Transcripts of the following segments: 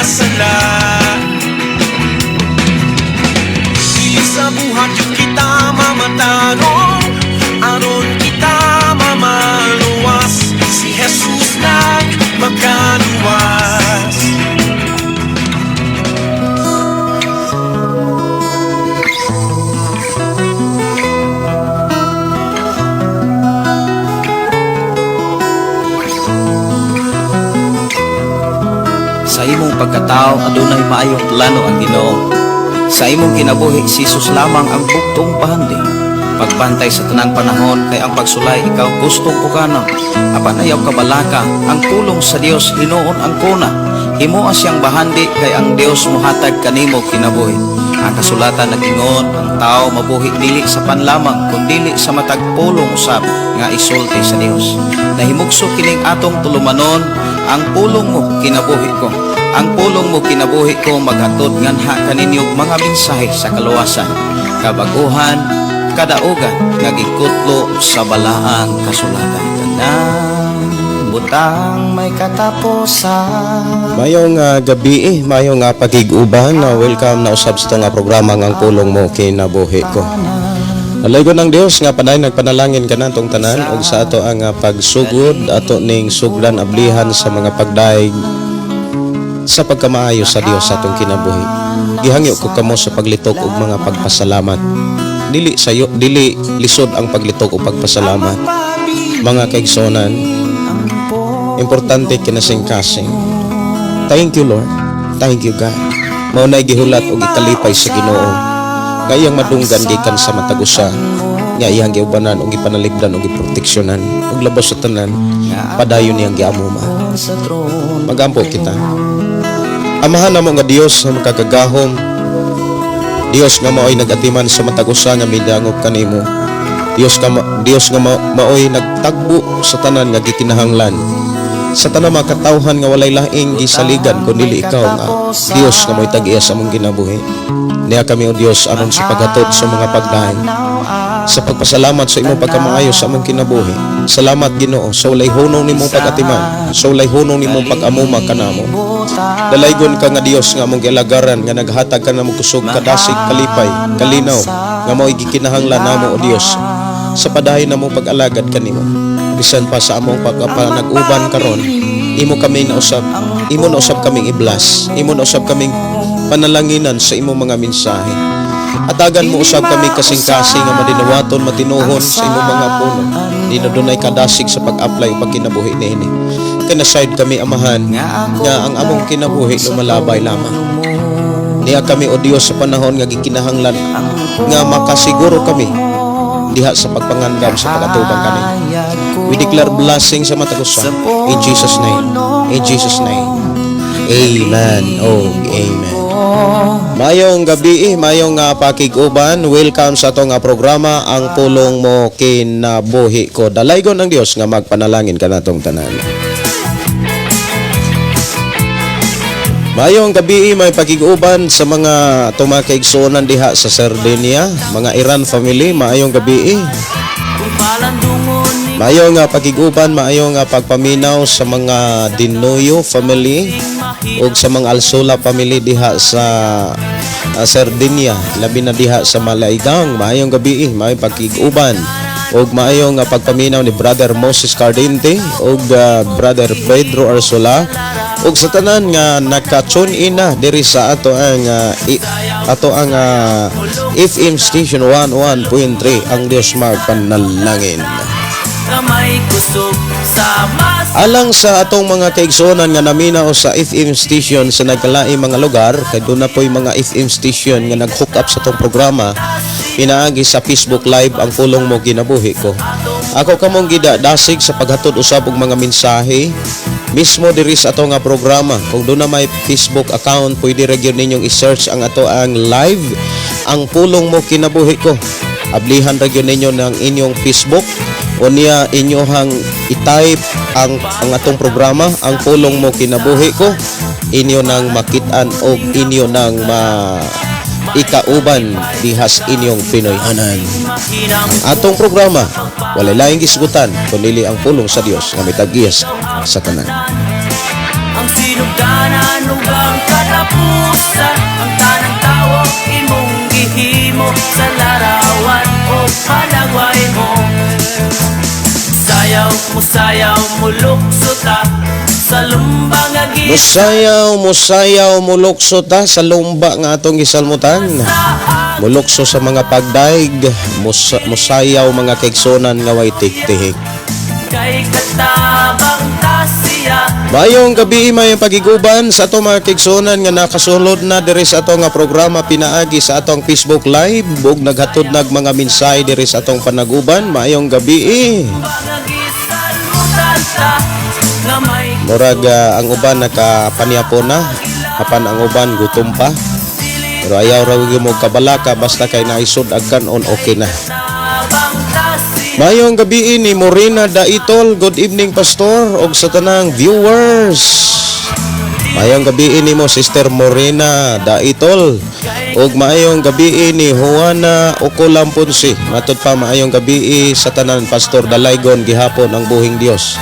sala. Dili sa buhat yun kita mamatarong, aron kita mamaluwas. Si Jesus nang makaluwas. Sa imong pagkatao adunay maayong plano ang Ginoo. Sa imong kinabuhi, si Jesus lamang ang bugtong pahandi. Pagbantay sa tanang panahon kay ang pagsulay ikaw gustong pukana. Apan ayaw kabalaka, ang pulong sa Dios hinuon ang kuna. Himoa siyang bahandi kay ang Dios mohatag kanimo kinabuhi. Ang kasulatan nag-ingon, ang tao mabuhi dili sa panlamang kundili sa matag pulong usab nga isulti sa Dios. Nahimugso kining atong tulumanon, ang pulong mo kinabuhi ko. Ang pulong mo kinabuhi ko maghatod nganha kaninyo mga mensahe sa kaluwasan, kabaguhan, kadaugan nga gikutlo sa balaang kasulatan. Tanang butang may katapusan. Mayong gabi, mayong pagig-uban, welcome na usab sa nga programa nga Ang Pulong Mo Kinabuhi Ko. Alaygon ng Dios nga padayon nagpanalangin kanatong tanan ug sa ato ang pagsugod ato ning sugdan ablihan sa mga pagdaig sa pagkamaayo sa Dios sa atong kinabuhi. Gihangyo ko kamo sa paglitok og mga pagpasalamat. Dili sayo, dili lisod ang paglitok og pagpasalamat. Mga kaigsonan, importante kinasing-kasing. Thank you, Lord. Thank you, God. Mao nay gihulat og ikalipay sa Ginoo. Nga iyang madunggan gikan sa matag usa nga iyang giubanan ug gipanaligdan ug giproteksyonan ug labas sa tanan padayon niyang giamuma. Sa trono. Magampo kita. Amahan namo nga Dios nga makagagahom. Dios nga maoy nagatiman sa matag usa nga midangop kanimo. Dios nga maoy nagtagbo sa tanan nga gikinahanglan. Sa tanan mga katawhan nga walay laing gisaligan kun dili ikaw nga Dios nga mo'y tag-iya sa among kinabuhi. Niya kami, o Dios, aron sa paghatod sa mga pagdaig sa pagpasalamat sa imong pagkamaayo sa among kinabuhi. Salamat, Ginoo, sa walay hunong nimong pag-atiman, sa walay hunong nimong pag-amuma kanamo. Dalaygon ka nga Dios nga among gialagaran nga naghatag ka namo kusog, kadasig, kalipay, kalinaw nga mao'y gikinahanglan namo, o Dios, sa padayon namo pag-alagad kanimo. Bisan pa sa among pagkapanag-uban karon, imo kami nausab, imo nausab kaming i-bless, imo nausab kaming panalanginan sa imong mga mensahe. Atagan mo usab kami kasing-kasing nga madinawaton, matinuhon sa imong mga pulong. Di na dunay kadasig sa pag-apply o pagkinabuhi niini. Kanaside kami, Amahan, nga ang among kinabuhi lumalabay lamang. Niya kami, o Dios, sa panahon nga gikinahanglan nga makasiguro kami diha sa pagpangandam sa pag-atubang kani. We declare blessing sa matag usa. In Jesus' name. In Jesus' name. Amen. Oh, amen. Mayong gabi, mayong pakig-uban. Welcome sa atong programa Ang Pulong Mo Kinabuhi Ko. Dalaygon ng Dios nga magpanalangin kanatong tanan. Mayong gabi, may pakig-uban sa mga tumakigsuonan diha sa Sardinia, mga Iran family, maayong gabi. Maayong pakig-uban, maayong pagpaminaw sa mga Dinoyo family ug sa mga Alsola family diha sa Sardinia, labi na diha sa Malaigang. Maayong gabi, maayong pakig-uban ug maayong pagpaminaw ni Brother Moses Cardente ug Brother Pedro Arsola ug sa tanan nga naka-tune in na diri sa ato ang FM station 11.3. Ang Dios magpanalangin. May kusog sa mas Alang sa atong mga kaigsuonan nga naminaw sa FM station sa nagkalaing mga lugar, kay doon na po'y mga FM station nga nag-hook up sa atong programa pinaagi sa Facebook Live, Ang Pulong Mo Kinabuhi Ko. Ako kamong gida dasig sa paghatod usab og mga mensahe mismo diri sa ato nga programa. Kung doon na may Facebook account, pwede ra gyud ninyong i-search ang ato ang live, Ang Pulong Mo Kinabuhi Ko. Ablihan ra gyud ninyo ng inyong Facebook o niya inyohang i-type ang atong programa, Ang Pulong Mo Kinabuhi Ko. Inyo nang makitaan og inyo nang ma ikauban dihas inyong Pinoyhanan. Atong programa, walay laing gisgutan kundi ang pulong sa Dios nga mitag-iya sa tanan. Ang sinugdanan ug ang gisa. Ang tanang tawo imong gihimo sa larawan o palagway mo. Sayaw mo, sayaw mo, lukso ta sa lumba nga gisa. Musayaw, musayaw, mulukso ta sa lumba nga atong gisalmutan. Mulukso sa mga pagdaig, musayaw mga kaigsunan nga way tiktihik. Kay katabang ta siya. Maayong gabi, may pagiguban sa atong mga kaigsunan nga nakasulod na diri sa atong nga programa pinaagi sa atong Facebook Live ug naghatod nag mga mensahe diri sa atong panaguban. Maayong gabi. Nga gisalmutan ta nga may Murag ang uban nakapanyapon na, apan ang uban gutom pa. Pero ayaw ra gyud mo kabalaka, basta kay naisod ag kanon, okay na. Tabang ta siya. Maayong gabi ni Morena Daitol. Good evening, Pastor, og sa tanang viewers. Maayong gabi nimo, Sister Morena Daitol. Og maayong gabi ni Juana Ocolam Ponce. Matud pa, maayong gabi sa tanan, Pastor. Dalaygon gihapon ang buhing Dios.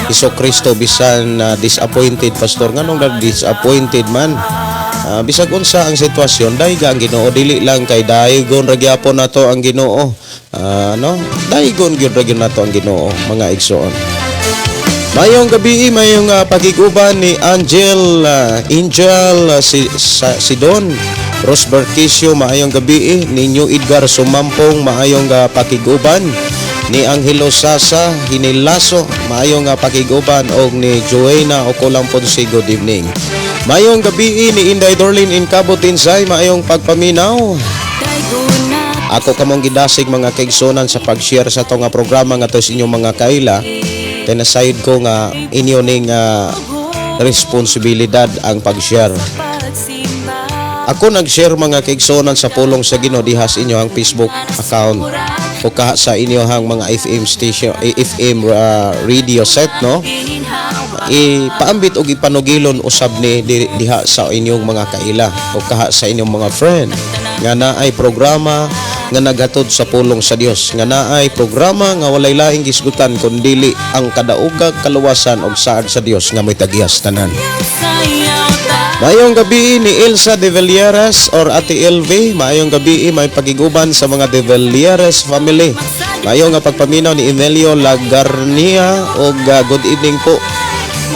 Hesus Kristo bisan disappointed, Pastor. Nganong na disappointed man? Bisag unsa ang sitwasyon, dayga ang Ginoo, dili lang kay daygon ra gyapon nato ang Ginoo. No? Daygon gyud ra gyud nato ang Ginoo, mga igsoon. Mayong gabi, mayong pagiguban ni Angel Angel si Sidon Rosbert Kisio, maayong gabi ninyo. Edgar Sumampong, maayong pakiguban ni Angelo Sasa Hinilaso, maayong pakiguban og ni Joanna Ocolang Ponce, good evening. Maayong gabi ni Inday Dorlin in Cabo Tinsay, maayong pagpaminaw. Ako kamong gidasig, mga kaigsunan, sa pag-share sa atong nga programa nga sa inyong mga kaila kay nasayod ko nga inyo ning responsibilidad ang pag-share. Ako nag-share, mga kaigsunan, sa pulong sa Ginoo diha sa inyo ang Facebook account o kaha sa inyo ang mga FM station, eh, FM radio set, no? Ipaambit og ipanugilon usab ni diha sa inyong mga kaila o kaha sa inyong mga friend nga naay programa nga naghatod sa pulong sa Dios, nga naay programa nga walay laing gisgutan kun dili ang kadaogag kaluwasan og saad sa Dios nga may tagiyas tanan. Maayong gabi ni Elsa de Villieres or Ate LV. Maayong gabi, may pagiguban sa mga de Villieres family. Maayong nga pagpaminaw ni Emilio Lagarnia og good evening po.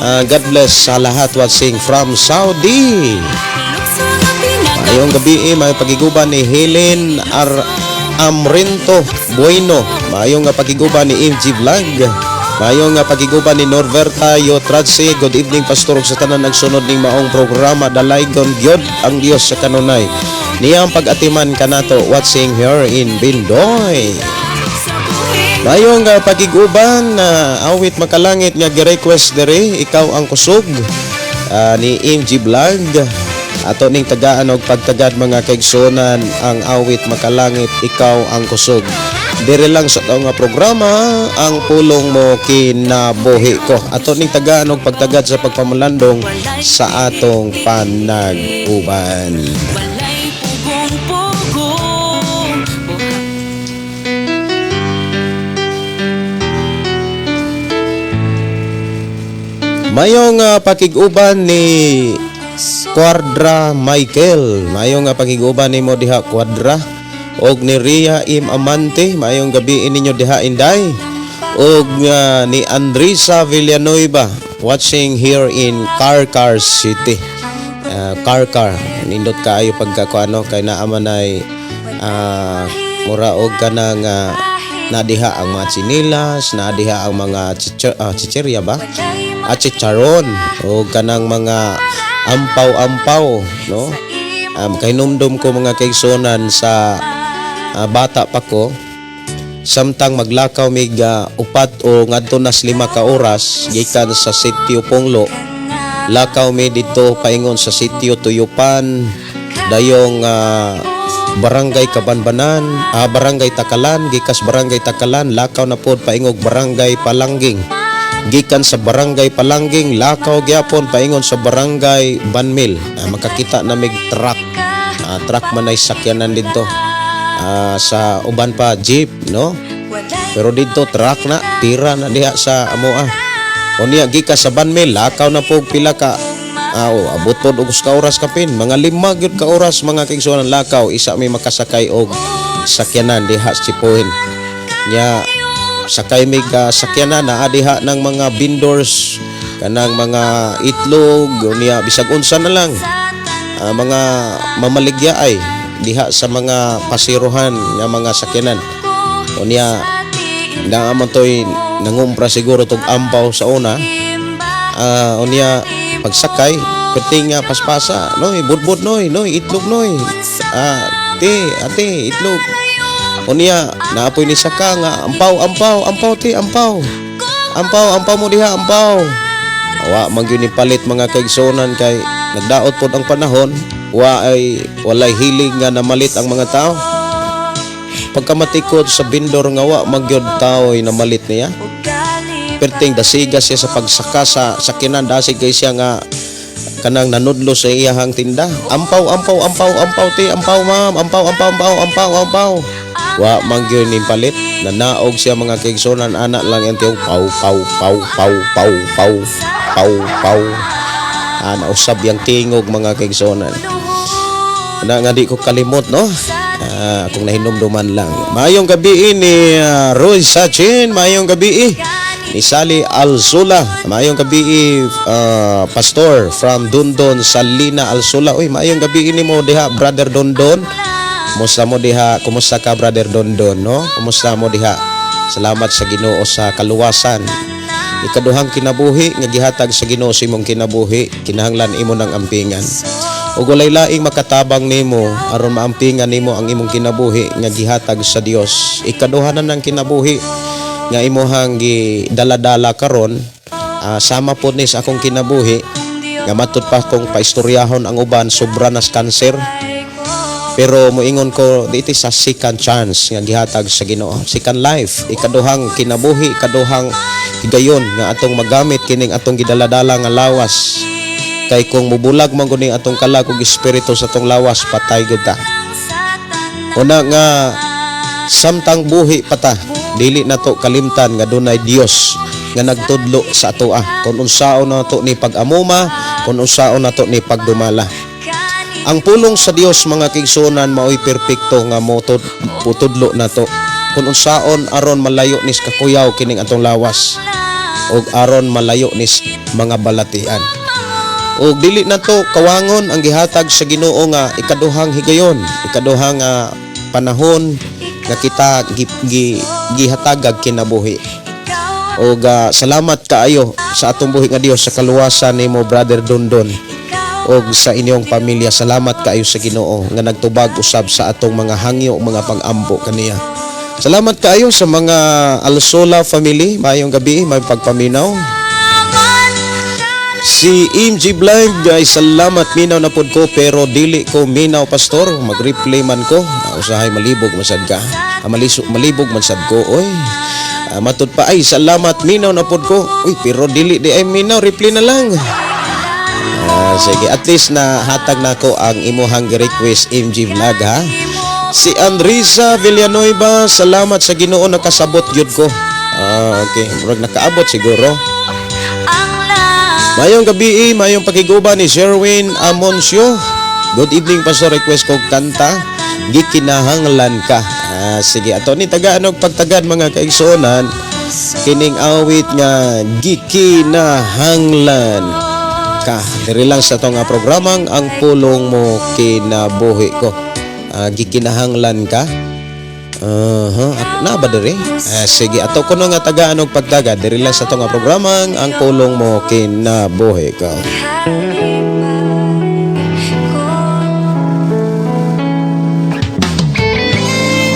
God bless sa lahat watching from Saudi. Maayong gabi, may pagiguban ni Helen Ar Amrento Bueno. Maayong nga pagiguban ni MG Vlog. Maayong nga pagiguban ni Norberta Yotradse. Good evening, Pastor, ug sa tanan nagsunod ning maong programa. Dalaygon gyud ang Dios sa kanunay. Niyang pag-atiman kanato, watching here in Bindoy. Maayong pagiguban na awit makalangit nga gi-request diri, "Ikaw ang Kusog" ni MG Vlog. Ato ning tagaan og pagtagad, mga kaigsunan, ang awit makalangit "Ikaw ang Kusog". Diri lang sa nga programa, "Ang Pulong Mo Kinabuhi Ko". Ato ning tagaan og pagtagad sa pagpamalandong sa atong panag-uban. Walay pugong-pugong. Mayong pakig-uban ni Quadra Michael. Mayong pakig-uban nimo diha, Quadra. Og ni Ria Im Amante, maayong gabi ninyo diha, Inday. Og ni Andrisa Villanueva watching here in Carcar City. Carcar, nindot kaayo pagka kuano kay naa man ay mura og kanang nadiha ang mga tsinilas, nadiha ang mga chichirya ba? At chicharon o kanang mga ampaw-ampaw, no? Kahinumdum ko, mga kaigsunan, sa bata pa ko, samtang maglakaw mig 4 o ngadto nas 5 ka oras gikan sa Sitio Ponglo, lakaw mi dito paingon sa Sitio Tuyupan, dayong Barangay Kabanbanan, Barangay Takalan, gikas Barangay Takalan, lakaw na pod paingog Barangay Palangging. Gikan sa Barangay Palangging, lakaw gyapon paingon sa Barangay Banmil. Makakita na mig truck. Truck man ay sakyanan dito. Sa uban pa jeep, no? Pero dito truck na, tira na diha sa amoa. Unya gikan sa Banmil, lakaw na po pila ka Oh, abot pod og ka oras kapin, mga 5 gyud ka oras, mga kaigsuonan, lakaw isa may makasakay og sakyanan diha sa Chipuhin. Nya sakay mi ka sakyanan, naa diha ng mga vendors kanang mga itlog, niya bisag unsa na lang, mga mamaligya ay diha sa mga pasiruhan nga mga sakyanan. Unya naa man toy nangumpra siguro tog ampaw sa una. Unya pagsakay, perting nga paspasa, "Noy, budbud noy, noy, itlog noy, te, ate, itlog." Unya naapoy ni saka nga ampaw, "Ampaw, ampaw te, ampaw, ampaw, ampaw mo diha, ampaw." Wa man gyud ni palit, mga kaigsuonan, kay nagdaot pod ang panahon, wa ay walay hilig nga namalit ang mga tao. Pagkamatikod sa bindor nga wa magyud tao ay namalit niya, perting dasiga siya sa pagsaka sa sakyanan, dasig kay siya nga kanang nanudlo sa iyahang tinda. "Ampaw, ampaw, ampaw, ampaw ti, ampaw ma'am, ampaw, ampaw, ampaw, ampaw, ampaw." Wa man gyud ni palit. Nanaog siya, mga kaigsuonan, ana lang ang tiyong paw paw paw paw paw paw paw paw. Nausab yang tingog, mga kaigsuonan. Na nga di ko kalimot, no? Akong nahinumduman lang. Maayong gabi ni Roy Sachin, maayong gabi ni Sally Alzula. Maayong gabi, Pastor from Dundon, Salina Alzula. Uy, maayong gabi nimo diha, Brother Dondon. Kumusta mo diha? Kumusta ka, Brother Dondon, no? Kumusta mo diha? Salamat sa Ginoo sa kaluwasan. Ikaduhang kinabuhi nga gihatag sa Ginoo sa imong kinabuhi, kinahanglan imo ng ampingan. Ug walay laing makatabang nimo aron maampingan nimo ang imong kinabuhi nga gihatag sa Dios. Ikaduha na ng kinabuhi nga imuhang gidala-dala karon, sama pod ni sa akong kinabuhi nga matud pa kong paistoryahon ang uban, sobra nas cancer. Pero moingon ko, dito sa second chance nga gihatag sa Ginoo. Second life, ikaduhang kinabuhi, ikaduhang higayon nga atong magamit kining atong gidaladala nga lawas. Kay kung mubulag man guni atong kalag ug espiritu sa atong lawas, patay gyud ta. Una nga samtang buhi pa ta, dili nato kalimtan nga dunay Dios nga nagtudlo sa atoa kung unsaon nato ni pag-amuma, kung unsaon nato ni pagdumala. Ang pulong sa Dios, mga kaigsuonan, maoy perpekto nga motod putudlo nato kung unsaon aron malayo nis kakuyaw kining atong lawas ug aron malayo nis mga balatian. Ug dili nato kawangon ang gihatag sa Ginoo nga ikaduhang higayon, ikaduhang panahon nga kita gihatagag kinabuhi. Ug salamat kaayo sa atong buhi nga Dios sa kaluwasan nimo, Brother Dondon, ug sa inyong pamilya. Salamat kaayo sa Ginoo nga nagtubag usab sa atong mga hangyo, mga pag-ampo kaniya. Salamat kaayo sa mga Alsola family. Maayong gabi, may pagpaminaw. Si MG Blind ay salamat, minaw na pod ko pero dili ko minaw, Pastor, mag-replay man ko. Usahay malibog masad ka. Maliso, malibog man sad ko, oy. Matud pa ay salamat, minaw na pod ko. Uy, pero dili di ay minaw, replay na lang. Sige, at least na hatag nako ang imuhang request, MG Vlog, ha. Si Andrisa Villanueva, salamat sa Ginoo, nakasabot gyud ko. Okay, murag nakaabot siguro. Mayong gabi, mayong pakiguba ni Sherwin Amoncio. "Good evening, Pastor, request ko kanta, 'Gikinahanglan Ka'." Sige, ato ni tagaan og pagtagad, mga kaigsuonan, kining awit nga 'Gikinahanglan Ka'. Diri lang sa atong programang Ang Pulong Mo Kinabuhi Ko. 'Gikinahanglan Ka'. Na ba diri? Sige, ato kuno nga tagaan og pagtagad diri lang sa atong programang Ang Pulong Mo Kinabuhi Ko.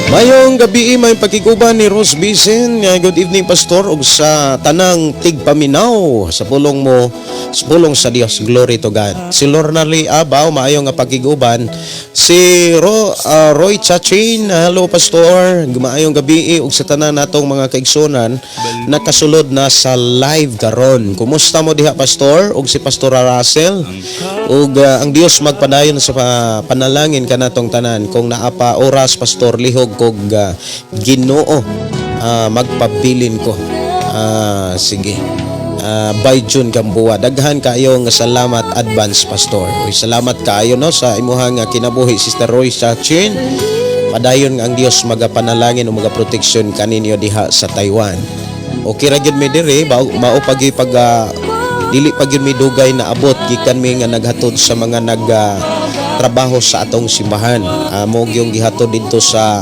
Mayong gabi, may pakiguban ni Rose Bisen. Good evening, Pastor, ug sa tanang tigpaminaw sa pulong mo, sa pulong sa Dios. Glory to God. Si Lorna Lee Abaw, maayo nga pakiguban. Si Roy Chachin, hello, Pastor. Maayong gabi ug sa tanan natong mga kaigsunan nakasulod na sa live karon. Kumusta mo diha, Pastor, ug si Pastor Russell? Ug ang Dios magpadayon sa panalangin kanatong tanan. Kung naa pa oras, Pastor, lihog kog Ginoo, magpabilin ko. Sige. By June Gamboa. Daghan kaayo nga salamat advance, Pastor. Uy, salamat kaayo, no, sa imuhang kinabuhi, Sister Roy Sachin. Padayon nga ang Dios magapanalangin o magaproteksyon kaninyo diha sa Taiwan. Okay ra gyud mi diri, mao, mao pag pag dili pa gyud mi dugay na abot gikan mi nga naghatod sa mga nag trabaho sa atong simbahan. Amo gyung gihatod dito sa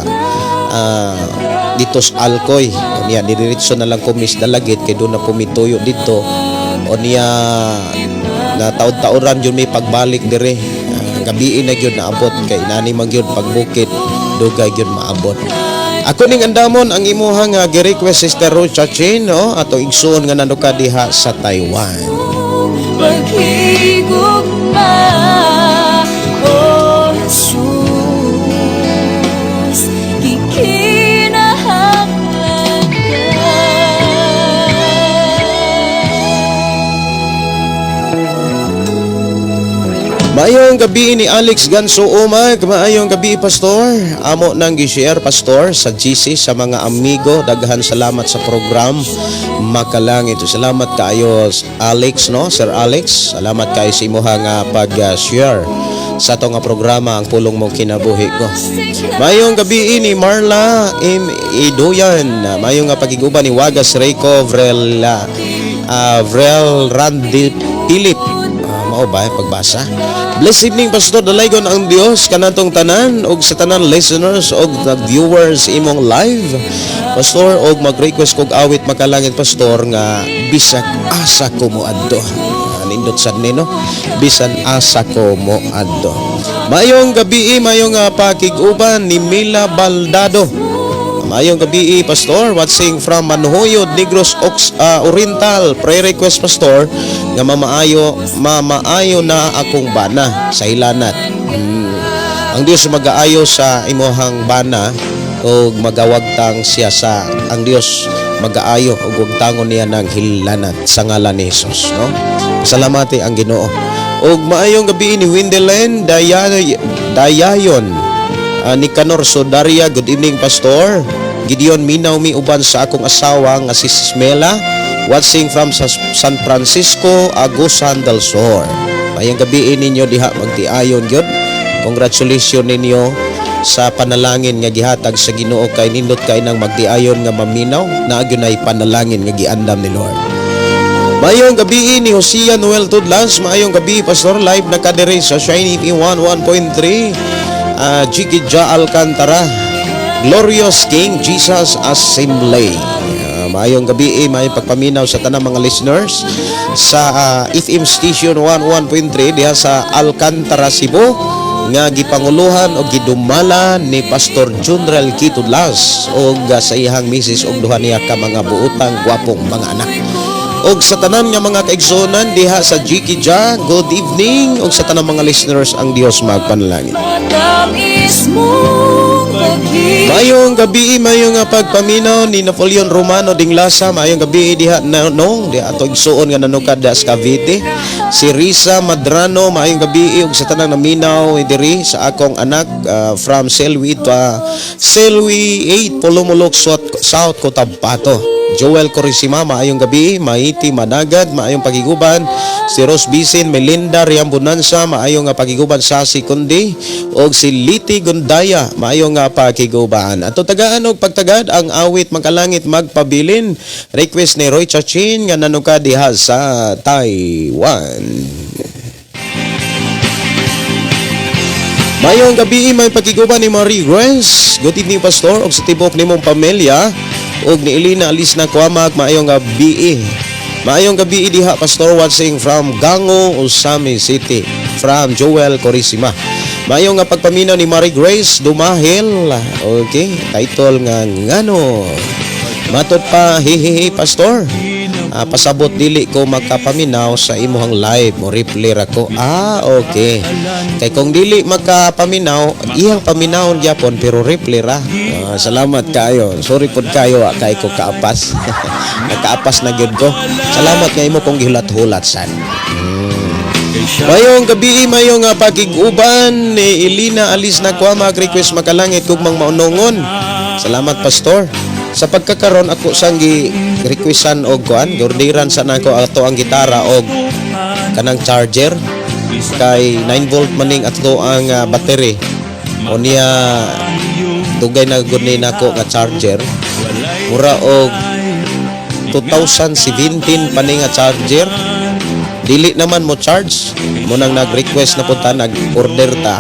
Alcoy. Unya diretso na lang ko mis Dalagit kay doon na po mituyo dito. Unya na taod-taoran gyud mi pagbalik dire. Gabii na gyud naabot kay nani man gyud pagbukid, dugay gyud maabot. Ako ning andamon ang imuhang gi-request, Sister Ruth Chachin, no, ato igsuon nga nanuka diha sa Taiwan. Paghigugma, O Jesus, gikinahanglan ka. Maayong gabi ni Alex Ganso Umag, maayong gabi, Pastor. Amo nang gi-share, Pastor, sa GC sa mga amigo. Daghan salamat sa program Makalangit. Salamat kaayo, Alex, no, Sir Alex. Salamat kaayo sa imuha nga pag-share sa ato nga programa, Ang Pulong Mo Kinabuhi Ko. Maayong gabi ni Marla M. Iduyan. Maayong nga pagiguban ni Wagas Rico Vrel Vrel Randy Philip. Mao ba yung pagbasa? Blessed evening, Pastor. Dalaygon ang Dios kanatong tanan og sa tanan listeners og viewers imong live. Pastor, og mag-request kog awit makalangit, Pastor, nga "Bisag Asa Ko Moadto". Nindot sad ni, no? "Bisan Asa Ko Moadto". Maayong gabi, maayong pakig-uban ni Mila Baldado. Maayong gabi, Pastor. Watching from Manhuyod, Negros Oriental. Prayer request, Pastor, nga mamaayo na akong bana sa hilanat. Ang Dios magaayo sa imuhang bana o magawagtang siya sa ang Dios magaayo ug wagtangon niya ng hilanat sa ngalan ni Jesus, no? Salamati ang Ginoo. Ug maayong gabi ni Windelen Dayayon. Nicanor Sodaria, good evening, Pastor. Gideon, minaw mi uban sa akong asawa nga si Smela, watching from sa San Francisco, Agusan del Sur. Mayang gabi ninyo diha, magtiayon gyud. Congratulations ninyo sa panalangin nga gihatag sa Ginoo kay nindot kay nang magtiayon nga maminaw na gyud ay panalangin nga giandam ni Lord. Maayong gabi ni Hosea Noel Tudlas, maayong gabi, Pastor, live na kadiri sa Shiny P1 1.3. Jiki Ja Alcantara, Glorious King Jesus Assembly. Maayong gabi, maayong pagpaminaw sa tanang mga listeners sa FM station 11.3 diha sa Alcantara, Cebu nga gipanguluhan o gidumala ni Pastor Junrel Kitudlas og sa iyang misis og duha niya ka mga buutang gwapong mga anak. Og sa tanan nga mga kaigsuonan diha sa Jiki Ja, good evening, og sa tanang mga listeners, ang Dios magpanalangin. Matamis mong pag-ibig. Maayong gabi, maayong nga pagpaminaw ni Napoleon Romano Dinglasa, maayong gabi diha na no, diha ato igsuon nga nanukad sa Cavite. Si Risa Madrano, maayong gabi ug sa tanang naminaw diri sa akong anak from Selwi to Selwi 8 Polomolok, South Cotabato. Joel Corisima, maayong gabi, Maiti Managad, maayong pagiguban, si Rose Bisin, Melinda Riambonanza, maayong nga pagiguban sa si Kundi, og si Liti Gundaya, maayong nga pagiguban. Ato tagaan og pagtagad ang awit "Magkalangit Magpabilin", request ni Roy Chachin nga nanuka diha sa Taiwan. Mayong gabi, may pagkiguban ni Marie Grace. Good evening, Pastor, og sa tibok nimong pamilya og ni Elena Alis na Kwamag, maayong gabi. Maayong gabi diha, Pastor, watching from Gango, Ozamiz City, from Joel Corisima. Maayong nga pagpaminaw ni Marie Grace Dumahil. Okay, title nga "Ngano". Matod pa, hihihi, Pastor. Pasabot dili ko makapaminaw sa imuhang live mo, reply ra ko. Ah, okay. Kay kung dili makapaminaw, iyang paminawon gyapon pero reply ra. Salamat kayo. Sorry pod kayo, kay ko kaapas. Nakaapas na gyud ko. Salamat nga imo kong gihulat-hulat sad. Mayong gabi, mayong pakig-uban ni Elina Alis na Kwama, request "Makalangit Kugmang Maunongon". Salamat, Pastor. Sa pagkakaron, ako sang gi requestan og kuan, giorderan sa nako ato ang gitara og kanang charger kay 9 volt maning ato ang battery. O niya, dugay na gud ni nako nga charger. Mura og 2017 pa ni nga charger. Dili naman mo charge. Mo nang nag-request na punta, nag-order ta.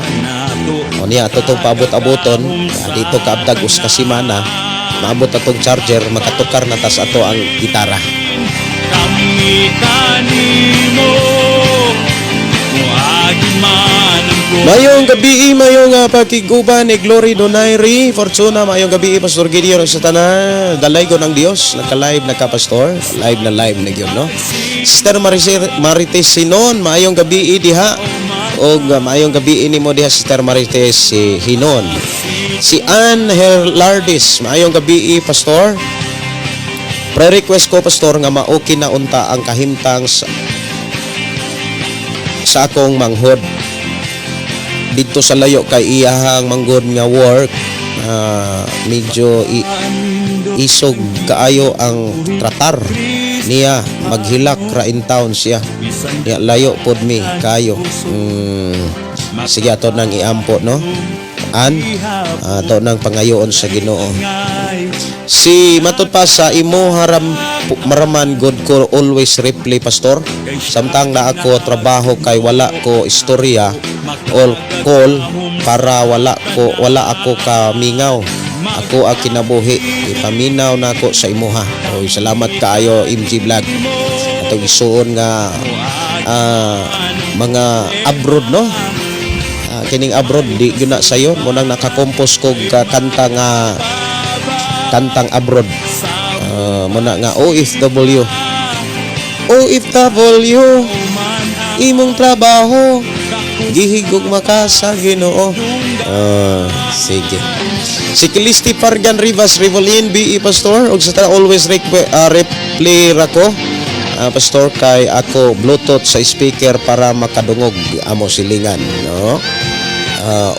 O niya, ato tong paabot-aboton, dito kaabdag us ka semana, maabot atong charger, makatukar na tas ato ang gitara. Kami kanimo, moagi man ang Mayong gabi, mayong pakiguban ni Glory Donaire, Fortuna, mayong gabi, Pastor Gideon, sa tanan, dalaygon ang Dios, naka-live na ka, Pastor, live na live na gyud, no? Sister Marites Sinon, mayong gabi diha, og mayong gabi nimo diha, Sister Marites si Hinon. Si Ann Herlardis, mayong gabi, Pastor. Pre-request ko, Pastor, nga maoki na unta ang kahimtang sa akong manghod dito sa layo kay iyahang manggod nga work, medyo isog kaayo ang tratar niya, maghilak ra in town siya niya, layo pod mi kayo. Sige, ato nang iampo, no, an ato nang pangayoon sa Ginoo. Si matud pa sa imo haram maraman god ko always reply, Pastor, samtang na ako trabaho kay wala ko istorya all call para wala ako kamingaw. Ako ang kinabuhi ipaminaw nako sa imuha. Oy, salamat kaayo, MG Vlog. Atong isuon nga mga abroad, no? Kining abroad di gyud na sayo mo nang nakakompose kog kanta nga kantang abroad. Muna nga OFW, OFW, imong trabaho gihigog maka sa Ginoo. Sige. Si Kilisti Pargan Rivas Rivolin, BE Pastor og sa tanan, always reply ra ko, Pastor, kay ako Bluetooth sa speaker para makadungog amo silingan, no?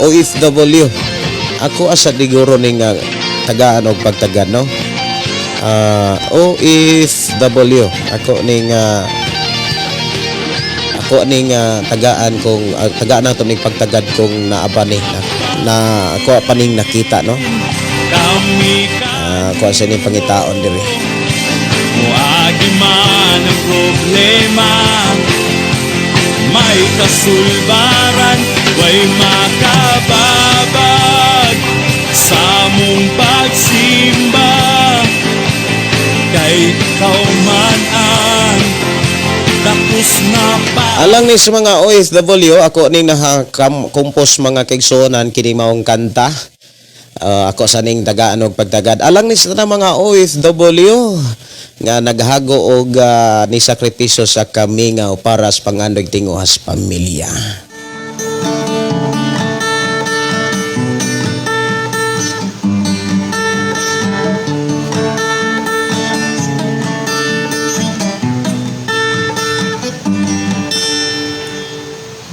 OFW ako asa diguro ning tagaan og pagtagad, no? OFW ako ning tagaan kung tagaan na ning pagtagad kung naaba ni na ako pa ning nakita, no? Kami ka Ako sa ning pangitaon diri. Moagi man ang problema, may kasulbaran, way makababag sa mong pagsimba, kay ikaw man ang dakos na pa. Alang ni sa mga OFW, ako ning naka-compose, mga kaigsuonan, kini maong kanta. Ako sa ning tagaan og pagtagad. Alang ni sa tanang mga OFW nga naghago og ni sakripisyo sa kamingaw para sa pangandoy tinguhas pamilya.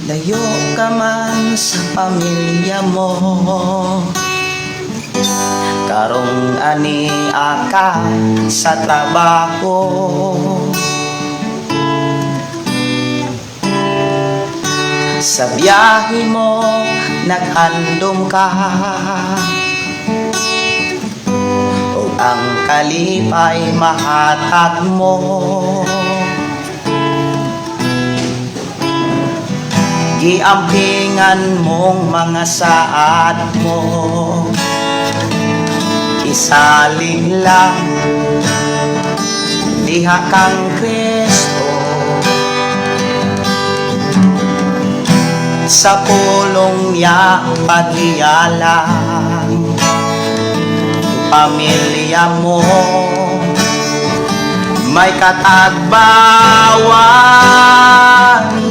Layo ka man sa pamilya mo, karong ani ka sa trabaho. Sa biyahe mo naghandom ka ug ang kalipay mahatag mo. Giampingan mong mga saad mo. Isalig lang diha kang Kristo, sa pulong niya paghiyalang pamilya mo may katagbawan,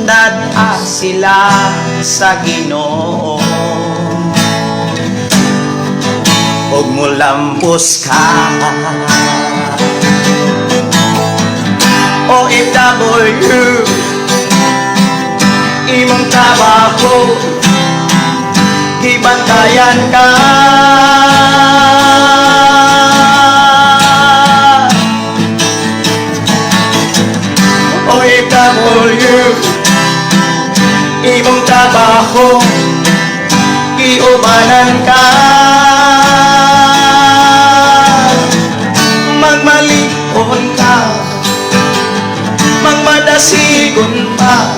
dad-a sila sa Ginoo ug mulampos ka. OFW, imong trabaho gibantayan ka. trabaho, giubanan ka. Magmalikon ka, magmadasigon pa,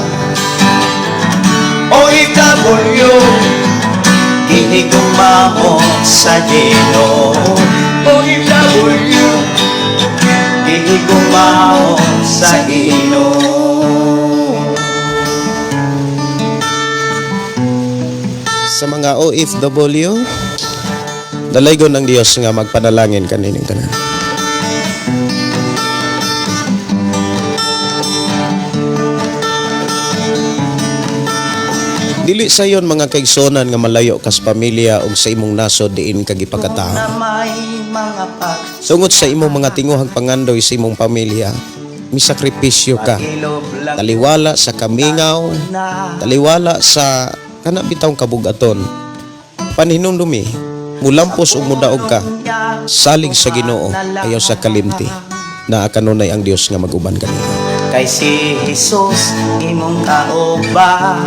OFW, gihigugma mo sa Ginoo. OFW, gihigugma mo sa Ginoo. Sa mga OFW, dalaygon ng Dios nga magpanalangin kanining tanan. Dili sayon, mga kaigsonan, nga malayo kas pamilya ug sa imong nasod diin ka gipakatawo. Na may mga pag Sungod sa imong mga tinguhang pangandoy sa imong pamilya, misakripisyo ka. Ilob lang Taliwala sa kamingaw, na taliwala sa kana bitawng kabugaton. Panhinumdumi, mulampos ug mudaog ka, salig sa Ginoo, ayaw sa kalimti. Naa kanunay ang Dios nga mag-uban kanimo. Kay si Jesus imong kauban.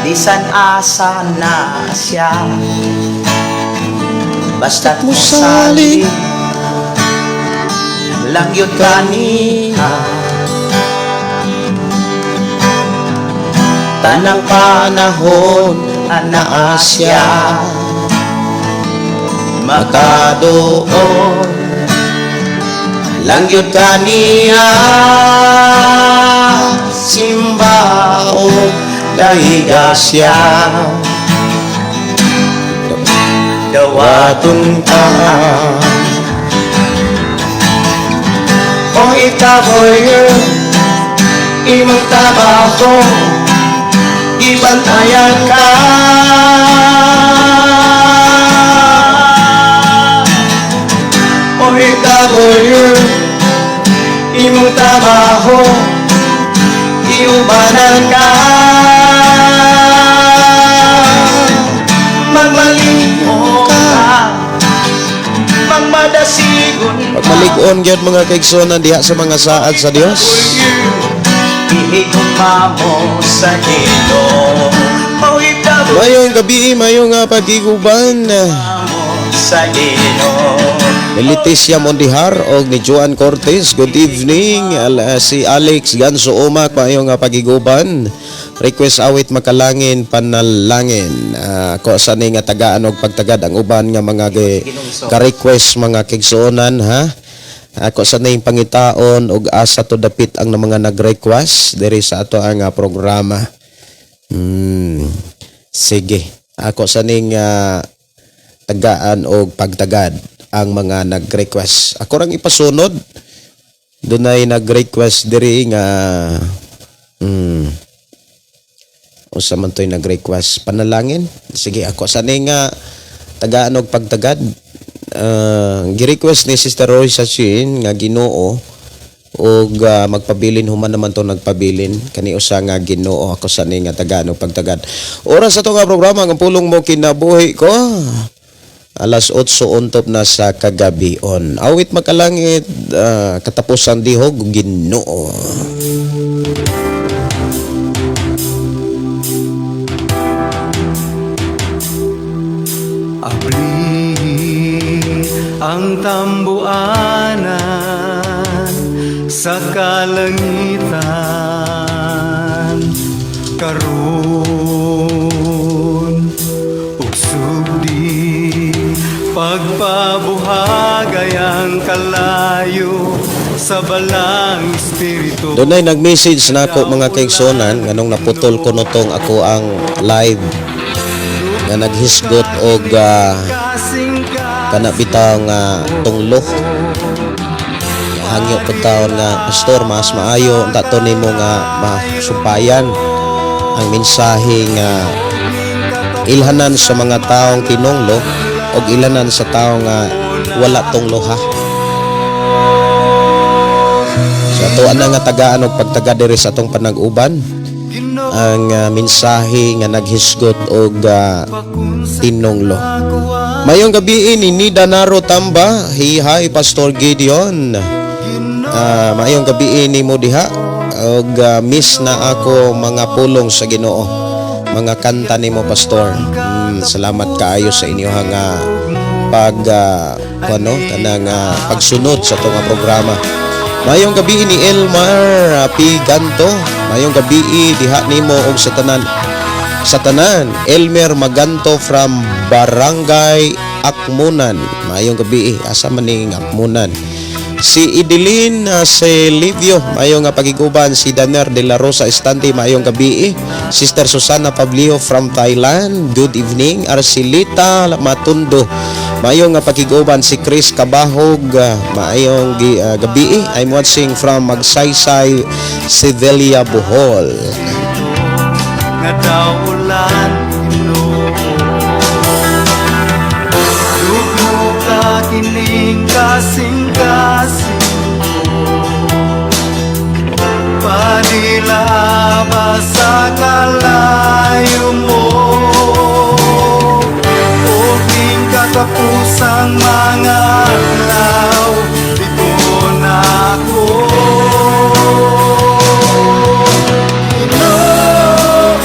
Bisan asa na siya, basta't mosalig lang yun kaniya. Tanang panahon anaa siya, makaduol lang yun kaniya. Simba o dahiga siya, dawaton ka. OFW, imong trabaho, ibantayan ka. OFW, imong trabaho, iubanan ka. Magmalingon ka, magmadasigon ka. Pagmalig-on gyud, mga kaigsonan, diha sa mga saad sa Dios. Ihigugma mo sa Ginoo. OFW, Mayong gabi, mayong nga pagiguban. mo sa Ginoo. Ni Leticia Mondihar og ni Joan Cortez, good evening. Si Alex Ganso Umak, mayong nga pagiguban. Request awit "Makalangin Panalangin". Ko sa ni nga tagaan og pagtagad ang uban nga mga ka-request, mga kaigsuonan, ha. Ako sa ning pangitaon og asa to dapit ang mga nag-request diri sa ato ang programa. Sige. Ako sa ning tagaan og pagtagad ang mga nag-request. Ako rang ipasunod. Dunay nag-request diri nga usa man to'y nag-request panalangin. Sige, ako sa ning nga tagaan og pagtagad. Gi-request ni Sister Roy Sachin nga Ginoo og magpabilin human naman to nagpabilin kani usa nga Ginoo. Ako sa ni nga tagaan og pagtagad. Oras sa to nga programa ang "Pulong Mo Kinabuhi Ko", alas 8 untop na sa kagabion. Awit "Makalangit", katapusan dihog Ginoo. Abli ang tambuanan sa kalangitan karon ug sugdi pagpabuhagay ang kalayo sa balang espiritu. Dunay nag-message na ako, mga kaigsunan, nganong naputol ko notong ako ang live nga naghisgot og kana bitaw nga tunglo. Hangyo pud taon nga, "Pastor, mas maayo unta to nimo nga masumpayan ang mensahe nga ilhanan sa mga taong tinunglo og ilhanan sa tawo nga wala tunglo, ha." So ato ana nga tagaan og pagtaga diri sa atong panag-uban ang mensahe nga naghisgot og tinunglo. Mayong gabi ni Nida Naro Tamba, hi hi Pastor Gideon. Maayong gabi ni mo diha. Og miss na ako mga pulong sa Ginoo. Mga kanta nimo, Pastor. Salamat kaayo sa inyo nga pag ano kanang pagsunod sa atong nga programa. Mayong gabi ni Elmar P. Ganto. Mayong gabi diha nimo og sa tanan sa tanan. Elmer Maganto from Barangay Akmunan. Mayong gabi. Asa man ning Akmunan? Si Idilin Livio, mayong nga pagiguban. Si Daner de la Rosa Estante, mayong gabi. Sister Susana Pablio from Thailand, good evening. Arcelita Matundo, mayong nga pakiguban. Si Chris Kabahog, maayong gabi. I'm watching from Magsaysay, Sevilla, Bohol. Nga daw ulan, Ginoo. Lugmuka kining kasing-kasing ko, Padilaba sa kalayo mo, O king katapusang mga adlaw, Dito na ako. Ginoo,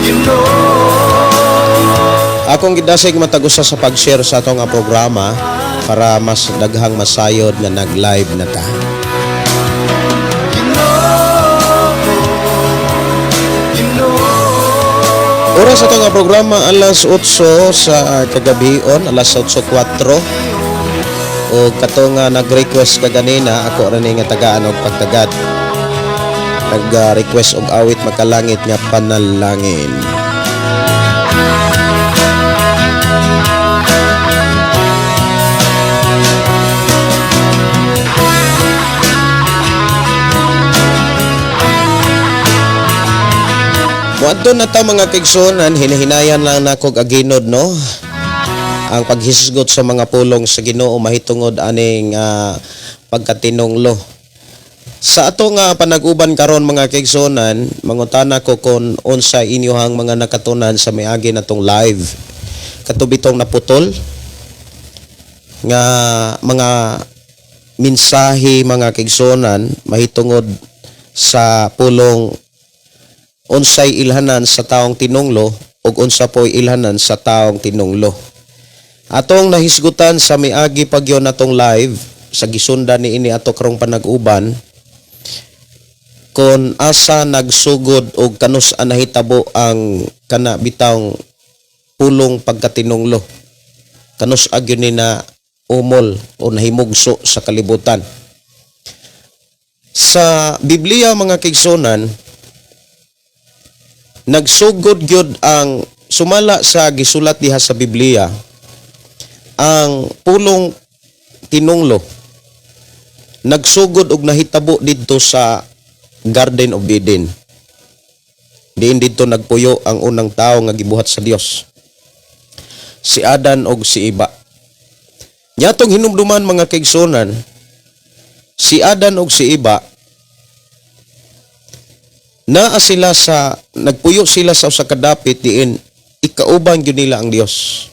Ginoo. Akong gidasig matag usa sa pag-share sa atong nga programa para mas daghang masayod nga nag-live na ta. Ginoo, Ginoo. Oras ato nga programa, alas 8 sa kagabion, alas 8:04. O kato nga nag-request kaganina, ako ra ni nga tagaan og pagtagad. Nag-request og awit Makalangit nga Panalangin. Moadto na ta, mga kaigsuonan, hinahinayan lang nako aginod, no, ang paghisgot sa mga pulong sa Ginoo mahitungod aning pagkatinunglo. Sa ato nga panag-uban karon, mga kaigsuonan, mangutana ko kon unsa inyohang mga nakatunan sa miagi natong live. Katubitong naputol nga mga mensahe, mga kaigsuonan, mahitungod sa pulong unsay ilhanan sa taong tinunglo ug unsa po'y ilhanan sa taong tinunglo. Atong nahisgutan sa miagi pagyon natong live sa gisundan ni ini ato karong panag-uban kon asa nagsugod og kanus nahitabo ang kana bitawng pulong pagkatinunglo. Kanus gyud ni na umol o nahimugso sa kalibutan. Sa Biblia, mga kaigsuonan, nagsugod gyud ang sumala sa gisulat diha sa Biblia, ang pulong tinunglo nagsugod og nahitabo didto sa Garden of Eden. Diin didto nagpuyo ang unang tao nga gibuhat sa Dios. Si Adan og si Iba. Nyatong hinumduman, mga kaigsuonan, si Adan og si Iba, naa sila sa nagpuyo sila sa usa ka dapit diin ikauban gyud nila ang Dios.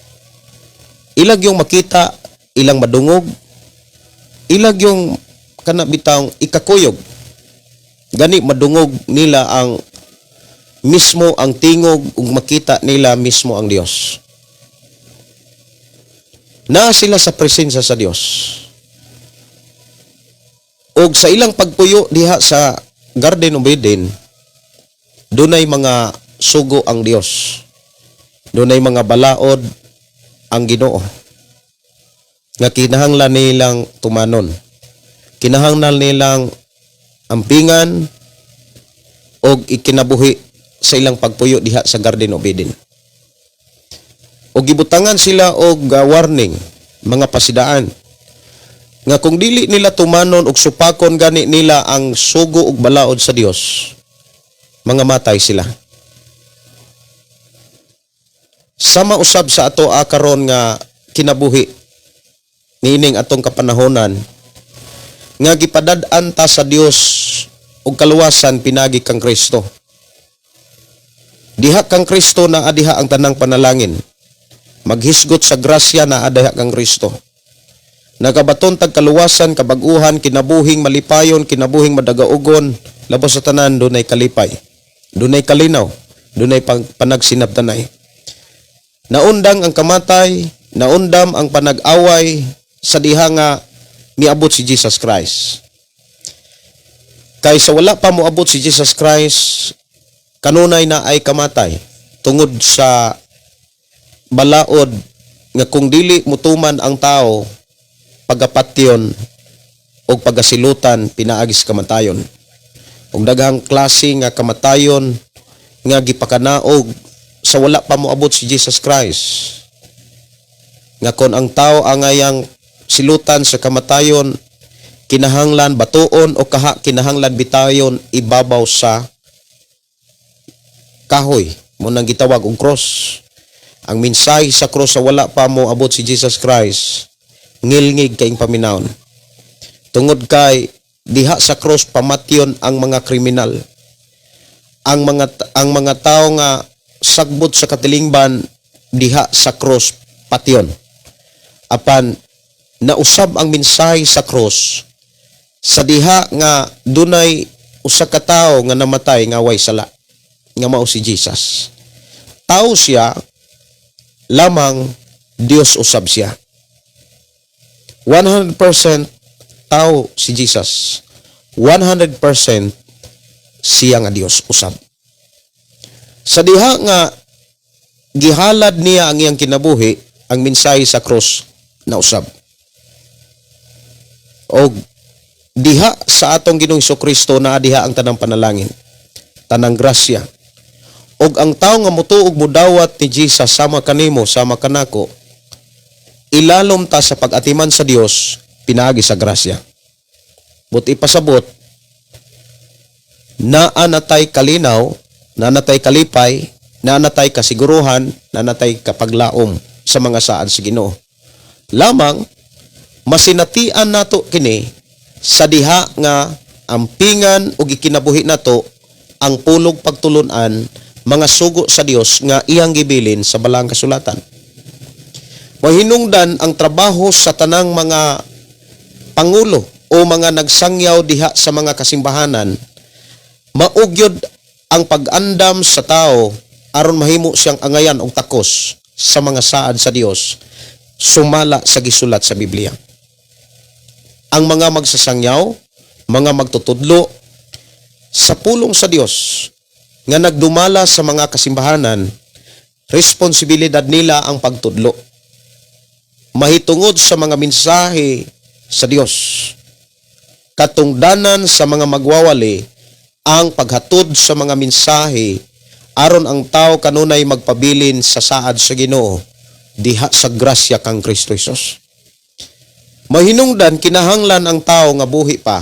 Ilag yung makita, ilang madungog, ilag yung kana bitang ikakuyog. Gani madungog nila ang mismo ang tingog ug makita nila mismo ang Dios. Naa sila sa presensya sa Dios. Og sa ilang pagpuyo diha sa Garden of Eden, dunay mga sugo ang Dios. Dunay mga balaod ang Ginoo nga kinahanglan nilang tumanon. Kinahanglan nilang ampingan og ikinabuhi sa ilang pagpuyo diha sa Garden of Eden. Og gibutangan sila og warning, mga pasidaan nga kung dili nila tumanon og supakon gani nila ang sugo ug balaod sa Dios, mga matay sila. Sama usab sa ato karon nga kinabuhi niining atong kapanahonan nga gipadad-an ta sa Dios og kaluwasan pinagi kang Kristo. Diha kang Kristo naa diha ang tanang panalangin. Maghisgot sa grasya naa diha kang Kristo. Nakabaton tag kaluwasan, kabag-uhan, kinabuhing malipayon, kinabuhing madagaugon, labos sa tanan dunay kalipay. Dunay kalinaw, dunay panagsinabtanay. Naundang ang kamatay, naundam ang panag-away sa diha nga miabot si Jesus Christ. Kay sa wala pa moabot si Jesus Christ, kanunay na ay kamatay tungod sa balaod nga kung dili mutuman ang tao, pagapatyon o pagasilutan pinaagi sa kamatayon. Ug daghang klase nga kamatayon nga gipakanaog sa wala pa moabot si Jesus Christ. Nga kon ang tao angayang silutan sa kamatayon, kinahanglan batuon o kaha kinahanglan bitayon ibabaw sa kahoy mo nang gitawag og cross. Ang mensahe sa cross sa wala pa mo abot si Jesus Christ, ngilngig kaing paminawon. Tungod kay diha sa cross pamatyon ang mga kriminal. Ang mga tao nga sagbot sa katilingban, diha sa cross patyon. Apan nausab ang mensahe sa cross sa diha nga dunay usa ka tawo nga namatay nga way sala, nga mao si Jesus. Tao siya, lamang Dios usab siya. 100% tao si Jesus. 100% siya nga Dios usab. Sa diha nga gihalad niya ang iyang kinabuhi, ang mensahe sa cross nausab. Og diha sa atong Ginoong Kristo naa diha ang tanang panalangin, tanang grasya. Og ang tao nga motuo og mudawat ni Jesus sama kanimo, sama kanako, ilalom ta sa pag-atiman sa Dios pinaagi sa grasya. But ipasabot, naa natay kalinaw, naa natay kalipay, naa natay kasiguruhan, naa natay kapaglaom sa mga saad sa Ginoo. Lamang masinatian nato kini sa diha nga ampingan ug ikinabuhi nato ang pulong pagtulunan, mga sugo sa Dios nga iyang gibilin sa Balaang Kasulatan. Mahinungdan ang trabaho sa tanang mga pangulo o mga nagsangyaw diha sa mga kasimbahanan, maugyod ang pag-andam sa tao aron mahimo siyang angayan og takos sa mga saad sa Dios sumala sa gisulat sa Biblia. Ang mga magsasangyaw, mga magtutudlo sa pulong sa Dios nga nagdumala sa mga kasimbahanan, responsibilidad nila ang pagtudlo mahitungod sa mga mensahe sa Dios. Katungdanan sa mga magwawali ang paghatod sa mga mensahe aron ang tao kanunay magpabilin sa saad sa Ginoo diha sa grasya kang Kristo Jesus. Mahinungdan kinahanglan ang tao nga buhi pa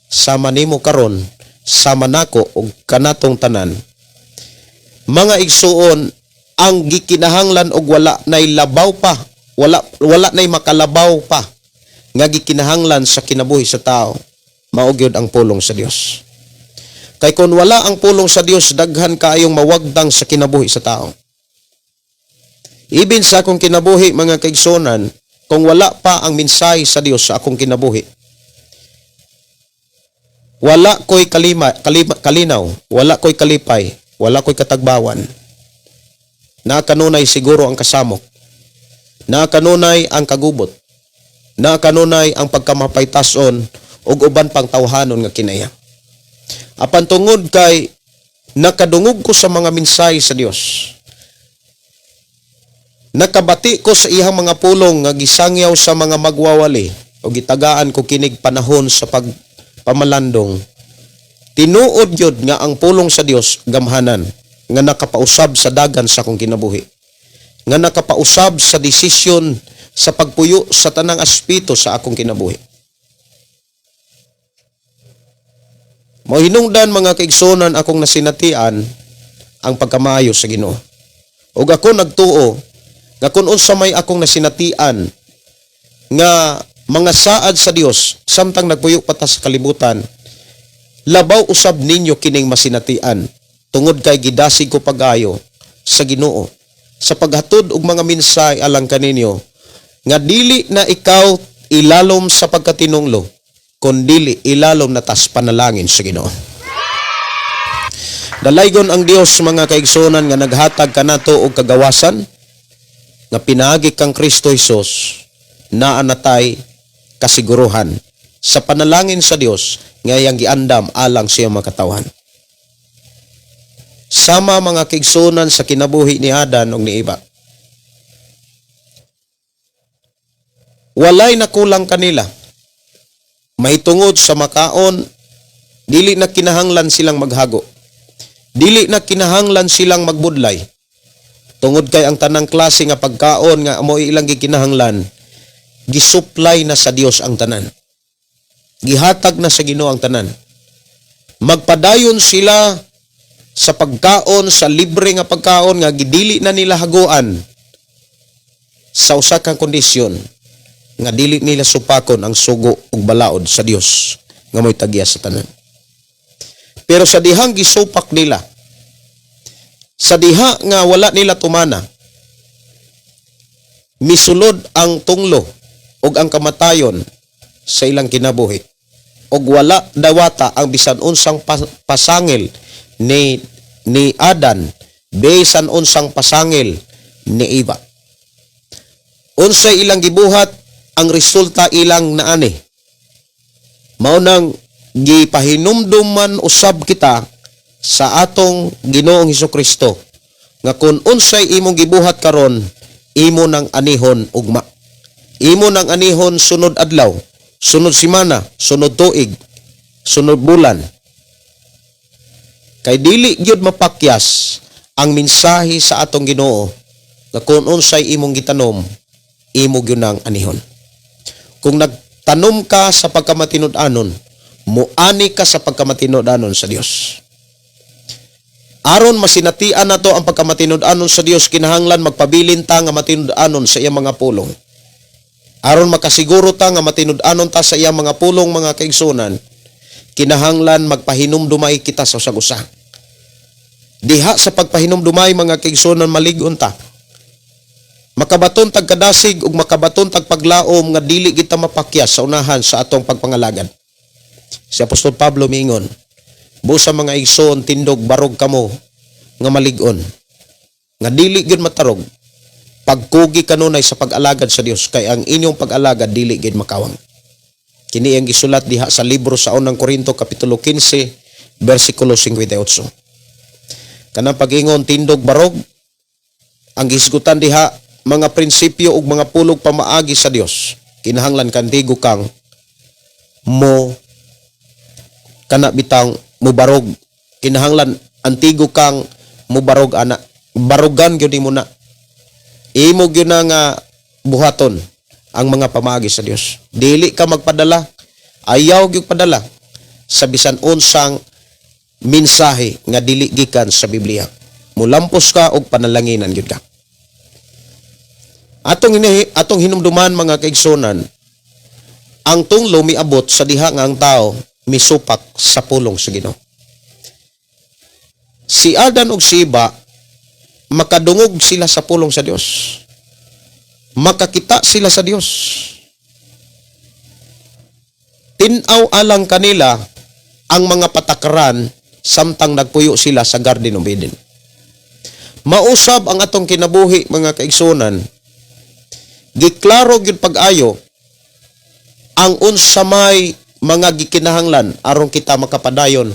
sama nimo karon, sama nako ug kanatong tanan. Mga igsuon, ang gikinahanglan og wala nay labaw pa, wala wala nay makalabaw pa nga gikinahanglan sa kinabuhi sa tao, mao gyud ang pulong sa Dios. Kay kung wala ang pulong sa Dios, daghan kaayong mawagdang sa kinabuhi sa tao. Ibin sa akong kinabuhi, mga kaigsuonan, kung wala pa ang mensahe sa Dios sa akong kinabuhi, wala ko'y kalinaw, wala ko'y kalipay, wala ko'y katagbawan. Nakanunay siguro ang kasamok. Nakanunay ang kagubot. Nakanunay ang pagkamapaytason ug uban pang tawhanon nga kinaya. Apan tungod kay nakadungog ko sa mga mensahe sa Dios, nakabati ko sa iyang mga pulong nga gisangyaw sa mga magwawali o gitagaan ko kinig panahon sa pagpamalandong. Tinuod gyud nga ang pulong sa Dios gamhanan nga nakapausab sa dagan sa akong kinabuhi. Nga nakapausab sa desisyon sa pagpuyo sa tanang aspeto sa akong kinabuhi. Mahinungdan, mga kaigsunan, akong nasinatian ang pagkamaayo sa Ginoo. Ug ako nagtuo nga kung unsa may akong nasinatian nga mga saad sa Dios samtang nagpuyo pa ta sa kalibutan, labaw usab ninyo kining masinatian tungod kay gidasig ko pag-ayo sa Ginoo sa paghatod og mga mensahe alang kaninyo nga dili na ikaw ilalom sa pagkatinunglo, kundili ilalom na tas panalangin sa Ginoo. Dalaygon ang Dios, mga kaigsunan, nga naghatag kanato og kagawasan nga pinaagi kang Kristo Jesus, naa natay kasiguruhan sa panalangin sa Dios nga iyang giandam alang sa iyang mga katawhan. Sama, mga kaigsunan, sa kinabuhi ni Adan ug ni Eva. Walay nakulang kanila. Mahitungod sa makaon, dili na kinahanglan silang maghago. Dili na kinahanglan silang magbudlay. Tungod kay ang tanang klase nga pagkaon nga mo ilang gikinahanglan, gisupply na sa Dios ang tanan. Gihatag na sa Ginoo ang tanan. Magpadayon sila sa pagkaon, sa libre nga pagkaon nga gidili na nila haguan, sa usa ka kondisyon nga dili nila supakon ang sugo ug balaod sa Dios nga mo'y tagya sa tanan. Pero sa dihang gisupak nila, sa diha nga wala nila tumana, misulod ang tunglo ug ang kamatayon sa ilang kinabuhi. Ug wala dawata ang bisan unsang pasangil ni Adan, bisan unsang pasangil ni Eva. Unsay ilang gibuhat, ang resulta ilang naani. Mao nang gipahinumduman usab kita sa atong Ginoong Kristo nga kung unsay imong gibuhat karon, imo nang anihon ugma. Imo nang anihon sunod adlaw, sunod simana, sunod tuig, sunod bulan. Kay dili gyud mapakyas ang mensahe sa atong Ginoo nga kung unsay imong gitanom, imo gyud nang anihon. Kung nagtanom ka sa pagkamatinud-anon, muani ka sa pagkamatinud-anon sa Dios. Aron masinatian nato ang pagkamatinud-anon sa Dios, kinahanglan magpabilin ta nga matinud-anon sa iyang mga pulong. Aron makasiguro ta nga matinud-anon ta sa iyang mga pulong, mga kaigsunan, kinahanglan magpahinumdumay kita sa usag usa. Diha sa pagpahinumdumay, mga kaigsunan, malig-on ta. Makabaton tag kadasig ug makabaton tag paglaom nga dili kita mapakyas sa unahan sa atong pagpangalagad. Si Apostol Pablo miingon, "Busa, mga igsoon, tindog barog kamo nga malig-on, nga dili gyud matarog. Pagkugi kanunay sa pag-alagad sa Dios, kay ang inyong pag-alagad dili gyud makawang." Kini ang gisulat diha sa libro sa Unang Korinto, kapitulo 15, bersikulo 58. Kanang pag-ingon tindog barog, ang gisgutan diha mga prinsipyo ug mga pulog pamaagi sa Dios. Kinahanglan kantigo kang mo kana bitang mubarog. Kinahanglan antigo kang mubarog ana. Barugan gyud nimo na. Imo gyud na nga buhaton ang mga pamaagi sa Dios. Dili ka magpadala, ayaw gyud padala sa bisan unsang mensahe nga dili gikan sa Biblia. Mulampos ka og panalanginan gyud ka. Atong hinumduman, mga kaigsunan, ang tunglo miabot sa diha nga ang tao misupak sa pulong sa Ginoo. Si Adan ug si Eva, makadungog sila sa pulong sa Dios. Makakita sila sa Dios. Tin-aw alang kanila ang mga patakaran samtang nagpuyo sila sa Garden of Eden. Mausab ang atong kinabuhi, mga kaigsunan, giklaro gyud pag-ayo ang unsa may mga gikinahanglan aron kita makapadayon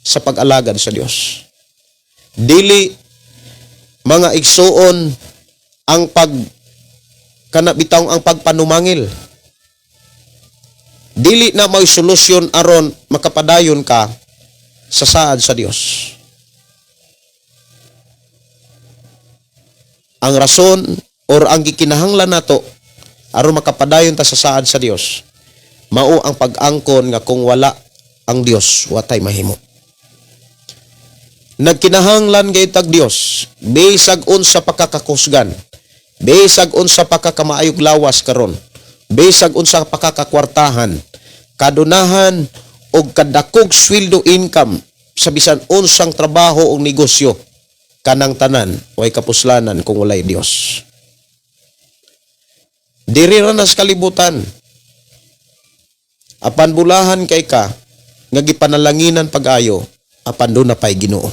sa pag-alagad sa Dios. Dili, mga igsuon, ang pag kana bitaw ang pagpanumangil. Dili na may solusyon aron makapadayon ka sa saad sa Dios. Ang rason or ang gikinahanglan nato aron makapadayon ta sa saad sa Dios, mao ang pag-angkon nga kung wala ang Dios, watay mahimo. Nagkinahanglan gayud tag Dios, bisag unsa pakakakusgan, bisag unsa pakakamaayog lawas karon, bisag unsa pakakakwartahan, kadunahan og kadakog sweldo, income sa bisan unsang trabaho o negosyo, kanang tanan way kapuslanan kung walay Dios. Diri ra na sa kalibutan. Apan bulahan kay ka nga gipanalanginan pag-ayo apan duna pay Ginoo.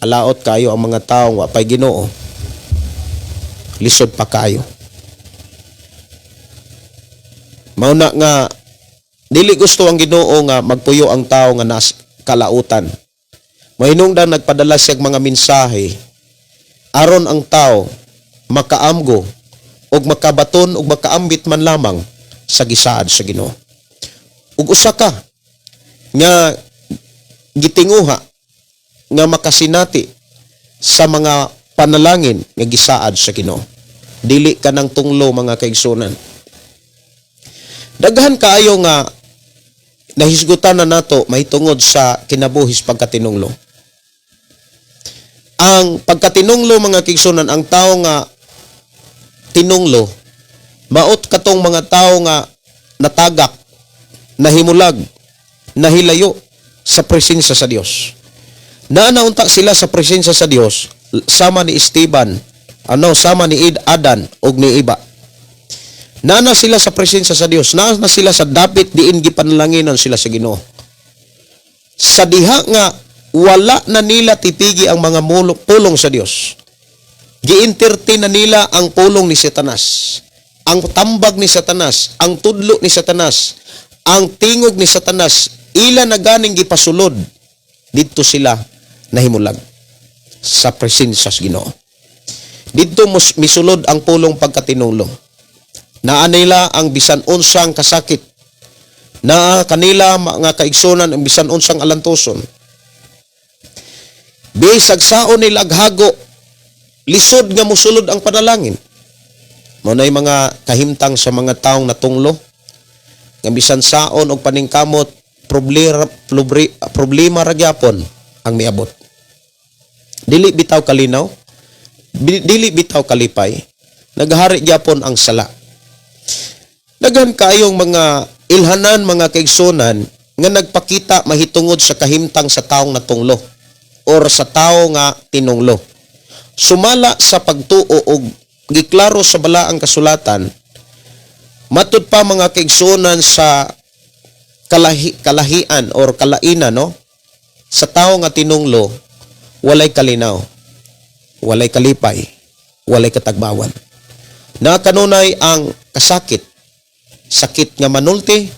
Alaot kayo ang mga tawo wa pay Ginoo. Lisod pa kayo. Mao na nga dili gusto ang Ginoo nga magpuyo ang tao nga nas kalautan. Mahinungdan nagpadala siya mga mensahe aron ang tao makaamgo og makabaton og makaambit man lamang sa gisaad sa Ginoo. Ug usa ka nga gitinguha nga makasinati sa mga panalangin nga gisaad sa Ginoo. Dili ka ng tunglo, mga kaigsunan. Daghan kaayo nga nahisgutan na nato mahitungod sa kinabuhis pagkatinunglo. Ang pagkatinunglo, mga kaigsunan, ang tao nga tinunglo, maot katong mga tao nga natagak, nahimulag, nahilayo sa presensya sa Dios. Naanaunta sila sa presensya sa Dios sama ni Esteban, ano, sama ni Id Adan ug ni Iba. Nana sila sa presensya sa Dios, naa na sila sa dapit diin gipanalanginan sila sa Ginoo. Sa diha nga wala na nila tipigi ang mga pulong sa Dios. Gi-entertain na nila ang pulong ni Satanas. Ang tambag ni Satanas, ang tudlo ni Satanas, ang tingog ni Satanas, ila na ganing gipasulod. Didto sila nahimulag sa presensya sa Ginoo. Didto misulod ang pulong pagkatinulong. Naa nila ang bisan unsang kasakit. Naa kanila, mga kaigsunan, ang bisan unsang alantoson. Bisag saon nila aghago, lisod nga musulod ang panalangin. Mao nay mga kahimtang sa mga taong natunglo nga bisan saon og paningkamot, problema ra gyapon ang miabot. Dili bitaw kalinaw, dili bitaw kalipay, naghari gyapon ang sala. Daghan kaayong mga ilhanan, mga kaigsunan, nga nagpakita mahitungod sa kahimtang sa taong natunglo or sa tao nga tinunglo. Sumala sa pagtuo og giklaro sa balaang kasulatan, matud pa, mga kaigsunan, sa kalahian or kalainan, no, sa tao nga tinunglo, walay kalinaw, walay kalipay, walay katagbawan. Na kanunay ang kasakit, sakit nga manulti,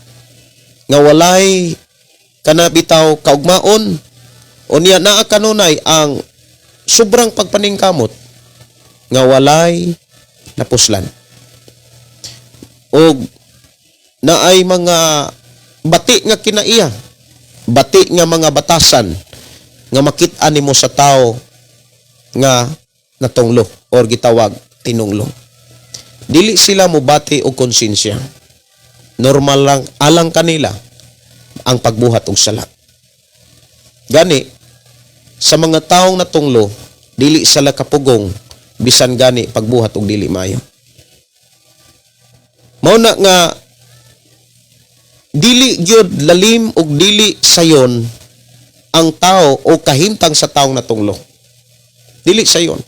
nga walay kana bitaw kaugmaon. Unya naa kanunay ang sobrang pagpaningkamot nga walay napuslan. Og naay mga bati nga kinaiya, bati nga mga batasan nga makit-an nimo sa tao nga natunglo or gitawag tinunglo. Dili sila mobati og konsensya. Normal lang alang kanila ang pagbuhat og sala. Gani sa mga taong natunglo, dili sila kapugong bisan gani pagbuhat og dili maayo. Mao na nga dili gyud lalim og dili sayon ang tao o kahimtang sa taong natunglo. Dili sayon.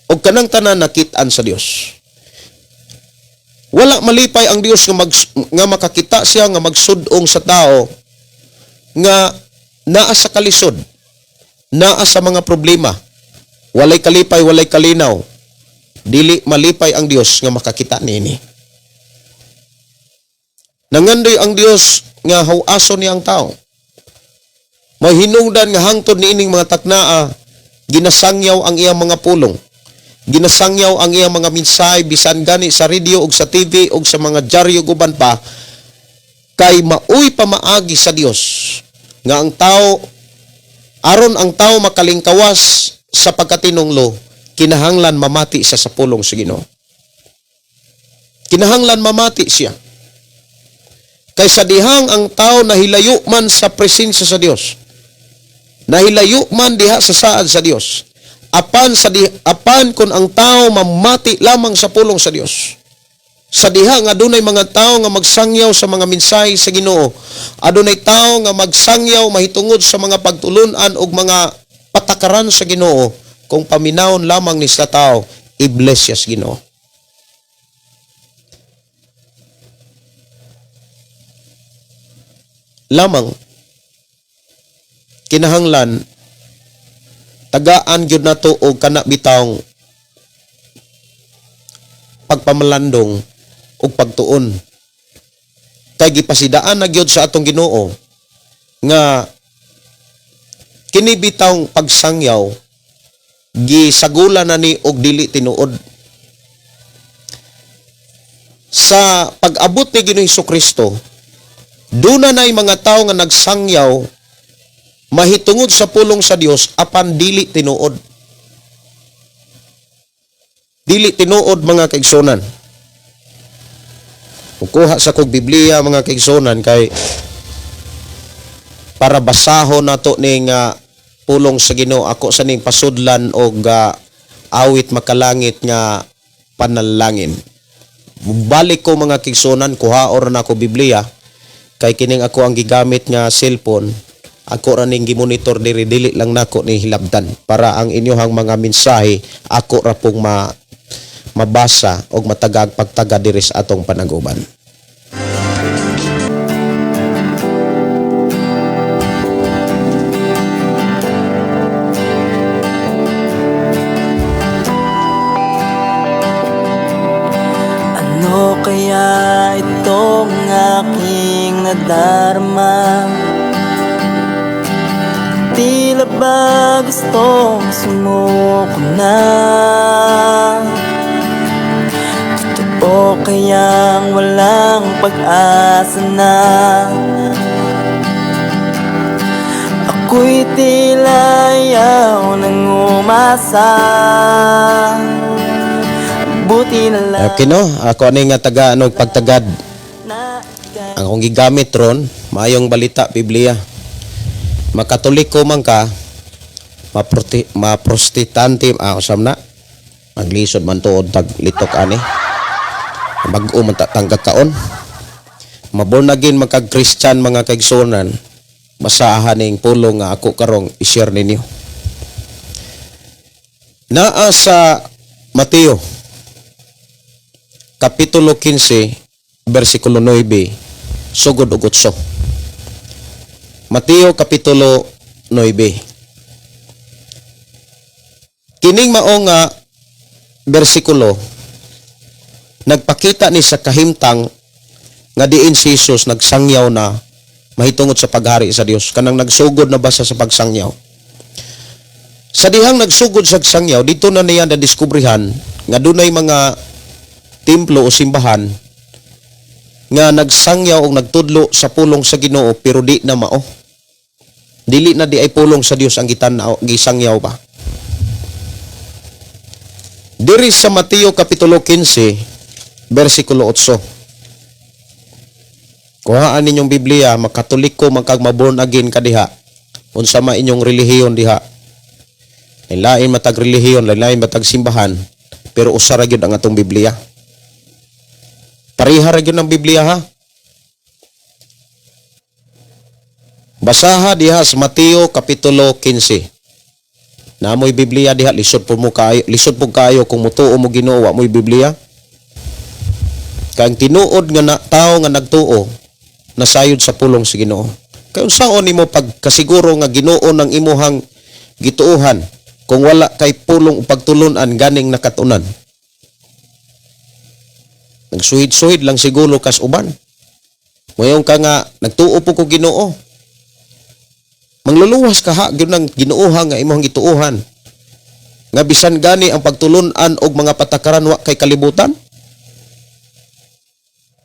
Og kanang tanan nakit-an sa Dios. Wala malipay ang Dios nga makakita siya nga magsudong sa tao nga naa sa kalisod, naa sa mga problema, walay kalipay, walay kalinaw. Dili malipay ang Dios nga makakita niini. Nangandoy ang Dios nga hawason niya ang tao. Mahinungdan nga hangtod niining mga taknaa, ginasangyaw ang iyang mga pulong. Ginasangyaw ang iyang mga mensahe bisan gani sa radio ug sa TV ug sa mga dyaryo ug uban pa, kay maoy pamaagi sa Dios nga ang tao, aron ang tao makalingkawas sa pagkatinunglo, kinahanglan mamati siya sa pulong sa Ginoo. Kinahanglan mamati siya. Kay sa dihang ang tao nahilayo man sa presensya sa Dios, nahilayo man diha sa saad sa Dios, apan kung ang tao mamati lamang sa pulong sa Dios, sa diha nga adunay mga tao nga magsangyaw sa mga mensahe sa Ginoo, adunay tao nga magsangyaw mahitungod sa mga pagtulunan ug mga patakaran sa Ginoo, kung paminawon lamang ni sa tao, i-bless siya sa Ginoo. lamang. Kinahanglan tagaan gyud nato og kana bitawng pagpamalandong ug pagtuon. Kay gipasidaan na gyud sa atong Ginoo nga kini bitawng pagsangyaw gisagula na ni og dili tinuod. Sa pag-abot ni Ginoong Kristo, duna na'y mga tao nga nagsangyaw mahitungod sa pulong sa Dios apan dili tinuod. Dili tinuod, mga kaigsunan. Kukuha sa kog Biblia, mga kaigsunan, kay para basahon nato ning pulong sa Ginoo. Ako sa ning pasudlan og awit makalangit nga panalangin. Balik ko, mga kaigsunan, kuhaon ra nako Biblia kay kining ako ang gigamit nga cellphone, ako ra ning gimonitor diri, dili lang nako ni hilabtan para ang inyohang mga mensahe ako ra pong mabasa og matagag pagtaga diri sa atong panaguban. Ano kaya itong aking nadarama? Tila ba gustong sumuko na? Totoo kayang walang pag-asa na? Ako'y tila ayaw nang umasa. Buti na lang Okay no, ako ani nga taga ano pagtagad na ika'y ang akong gigamit ron, Maayong Balita Biblia. Makatoliko man ka, maprotestante, usam na. Maglisod man tuod tag litok ani. Bag-o man ta tanggag kaon. Maborn again magkag Christian, mga kaigsunan. Basahan ning pulong nga ako karong i-share ninyo. Naa sa Mateo Kapitulo 15, versikulo 9, sugod ug 8. Mateo Kapitulo 9. Kining mao nga bersikulo nagpakita ni sa kahimtang nga diin si Jesus nagsangyaw na mahitungod sa paghari sa Dios, kanang nagsugod na ba siya sa pagsangyaw. Sa dihang nagsugod sa sangyaw, dito na niya nadiskubrihan nga dunay mga templo o simbahan nga nagsangyaw o nagtudlo sa pulong sa Ginoo pero di na mao. Dili na di ay pulong sa Dios ang gitan-aw, gisangyaw ba. Diri sa Mateo Kapitulo 15 versikulo 8. Kuhaan ninyong Biblia, makatoliko man kag maborn again ka diha. Unsa man inyong relihiyon diha. Lain matag relihiyon, lain matag simbahan, pero usa ra gyud ang atong Biblia. Pareha ra gyud ang Biblia ha. Basaha diha sa Mateo Kapitulo 15. Namoy Biblia diha, lisod po mo kayo, lisod po kayo kung mutuo mo Ginoo wa moy Biblia. Kay ang tinuod nga na, tao nga nagtuo nasayod sa pulong sa Ginoo. Kay unsaon nimo pagkasiguro nga Ginoo ng imuhang gituohan kung wala kay pulong o pagtulunan ganing nakatunan? Nagsuhid-suhid lang siguro kas uban. Moingon ka nga nagtuo po ko Ginoo. Mangluluwas ka ha gyud ng Ginooha nga imong gituohan. Nga bisan gani ang pagtulunan og mga patakaran wa kay kalibutan.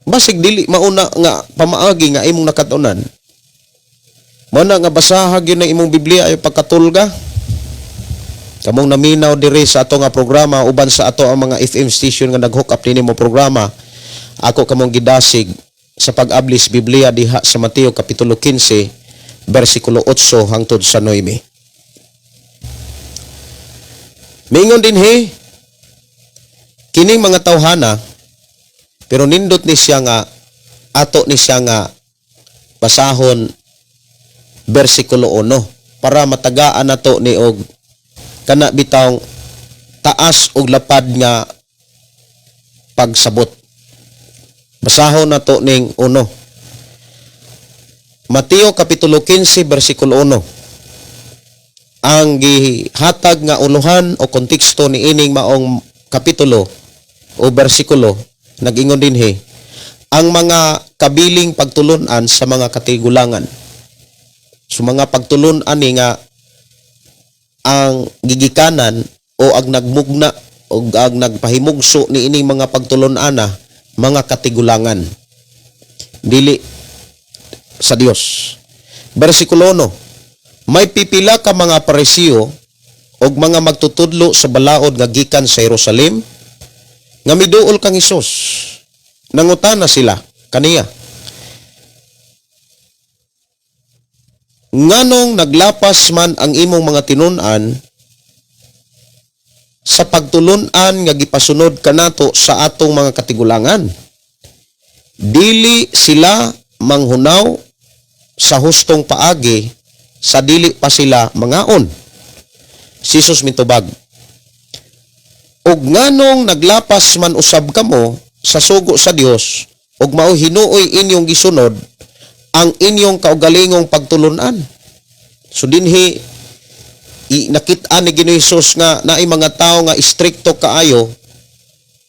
Basig dili mauna nga pamaagi nga imong nakatunan. Mao na nga basaha gyud ng imong Biblia ay pagkatulga. Kamong naminaw diri sa ato nga programa uban sa ato ang mga FM station nga nag-hook up nini mo programa. Ako kamong gidasig sa pag-ablis Biblia diha sa Mateo Kapitulo 15 versikulo 8 hangtod sa 9. Mingon dinhi kining mga tawhana, pero nindot ni siya nga ato ni siya nga basahon versikulo 1 para matagaan nato ni og kana bitawng taas og lapad nga pagsabot. Basahon nato ning uno. Mateo Kapitulo 15 versikulo 1. Ang gihatag nga uluhan o konteksto ni ining maong kapitulo o bersikulo nag-ingon dinhi ang mga kabiling pagtulunan sa mga katigulangan. So mga pagtulunan ni nga ang gigikanan o ang nagmugna o ang nagpahimugso ni ining mga pagtulunan mga katigulangan, dili sa Dios. Bersikulo 1. May pipila ka mga Parisiyo og mga magtutudlo sa balaod nga gikan sa Jerusalem nga miduol kang Hesus. Nangutana sila kaniya, "Nganong naglapas man ang imong mga tinun-an sa pagtulun-an nga gipasunod kanato sa atong mga katigulangan? Dili sila manghunaw sa hustong paagi sa dili pa sila mangaon." Si Jesus mitubag, "Og nganong naglapas man usab kamo sa sugo sa Dios ug mao hinuoy inyong gisunod ang inyong kaugalingong pagtulunan?" So dinhi nakit-an ni Ginoong Hesus nga naay mga tawo nga istrikto kaayo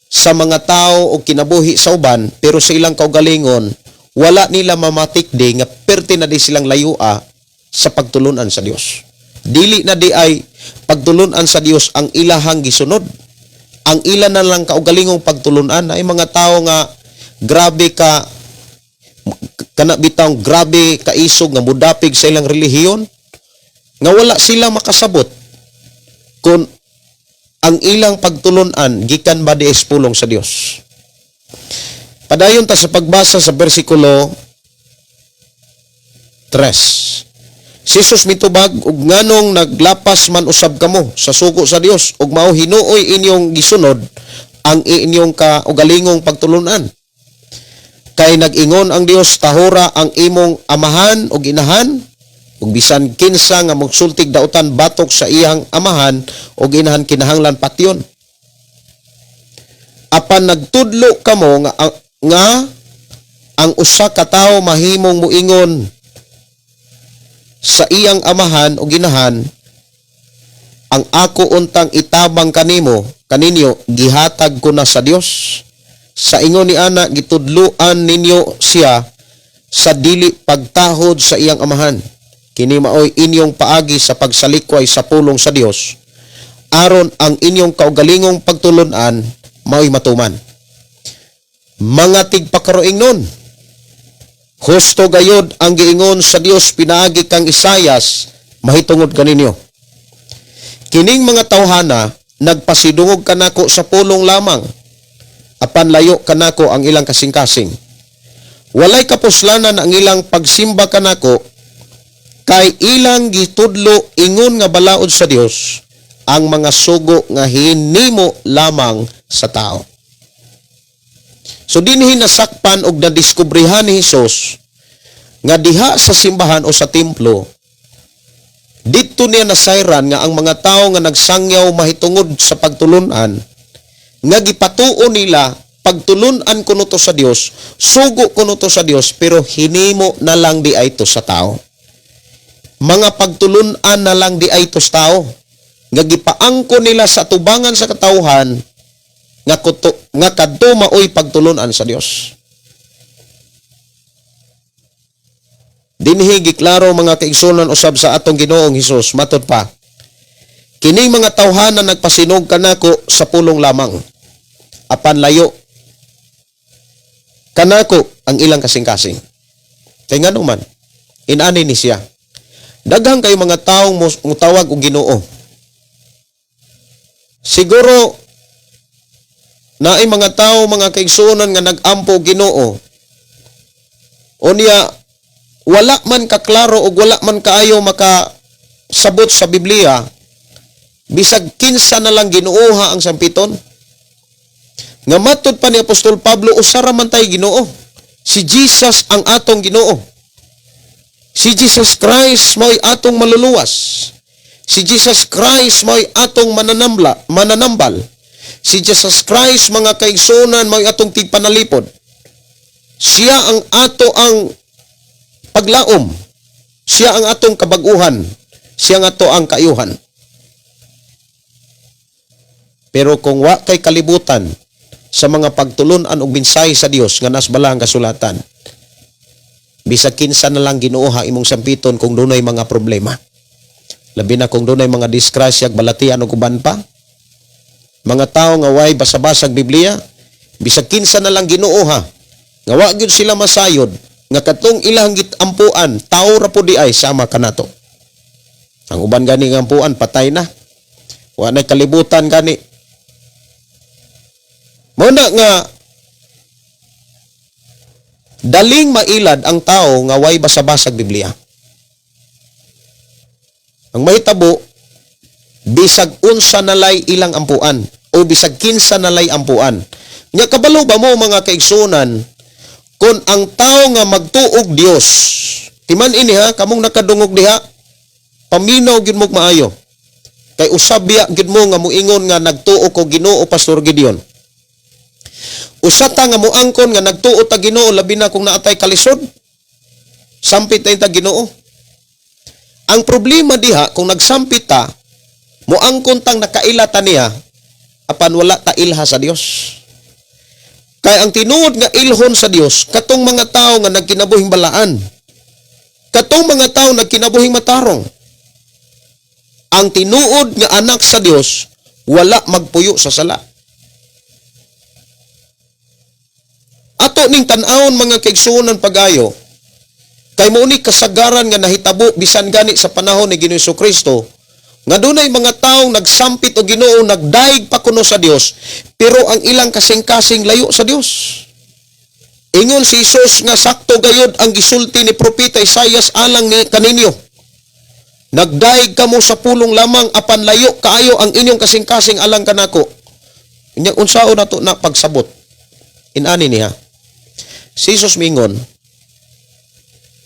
sa mga tao o kinabuhi sa uban, pero sa ilang kaugalingon wala nila mamatikdi nga perti na di silang layua sa pagtulunan sa Dios. Dili na di ay pagtulunan sa Dios ang ilahang gisunod. Ang ila na lang kaugalingong pagtulunan ay mga tao nga grabe ka kana bitawng grabe kaisog nga mudapig sa ilang relihiyon nga wala sila makasabot kung ang ilang pagtulunan gikan ba di is pulong sa Dios. Padayon ta sa pagbasa sa bersikulo 3. Si Jesus mitubag, "Ug nganong naglapas man usab kamo sa sugo sa Dios ug mao hinuoy inyong gisunod ang inyong kaugalingong pagtulunan? Kay nag-ingon ang Dios, 'Tahura ang imong amahan ug inahan,' ug 'Bisan kinsa nga mogsultig dautan batok sa iyang amahan ug inahan kinahanglan patyon.' Apan nagtudlo kamo nga ang usa ka tawo mahimong muingon sa iyang amahan o ginahan, 'Ang ako untang itabang kanimo kaninyo gihatag ko na sa Dios.' Sa ingon ni ana gitudloan ninyo siya sa dili pagtahod sa iyang amahan. Kini maoy inyong paagi sa pagsalikway sa pulong sa Dios aron ang inyong kaugalingong pagtulunan maoy matuman. Mga tigpakaroingnon, husto gayod ang giingon sa Dios pinaagi kang Isayas mahitungod kaninyo: 'Kining mga tawhana nagpasidungog kanako sa pulong lamang, apan layo kanako ang ilang kasing-kasing. Walay kapuslanan ang ilang pagsimba kanako, kay ilang gitudlo ingon nga balaod sa Dios ang mga sugo nga hinimo lamang sa tao." So dinhi nasakpan og nadiskubrehan ni Hesus nga diha sa simbahan o sa templo, didto niya nasayran nga ang mga tao nga nagsangyaw mahitungod sa pagtulunan nga gipatuo nila pagtulunan kuno to sa Dios, sugo kuno to sa Dios, pero hinimo na lang di ay to sa tao. Mga pagtulunan na lang di ay to sa tao nga gipaangko nila sa tubangan sa katawhan nga kuto, nga kadto maoy pagtulunan sa Dios. Dinhi giklaro, mga kaigsunan, usab sa atong Ginoong Hesus matod pa, "Kining mga tawhana nagpasinog kanako sa pulong lamang, apan layo kanako ang ilang kasing-kasing." Kay ngano man inani ni siya, daghan kay mga taong mutawag og Ginoo. Siguro naay mga tao, mga kaigsuonan, nga nag-ampo og Ginoo. Unya wala man kaklaro og wala man kaayo makasabot sa Biblia, bisag kinsa na lang Ginooha ang sampiton. Nga matod pa ni Apostol Pablo, usa ra man tay Ginoo. Si Jesus ang atong Ginoo. Si Jesus Christ mao'y atong maluluwas. Si Jesus Christ mao'y atong mananambal. Si Jesus Christ, mga kaigsunan, mao'y atong tigpanalipod. Siya ang ato ang paglaom. Siya ang atong kabaguhan. Siya ang ato ang kaayuhan. Pero kung wa kay kalibutan sa mga pagtulunan og mensahe sa Dios nga nas balaang kasulatan, bisag kinsa na lang Ginoo ha imong sampiton kung dunay mga problema. Labi na kung dunay mga disgrasya, balatian ug uban pa. Mga tao nga way basa-basag Biblia, bisag kinsa na lang Ginoo ha, nga wa gyud sila masayod nga katong ilang gitampuan tao ra pud diay sama kanato. Ang uban gani nga ampuan patay na. Wa nay kalibutan gani. Mao na nga daling mailad ang tao nga way basa-basag Biblia. Ang mahitabo, bisag unsa nalay ilang ampuan o bisag kinsa nalay ampuan. Nya kabalo ba mo, mga kaigsunan, kung ang tao nga magtuog Dios, timan ini ha, kamong nakadungog diha, paminaw gyud mo maayo. Kay usab biya gyud mo nga muingon nga nagtuo ko Ginoo, Pastor Gideon. Usa ta nga muangkon nga nagtuo ta Ginoo, labi na kung naatay kalisod. Sampit na ta Ginoo. Ang problema diha, kung nagsampit ta, muangkon tang nakaila ta niya, apan wala ta ilha sa Dios. Kay ang tinuod nga ilhon sa Dios katong mga tao nga nagkinabuhing balaan. Katong mga tao nagkinabuhing matarong. Ang tinuod nga anak sa Dios wala magpuyo sa sala. Ato ning tan-awon, mga kaigsuonan, pag-ayo kay mao ni kasagaran nga nahitabo bisan gani sa panahon ni Ginoong Kristo nga dunay mga taong nagsampit og Ginoo, nagdaig pa kuno sa Dios, pero ang ilang kasing-kasing layo sa Dios. Ingon si Jesus nga sakto gayud ang gisulti ni propeta Isaias alang ni kaninyo. Nagdaig kamo sa pulong lamang apan layo kaayo ang inyong kasing-kasing alang kanako. Nya unsaon nato na pagsabot? Inani niya. Si Jesus mingon,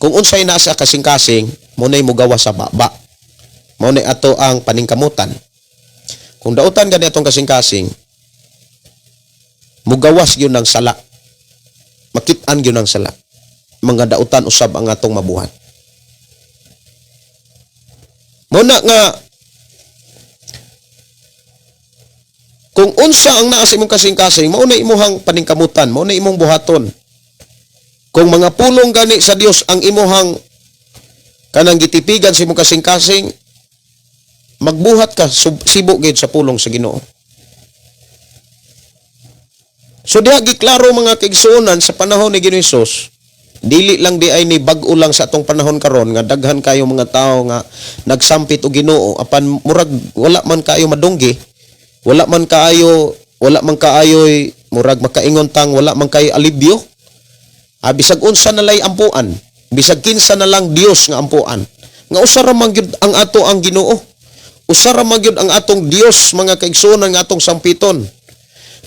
kung unsay naa sa kasing-kasing, mao nay mugawa sa baba. Mao nay ato ang paningkamutan. Kung dautan gani atong kasing-kasing, mugawas gyud ng sala. Makit-an gyud ng sala. Mga dautan usab ang atong mabuhat. Mao na nga kung unsa ang naa sa imong kasing-kasing, mao na imuhang paningkamutan, mao na imong buhaton. Kung mga pulong gani sa Dios ang imuhang kanang gitipigan sa imong kasing-kasing, magbuhat ka sibo gyud sa pulong sa Ginoo. So diha giklaro, mga kaigsuonan, sa panahon ni Ginoo Hesus, dili lang di ay ni bag-o lang sa atong panahon karon nga daghan kayo mga tao nga nagsampit og Ginoo apan murag wala man kaayo madunggi, wala man kaayo murag makaingon tang wala man kayo alibyo. Ah, bisag unsa na lay ampuan, bisag kinsa na lang Dios nga ampuan, nga usa ra man gyud ang ato ang Ginoo. Usa ra man gyud ang atong Dios, mga kaigsuonan, nga atong sampiton.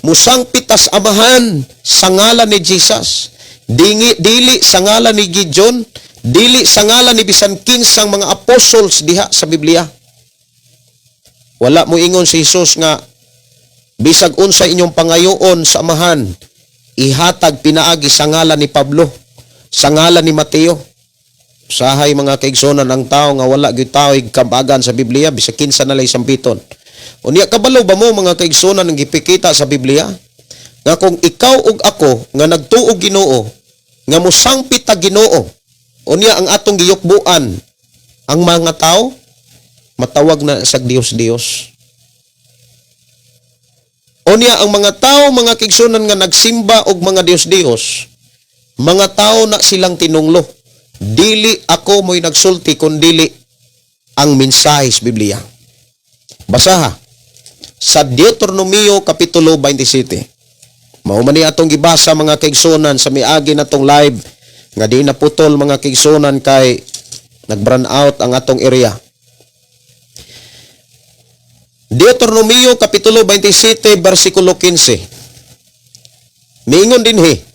Musangpit tas Amahan sa ngalan ni Jesus. Dingi, dili sa ngalan ni Gideon, dili sa ngalan ni bisan kinsang mga apostles diha sa Biblia. Wala mo ingon si Jesus nga bisag unsa inyong pangayoon sa Amahan, ihatag pinaagi sa ngalan ni Pablo, sa ngalan ni Mateo. Sahay, mga kaigsuonan, ang tao nga wala gyud tao kabagan sa Biblia, bisag kinsa na lay sampiton. Unya kabalo ba mo, mga kaigsuonan, ang gipikita sa Biblia nga kung ikaw ug ako nga nagtuo Ginoo, nga mosangpit ta Ginoo, unya ang atong giyukbuan ang mga tao, matawag na sa Dios Dios. Unya ang mga tao, mga kaigsuonan, nga nagsimba og mga Dios Dios, mga tao na silang tinunglo. Dili ako mo'y nagsulti kun dili ang mensahe sa Biblia. Basaha sa Deuteronomio Kapitulo 27. Mao man ni atong gibasa, mga kaigsuonan, sa miagi natong live nga di naputol, mga kaigsuonan, kay nag-brown out ang atong area. Deuteronomio Kapitulo 27 versikulo 15. Miingon dinhi,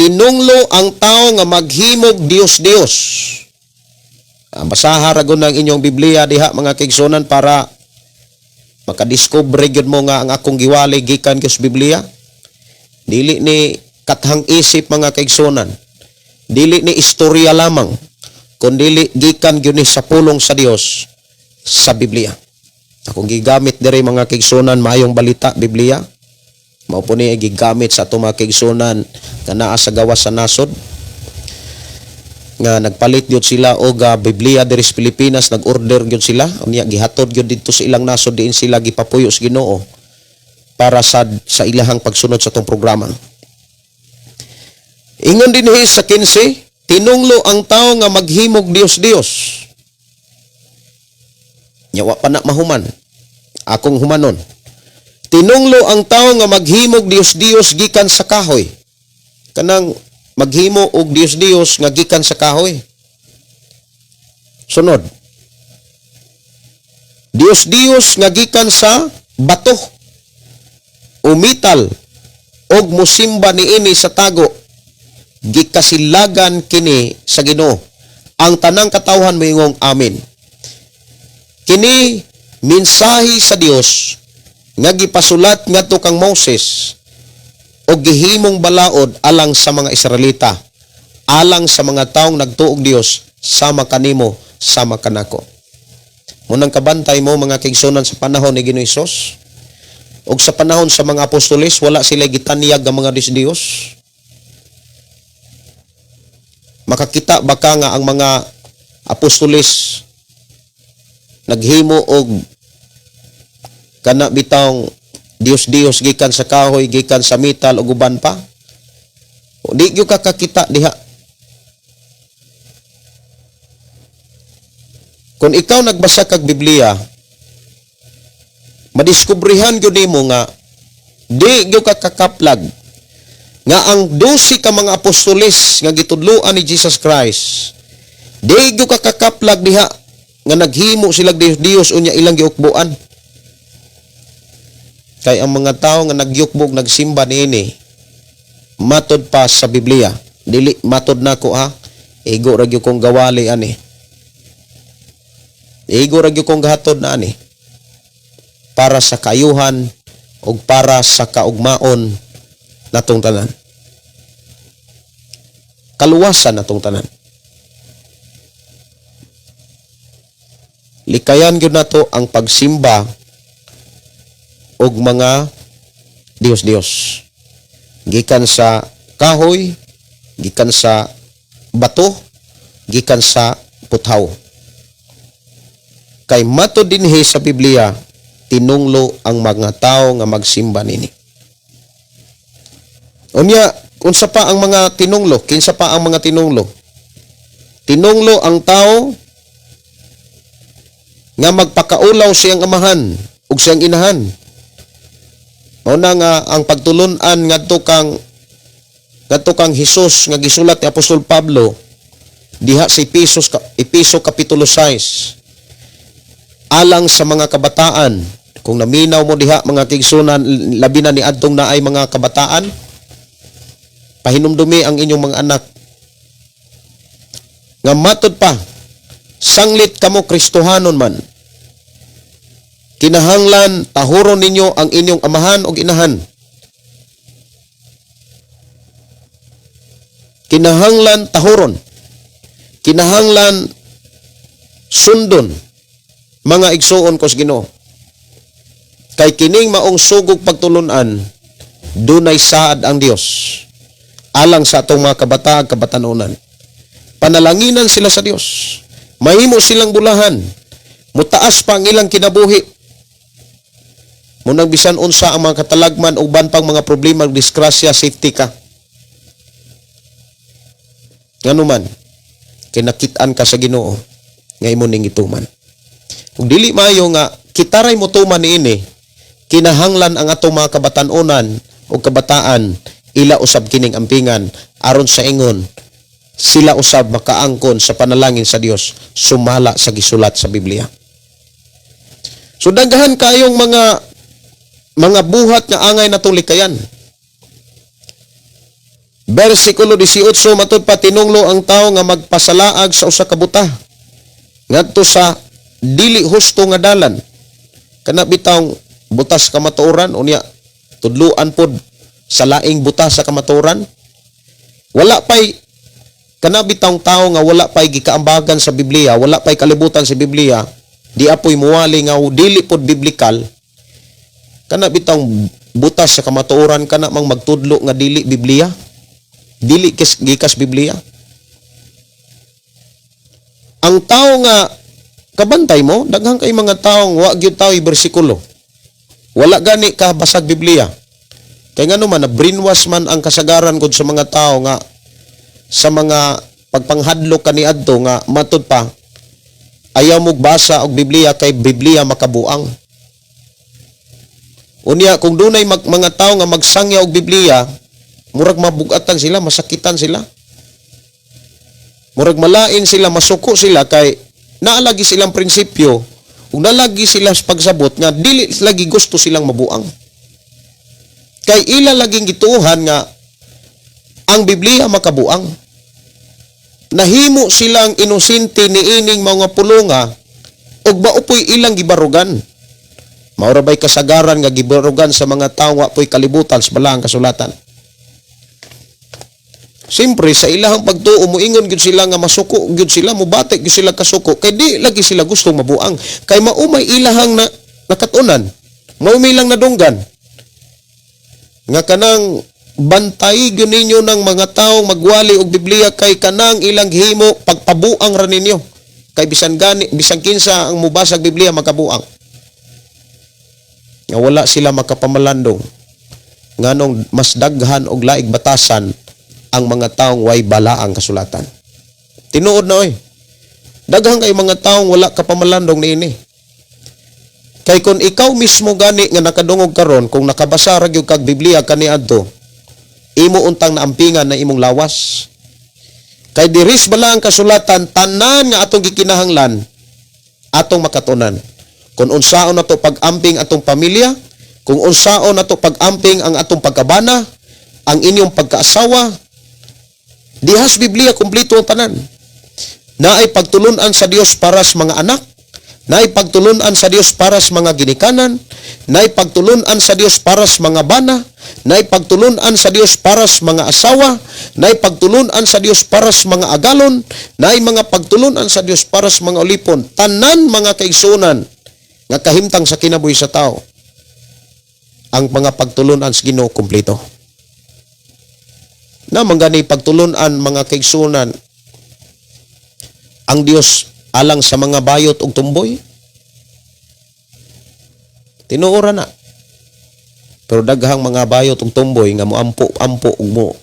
tinunglo ang tao nga maghimog Dios-Dios. Ah, basaha ra gud ang inyong Biblia diha, mga kaigsuonan, para makadiskubre gyud mo nga ang akong giwali gikan gyud sa Biblia. Dili ni kathang isip, mga kaigsuonan. Dili ni istorya lamang, kundili gikan gyud ni sa pulong sa Dios sa Biblia. Akong gigamit diri, mga kaigsuonan, Maayong Balita Biblia. Mao po ni gigamit sa atong mga kaigsuonan nga naa sa gawas sa nasod nga nagpalit gyud sila og Biblia diri sa Pilipinas, nag-order gyud sila, unya gihatod gyud didto sa ilang nasod diin sila gipapuyo sa Ginoo para sa ilahang pagsunod sa atong programa. Ingon dinhi sa 15, tinunglo ang tao nga maghimog Dios-Dios. Nya wa pa na mahuman. Akong humanon. Tinunglo ang tao nga maghimog Dios-Dios gikan sa kahoy. Kanang maghimo og Dios-Dios nga gikan sa kahoy. Sunod. Dios-Dios nga gikan sa bato o metal og musimba niini sa tago, gikasilagan kini sa Ginoo. Ang tanang katawhan moingong, "Amen." Kini mensahe sa Dios nga gipasulat ngadto kang Moses o gihimong balaod alang sa mga Israelita, alang sa mga taong nagtuog Dios sama kanimo, sama kanako. Munang kabantay mo, mga kaigsuonan, sa panahon ni Ginoong Hesus ug sa panahon sa mga apostoles, wala sila gitanyag ang mga Diyos Diyos. Makakita ba ka nga ang mga apostoles naghimo og kana bitawng Dios-Dios gikan sa kahoy, gikan sa metal ug uban pa? O, di gyud ka kakita diha. Kung ikaw nagbasa kag Biblia, madiskubrehan gyud nimo nga di gyud ka kakaplag nga ang 12 ka mga apostoles nga gitudloan ni Jesus Christ, di gyud ka kakaplag diha nga naghimo sila Dios Dios unya ilang giukbuan. Kay ang mga tao nga nagyukbog, nagsimba niini, matod pa sa Biblia, dili matod nako ha, igo ra gyud kong gawali ani, igo ra gyud kong gahatod na ani para sa kayuhan ug para sa kaugmaon natong tanan, kaluwasan natong tanan. Likayan gyud nato ang pagsimba og mga Dios-Dios gikan sa kahoy, gikan sa bato, gikan sa puthaw. Kay matod dinhi sa Biblia, tinunglo ang mga tao nga magsimba nini. Unya, unsa pa ang mga tinunglo? Kinsa pa ang mga tinunglo? Tinunglo ang tao nga magpakaulaw siyang amahan ug siyang inahan. Mao na nga ang pagtulun-an ngadto kang Hesus nga gisulat ni Apostol Pablo diha sa Epeso kapitulo 6 alang sa mga kabataan. Kung naminaw mo diha, mga kaigsuonan, labi na ni adtong naay mga kabataan, pahinumdumi ang inyong mga anak nga matod pa, sanglit kamo Kristohanon man, kinahanglan tahuron ninyo ang inyong amahan ug inahan. Kinahanglan tahuron, kinahanglan sundon, mga igsuon ko sa Ginoo, kay kining maong sugog pagtulunan, dunay saad ang Dios alang sa atong mga kabataan, kabatanunan. Panalanginan sila sa Dios, mahimo silang bulahan, mutaas pa ang ilang kinabuhi. Munang bisan unsa ang mga katalagman uban pang mga problema, disgrasya, safety ka. Ngano man kinakit-an ka sa Ginoo nga imo ning gituman. Ug dili maayo nga kitaray mo tuman niini, kinahanglan ang atong mga kabatan-onan o kabataan ila usab kining ampingan aron sa ingon sila usab makaangkon sa panalangin sa Dios sumala sa gisulat sa Biblia. So daghan kayong mga buhat nga angay natong likayan. Versikulo 18, matud pa, tinunglo ang tao nga magpasalaag sa usa ka buta ngadto sa dili husto nga dalan. Kana bitawng butas kamatuoran, unya tudluan pod sa laing buta sa kamatuoran. Wala pay Kana bitawng tao nga wala pay gikaambagan sa Biblia, wala pay kalibutan sa Biblia, di apoy muwali nga dili pod biblikal. Kana bitawng butas sa kamatuoran, kana mang magtudlo nga dili Biblia, dili gikas Biblia. Ang tao nga kabantay mo, daghan kay mga taong wa gyud tao bersikulo. Wala gani ka basag Biblia. Kay ngano man na brainwash man ang kasagaran gud sa mga tao nga sa mga pagpanghadlok kaniadto nga matud pa ayaw mo basa og Biblia kay Biblia makabuang. Unya kung dunay mga tao nga magsangya og Biblia, murag mabugatan sila, masakitan sila. Murag malain sila, masuko sila kay naalagi silang prinsipyo ug nalagi sila sa pagsabot nga dili lagi gusto silang mabuang. Kay ila laging gituohan nga ang Biblia makabuang. Nahimo silang inosente niining mga pulonga ug mao poy ilang gibarugan. Mao ra bay kasagaran nga gibarugan sa mga tawo wa poy kalibutan sa balaang kasulatan. Siyempre, sa ilahang pagtuo, muingon gyud sila nga masuko gyud sila, mubati gyud sila kasuko, kay di lagi sila gustong mabuang. Kay maumay ilahang na, nakatunan, maumay lang nadunggan. Nga kanang bantay gyud ninyo ng mga taong magwali og Biblia kay kanang ilang gihimo pagpabuang ra ninyo. Kay bisan gani, bisan kinsa ang mubasag Biblia makabuang. Nga wala sila makapamalandong nganong mas daghan og laig batasan ang mga taong way balaang kasulatan. Tinuod na oy. Daghan kay mga taong wala kapamalandong niini. Kay kung ikaw mismo gani nga nakadungog karon, kung nakabasa ra gyud kag Biblia kaniadto, imo untang naampingan na imong lawas. Kay diris bala ang kasulatan, tanan nga atong gikinahanglan atong makatunan. Kung unsaon nato pag-amping atong pamilya, kung unsaon nato pag-amping ang atong pagkabana, ang inyong pagkaasawa, dihas Biblia kumpleto ang tanan. Naay pagtulunan sa Dios para sa mga anak, naay pagtulunan sa Dios para sa mga ginikanan, naay pagtulunan sa Dios para sa mga bana, naay pagtulunan sa Dios para sa mga asawa, naay pagtulunan sa Dios para sa mga agalon, naay mga pagtulunan sa Dios para sa mga ulipon. Tanan mga kaigsuonan nga kahimtang sa kinabuhi sa tao, ang mga pagtulunan sa Ginoo kumpleto. Na manggani pagtulunan mga kaigsuonan ang Dios alang sa mga bayot ug tumboy. Tinuora na. Pero daghang mga bayot ug tumboy nga moampo-ampo ug mo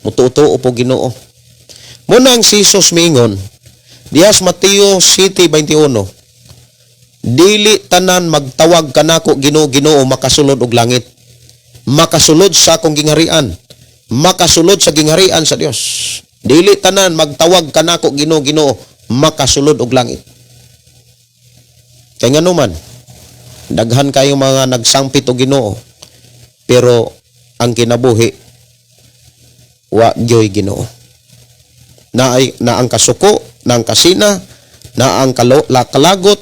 mutuo-tuo po Ginoo. Muna ang si Jesus miingon dihas Mateo 7:21, "Dili tanan magtawag kanako Ginoo, Ginoo makasulod og langit, makasulod sa akong gingharian, makasulod sa gingharian sa Dios. Dili tanan magtawag kanako Ginoo, Ginoo makasulod og langit." Kay ngano man daghan kayo mga nagsangpit og Ginoo, pero ang kinabuhi wa gyoy Ginoo. Naay na ang kasuko, na ang kasina, na ang kalagot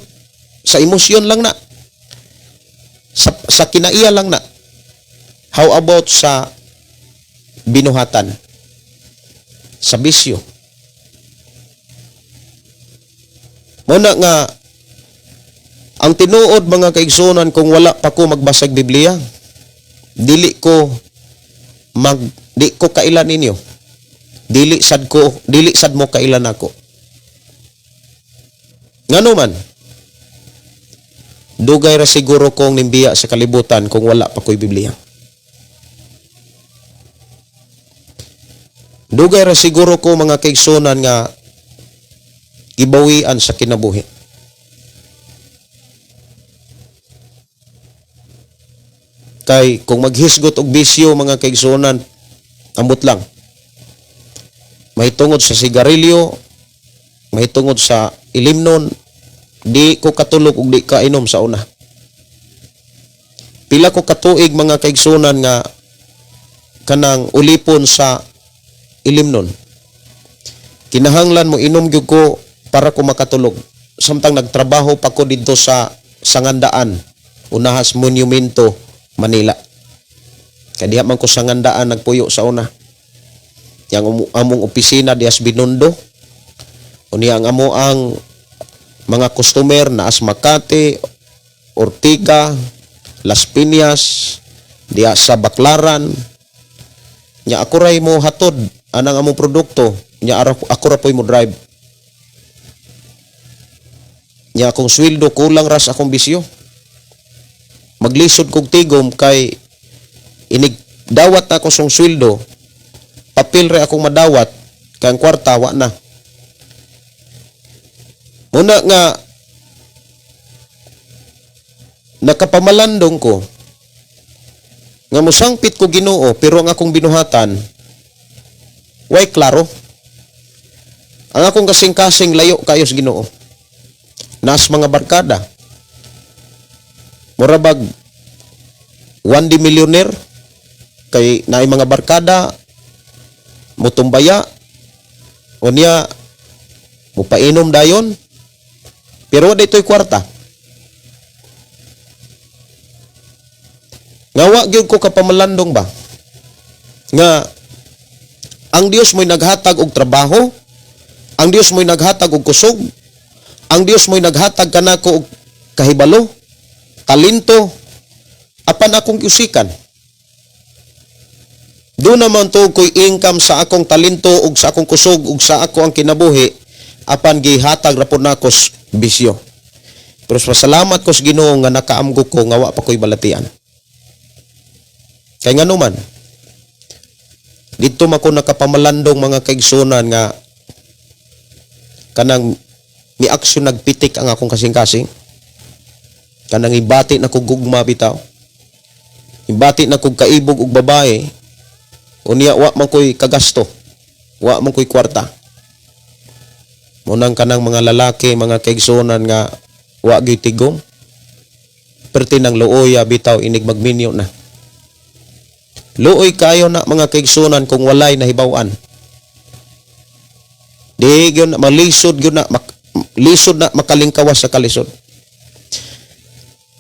sa emosyon lang na. Sa kinaiya lang na. How about sa binuhatan? Sa bisyo? Muna nga ang tinuod mga kaigsunan, kung wala pa ko magbasag Biblia, dili ko kailan ninyo. Dili sad mo kailan ako. Ngano man, dugay ra siguro kong nimbiya sa kalibutan kung wala pa ko'y Biblia. Dugay ra siguro ko mga kaigsunan nga gibawian sa kinabuhi. Kay kung maghisgot og bisyo mga kaigsunan, ambot lang. Mahitungod sa sigarilyo, mahitungod sa ilimnon, di ko katulog og di kainom sa una. Pila ko katuig mga kaigsunan nga kanang ulipon sa ilimnon. Kinahanglan mo inom gyud ko para ko makatulog. Samtang nagtrabaho pa ko didto sa Sangandaan, unahas Monumento, Manila. Kay diha man ko Sangandaan nagpuyo sa una. Yang among opisina dias Binondo. Unya ang amo ang mga customer na as Makati, Ortiga, Las Piñas, diya sa Baclaran. Nya ako ray mo hatod anang among produkto. Nya ako ra po'y mo drive. Nya akong sweldo kulang ras akong bisyo. Maglisod kog tigom kay inig dawat na ako song sweldo, papel ra akong madawat kay ang kwarta wa na. Muna nga nakapamalandong ko nga mosangpit ko Ginoo, pero ang akong binuhatan way klaro. Ang akong kasing-kasing layo kayo sa Ginoo. Nas mga barkada. Murabag one day millionaire kay naay mga barkada mutumbaya, unya mupainom dayon, pero wa daytoy kwarta. Nga wa gyud ko kapamalandong ba nga ang Dios mo'y naghatag og trabaho, ang Dios mo'y naghatag og kusog, ang Dios mo'y naghatag kanako og kahibalo, talento, apan akong giusikan. Do naman to ko'y income sa akong talento ug sa akong kusog ug sa ako ang kinabuhi, apan gihatag ra pud nako bisyo. Pero pasalamat ko sa Ginoo nga nakaamgo ko nga wa pa ko'y balatian. Kay ngano man, dito man ko nakapamalandong, mga kaigsunan, nga kanang mi-aksyon nagpitik ang akong kasing-kasing. Kanang ibati na kog gugma bitaw. Ibati na kog kaibog og babae. Unya wa man ko'y kagasto. Wa man ko'y kwarta. Munang kanang mga lalaki, mga kaigsunan, nga wa gyud tigom. Perti ng luoya bitaw inig magminyo na. Luoy kayo na, mga kaigsunan, kung walay nahibaw-an. Di gyud na malisod gyud na lisod na makalingkawas sa kalisod.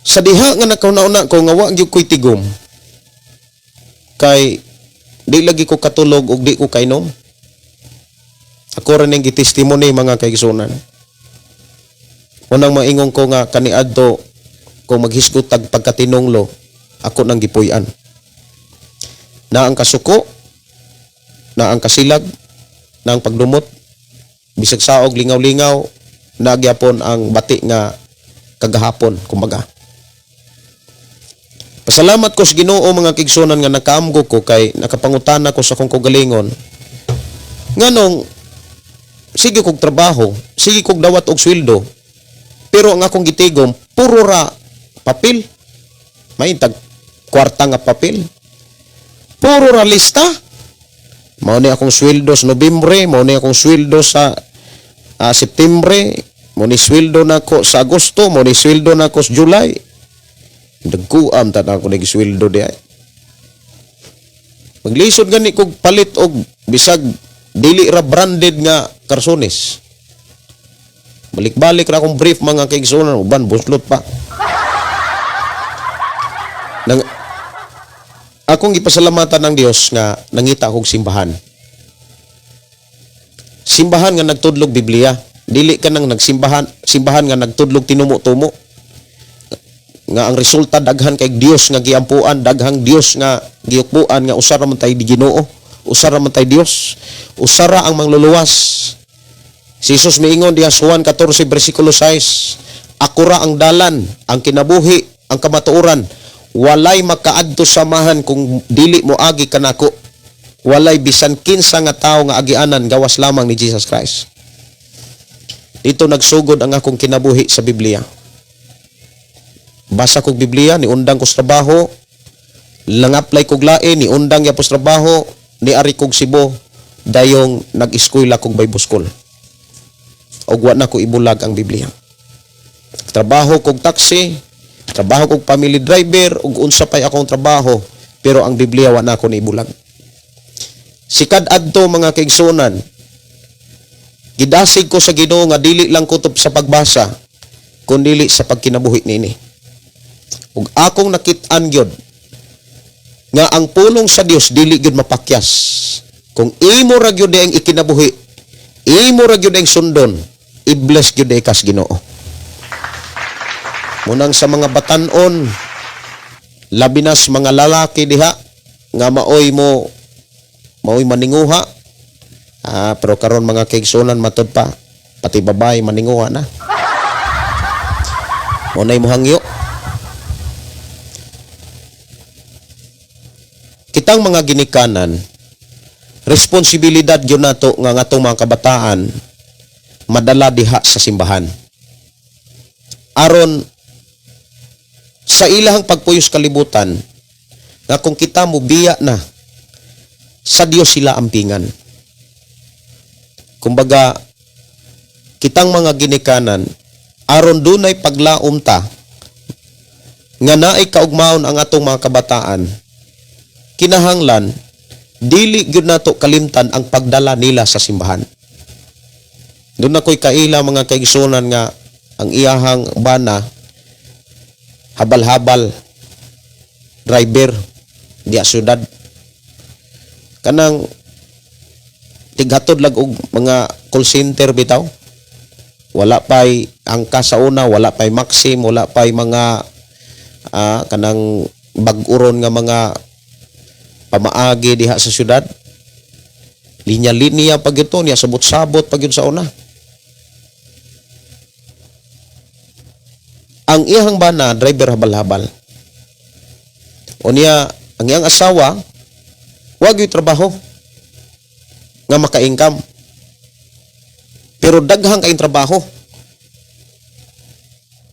Sa diha nga nakauna-una ko nga wa gyud ko'y tigom. Kay di lagi ko katulog ug di ko kainom. Ako ra ning gitestimony, mga kaigsunan. Unang maingon ko nga kaniadto kung maghisgot tag pagkatinunglo, ako nang gipuy-an. Na ang kasuko, na ang kasilag, na ang pagdumot, bisag saog lingaw-lingaw, nagyapon ang bati nga kagahapon, kumbaga. Pasalamat ko sa Ginoo, mga kaigsunan, nga nakaamgo ko kay nakapangutana ko sa akong kaugalingon. Nganong sige kog trabaho, sige kog dawat og sweldo, pero ang akong gitigom puro ra papel. May tag kwarta nga papel. Puro ra lista. Mao ni akong sweldo sa Nobyembre, mao ni akong sweldo sa Septembre, mao ni sweldo nako sa Agosto, mao ni sweldo nako sa July. Nagkuam ta na ako nag-sweldo di ay. Maglisod gani kog palit og bisag dili ra branded nga karsones. Balik-balik ra akong brief, mga kaigsunan, uban buslot pa. Nang akong gipasalamatan ng Dios nga nangita akong simbahan. Simbahan nga nagtudlog Biblia, dili ka nang nagsimbahan, simbahan nga nagtudlog tinumo-tumo. Nga ang resulta daghan kay Dios nga giampuan, daghang Dios nga giyukbuan nga usara man tay di Ginoo, usara man tay Dios, usara ang mangluluwas. Si Jesus miingon diha sa Juan 14 bersikulo 6, "Ako ra ang dalan, ang kinabuhi, ang kamatuoran. Walay makaadto sa Amahan kung dili mo agi kanako." Walay bisan kinsa nga tawo nga agianan gawas lamang ni Jesus Christ. Dito nagsugod ang akong kinabuhi sa Biblia. Basa kog Biblia, niundang ko sa trabaho, lang-apply kog lain, niundang gyapon sa trabaho, niari kog Cebu, dayong nag-eskwela kog Bible School. Og wa na ko ibulag ang Biblia. Trabaho kog taxi, trabaho kog family driver, ug unsa pay akong trabaho, pero ang Biblia wa na ko niibulag. Sikad adto, mga kaigsunan, gidasig ko sa Ginoo nga dili lang kutob sa pagbasa, kundili sa pagkinabuhi niini. Ug akong nakit-an gyud nga ang pulong sa Dios dili gyud mapakyas. Kung imo ra gyud ang ikinabuhi, imo ra gyud ang sundon, i-bless gyud kas Ginoo. Munang sa mga batanon, labi na sa mga lalaki diha nga maoy mo maoy maninguha. Ah, pero karon mga kaigsunan, matud pa pati babae maninguha na. Mo nay mohangyo. Kitang mga ginikanan, responsibilidad gyud nato nga ngatong mga kabataan madala diha sa simbahan. Aron sa ilahang pagpuyos kalibutan, nga kung kita mobiya na, sa Dios sila ampingan. Kumbaga, kitang mga ginikanan, aron dunay paglaom ta nga naay kaugmaon ang atong mga kabataan, kinahanglan dili gyud nato kalimtan ang pagdala nila sa simbahan. Duna ko'y kaila, mga kaigsunan, nga ang iyahang bana habal-habal, driver diya syudad, kanang tighatod lag og mga call center bitaw. Wala pay angka sa una, wala pay Maxim, wala pay mga kanang bag-uron nga mga pamaagi diha sa syudad. Linya-linya pag ito niya, sabot-sabot pag yun sa una. Ang iyang bana, driver habal-habal. O niya, ang iyang asawa, wag yung trabaho nga maka-income. Pero daghang kayong trabaho.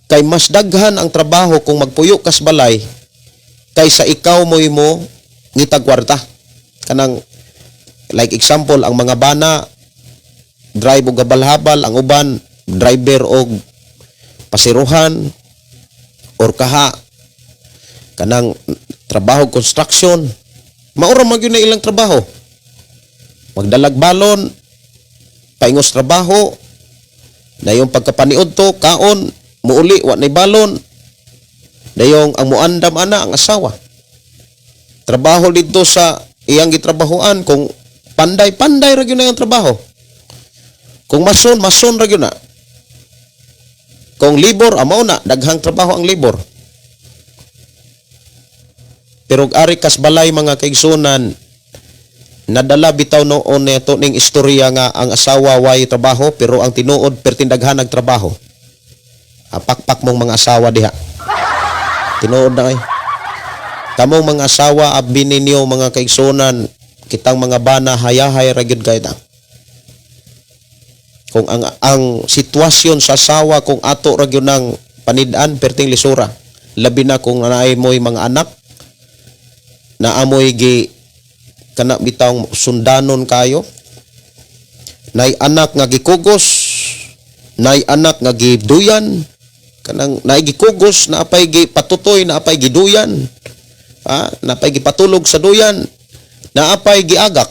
Kay mas daghan ang trabaho kung magpuyo kas balay kaysa ikaw mo'y mo ngitag kwarta. Kanang like example, ang mga bana drive og habal-habal, ang uban driver og pasiruhan or kaha kanang trabaho construction. Maura man gyud na ilang trabaho, magdalag balon, paingos trabaho na yung pagkapaniod to kaon, muuli, wa nay balon. Dayong ang muandam ana ang asawa, trabaho dito sa iyang gitrabahoan. Kung panday, panday ra gyud na ang trabaho. Kung mason, mason ra gyud na. Kung libor, amo na daghang trabaho ang libor. Pero og ari kas balay, mga kaigsunan, nadala bitaw noon neto ning istorya nga ang asawa way trabaho, pero ang tinuod pertindaghan trabaho. Apakpak mong mga asawa diha. Tinuod na ay. Kamong mga asawa, abi ninyo, mga kaigsunan, kitang mga bana hayahay ra gyud kay ta. Kung ang sitwasyon sa asawa, kung ato ra gyud nang panid-an, perting lisura. Labi na kung naay mo'y mga anak na amoy gi kana bitawng sundanon kayo, nay anak nga gikugos, nay anak nga giduyan, kanang nay gikugos, naapay gipatutoy, naapay giduyan, naapay gipatulog sa duyan, naapay giagak,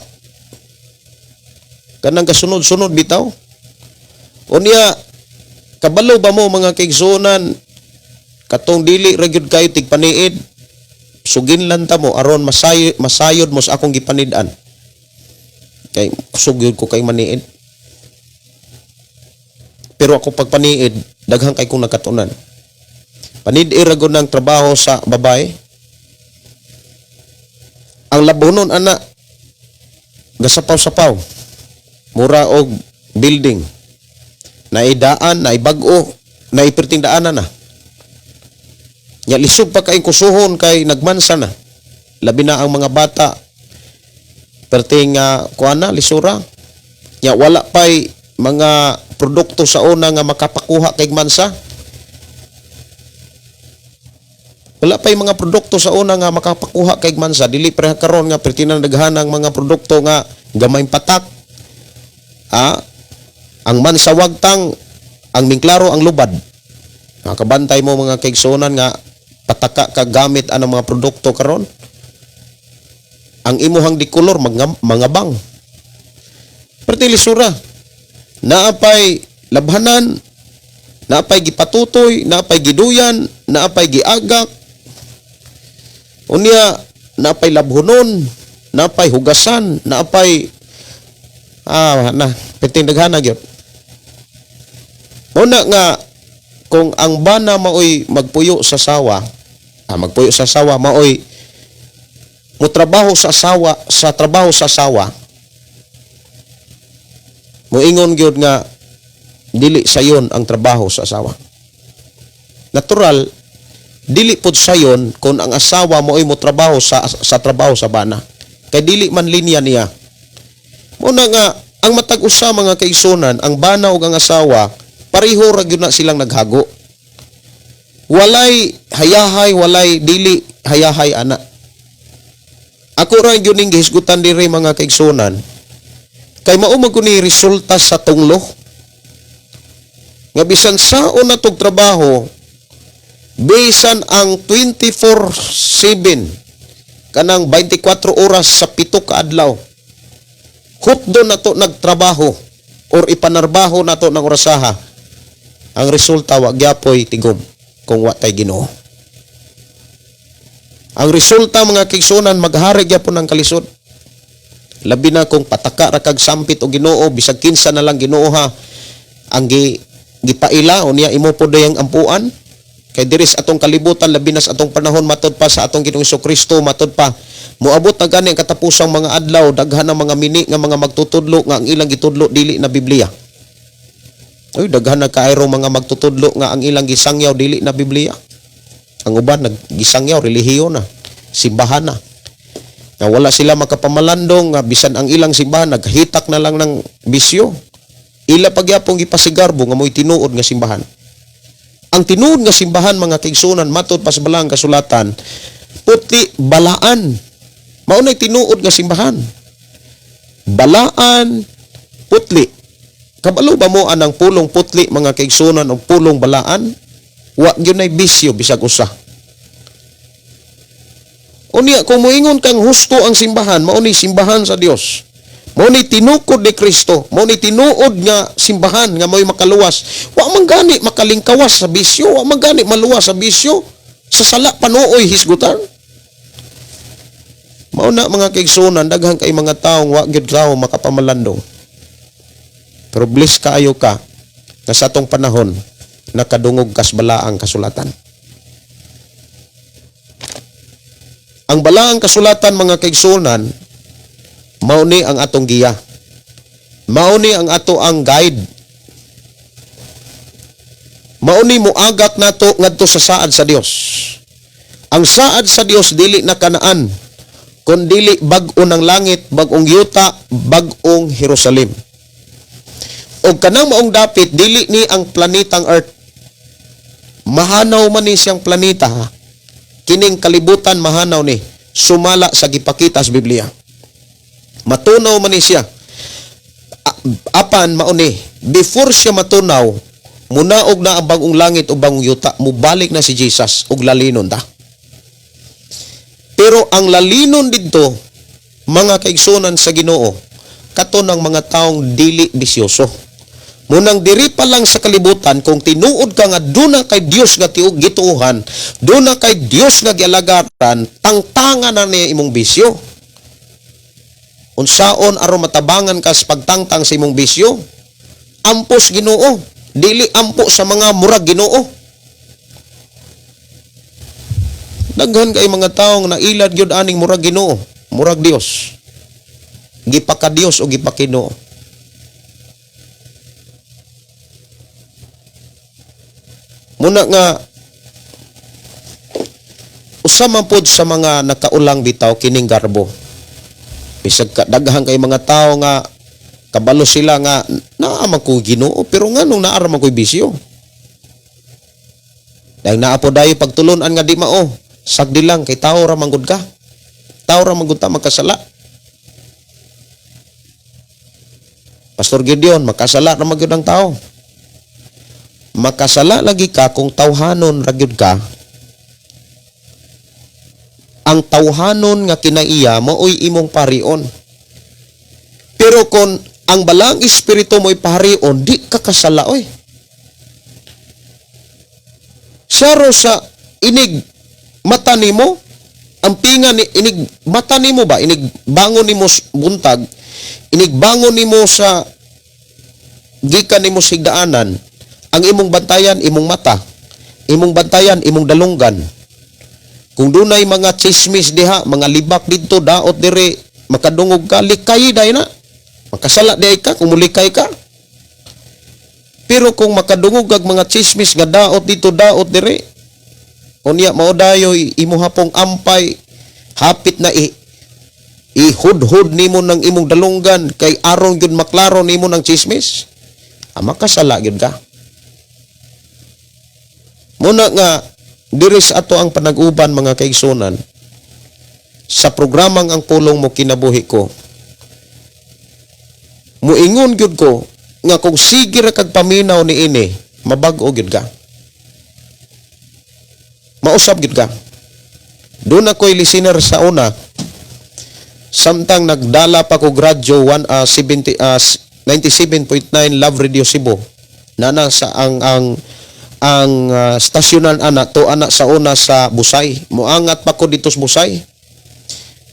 kanang kasunod-sunod bitaw. Unya kabalo ba mo, mga kaigsunan, katong dili ra gyud kayo tigpaniid, suginlan ta mo aron masayod mo sa akong gipanid-an, kay kusog gyud ko kay maniid. Pero ako pagpaniid, daghang kay kong nakatunan. Panid ra gud ng trabaho sa babae. Ang labonon ana, gasapaw-sapaw, mura og building, naidaan, naibag-o, naipirting daanan na. Nya lisod pa kay kusuhon kay nagmansa na. Labi na ang mga bata. Perting kuan na lisura. Nya wala pay mga produkto sa una nga makapakuha kay mansa. Wala pay mga produkto sa una nga makapakuha kay mansa. Dili pareha karon nga perti na daghan ang mga produkto nga gamay patak. Ang mansa wagtang, ang mingklaro ang lubad. Nakabantay mo, mga kaigsunan, nga pataka ka gamit anang mga produkto karon. Ang imuhang dikolor mga mangabang. Perti lisura. Naapay labhanan, naapay gipatutoy, naapay giduyan, naapay giagak. Unya naapay labhunon, naapay hugasan, naapay Ah, na, perting daghana gyud. Una nga kung ang bana maoy magpuyo sa sawa, magpuyo sa sawa maoy motrabaho sa sawa, sa trabaho sa sawa, moingon gyud nga dili sayon ang trabaho sa asawa. Natural, dili pod sayon kung ang asawa maoy motrabaho sa trabaho sa bana. Kay dili man linya niya. Muna nga ang matag usa, mga kaigsunan, ang bana ug ang asawa pareho ra gyud na silang naghago. Walay hayahay, walay dili hayahay ana. Ako ra gyud ning gihisgutan diri, mga kaigsunan. Kay mao man ni resulta sa tunglo. Nga bisan saon na tog trabaho, bisan ang 24/7, kanang 24 oras sa 7 ka adlaw, hutdo na to nagtrabaho or ipanarbaho na to ng orasaha, ang resulta wa gyapoy tigom kung wa tay Ginoo. Ang resulta, mga kaigsunan, maghari gyapon ang kalisod. Labi na kung pataka ra kag sampit og Ginoo, bisag kinsa na lang Ginoo ha ang gipaila o niya imo pod ang ampuan. Kay diri sa atong kalibutan, labi na sa atong panahon, matod pa sa atong Ginoong Kristo, matod pa moabot na gani ang katapusang mga adlaw, daghan ang mga mini nga mga magtutudlo nga ang ilang gitudlo dili na Biblia. Uy, daghan na kaayro mga magtutudlo nga ang ilang gisangyaw dili na Biblia. Ang uban naggisangyaw relihiyon na, simbahan na. Nga wala sila makapamalandong nga bisan ang ilang simbahan naghitak na lang ng bisyo. Ila pagyapong gipasigarbo nga mo'y tinuod nga simbahan. Ang tinuod nga simbahan, mga kaigsunan, matod pa sa balang kasulatan, puti balaan. Mao na'y tinuod nga simbahan. Balaan, putli. Kabalo ba mo anang pulong putli, mga kaigsunan, o pulong balaan? Wa gyud nay bisyo bisag usa. Unya kung moingon kang husto ang simbahan, mao ni simbahan sa Dios. Mao ni tinukod ni Kristo, mao ni tinuod nga simbahan nga mo'y makaluwas. Wa man gani makalingkawas sa bisyo, wa man gani maluwas sa bisyo, sa sala panuoy hisgutan. Mao na, mga kaigsunan, daghan kay mga taong wa gyud kao makapamalandong. Pero bless kaayo ka nga sa atong panahon nakadungog kas balaang kasulatan. Ang balaang kasulatan, mga kaigsunan, mao ni ang atong giya. Mao ni ang ato ang guide. Mao ni muagak nato ngadto sa saad sa Dios. Ang saad sa Dios dili na Kanaan, kun dili bag-o ng langit, bag-ong yuta, bag-ong Jerusalem. Og kanang maong dapit dili ni ang planetang Earth. Mahanaw man ni siyang planeta, ha. Kining kalibutan mahanaw ni sumala sa gipakita sa Biblia. Matunaw man ni siya. Apan mao ni before siya matunaw, munaog na ang bagong langit o bagong yuta, mubalik na si Jesus ug lalinon ta. Pero ang lalinon didto, mga kaigsunan sa Ginoo, kato ng mga taong dili bisyoso. Munang diri pa lang sa kalibutan, kung tinuod ka nga duna kay Dios nga tiug gituohan, duna kay Dios nga gialagaran, tangtanga na niya imong bisyo. Unsaon aron matabangan ka sa pagtangtang sa imong bisyo? Ampos Ginoo, dili ampo sa mga murag Ginoo. Daghan kay mga taong nailad gyud aning murag Ginoo, murag Dios. Gipaka Dios o gipakinoo. Muna nga usa man pod sa mga nakaulang bitaw kining garbo. Bisag ka daghan kay mga tawo nga kabalo sila nga naa man ko Ginoo, pero nganong naa ra man ko'y bisyo. Dahil naa po dayo pagtulon-an nga di mao, sagdi lang kay tao ra man gud ka. Tao ra man gud ta magkasala. Pastor Gideon, makasala ra man gyud ang tao. Makasala lagi ka kung tawhanon ra gyud ka. Ang tawhanon nga kinaiya maoy imong parion. Pero kung ang balang espiritu mo'y parion, di ka kasala oy. Saro sa inig mata nimo, ang pinga ni inig mata nimo ba, inig bangon nimo buntag, Inigbangon nimo sa gikan nimo sa higdaanan, ang imong bantayan imong mata, imong bantayan imong dalunggan. Kung dunay mga chismis diha, mga libak didto, daot dire, makadungog ka, likay dai na. Makasala diay ka kung mulikay ka. Pero kung makadungog kag mga chismis nga daot dito, daot dire, unya mao dayoy imo hapong ampay, hapit na i ihudhud nimo ng imong dalunggan kay aron gyud maklaro nimo ng chismis, ah, makasala gyud ka. Muna nga diri sa ato ang panag-uban, mga kaigsunan, sa programang Ang Pulong Mo Kinabuhi Ko, muingon gyud ko nga kung sige ra kag paminaw ni ini, mabag-o gyud ka, mausab gyud ka. Doon ako'y listener sa una, samtang nagdala pa ko radyo 1 70 97.9 Love Radio Cebu, nana sa ang stasyonan ana to ana sa una sa Busay. Moangat pa ko dito sa Busay,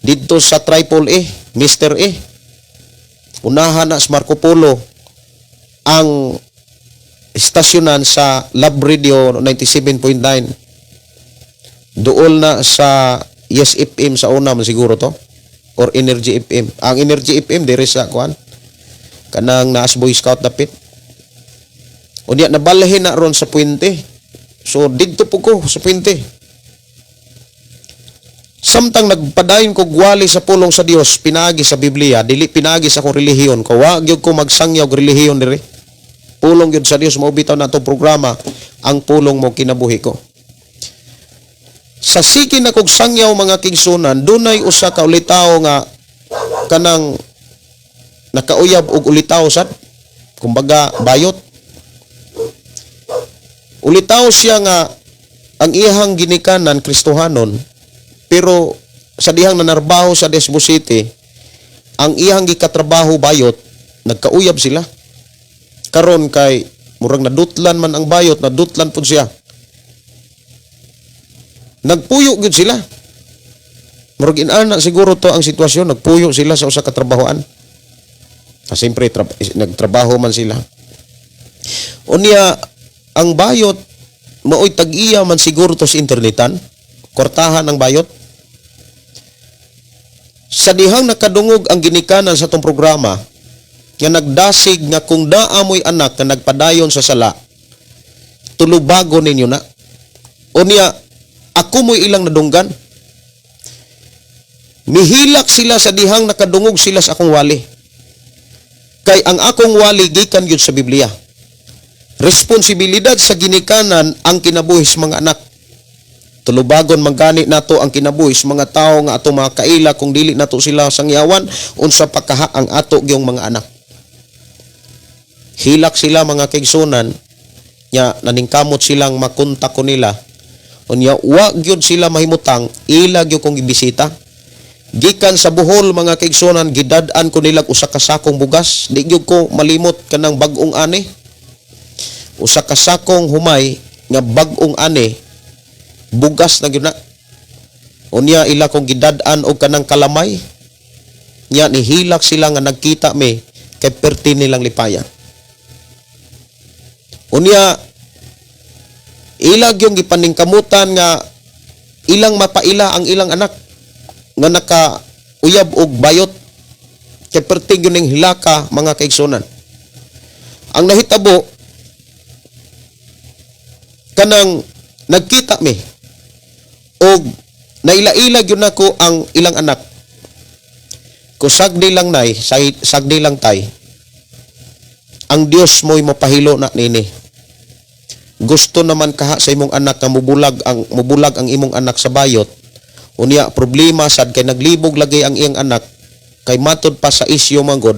didto sa Triple A, Mr. A. Unahan na sa Marco Polo ang istasyonan sa Love Radio 97.9. Duol na sa Yes FM sa una man siguro to or Energy FM. Ang Energy FM dire sa kuan, kanang naas Boy Scout dapit. Unya nabalhin na ron sa puente. So didto po ko sa puente. Samtang nagpadayon ko gwali sa pulong sa Dios pinaagi sa Biblia, dili pinaagi sa akong relihiyon ko. Wa gyud ko magsangyaw og relihiyon diri. Pulong gyud sa Dios mao bitaw na atong programa, Ang Pulong Mo Kinabuhi Ko. Sa sige na kog sangyaw, mga kaigsunan, dunay usa ka ulitawo nga kanang nakauyab og ulitawo sad, kumbaga bayot. Ulitawo siya nga ang iyahang ginikanan Kristohanon, pero sa dihang nanarbaho sa Cebu City, ang iyahang gikatrabaho bayot, nagkauyab sila. Karon kay murag nadutlan man ang bayot, nadutlan pud siya. Nagpuyo gyud sila. Murag inana siguro to ang sitwasyon, nagpuyo sila sa usa ka trabahoan. Ah, siyempre, nagtrabaho man sila. Unya, ang bayot, maoy tag-iya man siguro to sa internetan, kortahan ang bayot. Sa dihang nakadungog ang ginikanan sa tong programa, nga nagdasig nga kung naa mo'y anak nga nagpadayon sa sala, tulubago ninyo na. Unya, ako mo'y ilang nadunggan. Mihilak sila sa dihang nakadungog sila sa akong wali. Kay ang akong wali gikan gyud sa Biblia. Responsibilidad sa ginikanan ang kinabuhi sa mga anak. Tulubagon man gani nato ang kinabuhi sa mga tawo nga ato mga kaila kung dili nato sila sangyawan, unsa pa kaha ang ato gyung mga anak. Hilak sila, mga kaigsunan, nya naningkamot silang makontak ko nila. Unya wa gyud sila mahimutang, ila gyud kong ibisita. Gikan sa Bohol, mga kaigsunan, gidad-an ko nila usa ka sakong bugas. Di gyud ko malimot kanang bag-ong ani. Usa ka sakong humay nga bag-ong ani, bugas na gyud na. Unya ila kong gidad-an og kanang kalamay. Nya nihilak sila nga nagkita mi kay perti nilang lipaya. Unya ila gyung gipaningkamutan nga ilang mapaila ang ilang anak nga naka uyab og bayot kay perti gyud ning hilaka, mga kaigsunan. Ang nahitabo, kanang nagkita mi og naila-ila gyud nako ang ilang anak. Ko sagdi lang, nay, sagdi lang, tay. Ang Dios mo'y mapahilo na nini. Gusto naman kaha sa imong anak nga mubulag ang imong anak sa bayot. Unya problema sad kay naglibog lagi ang iyang anak, kay matod pa sa isyo manggod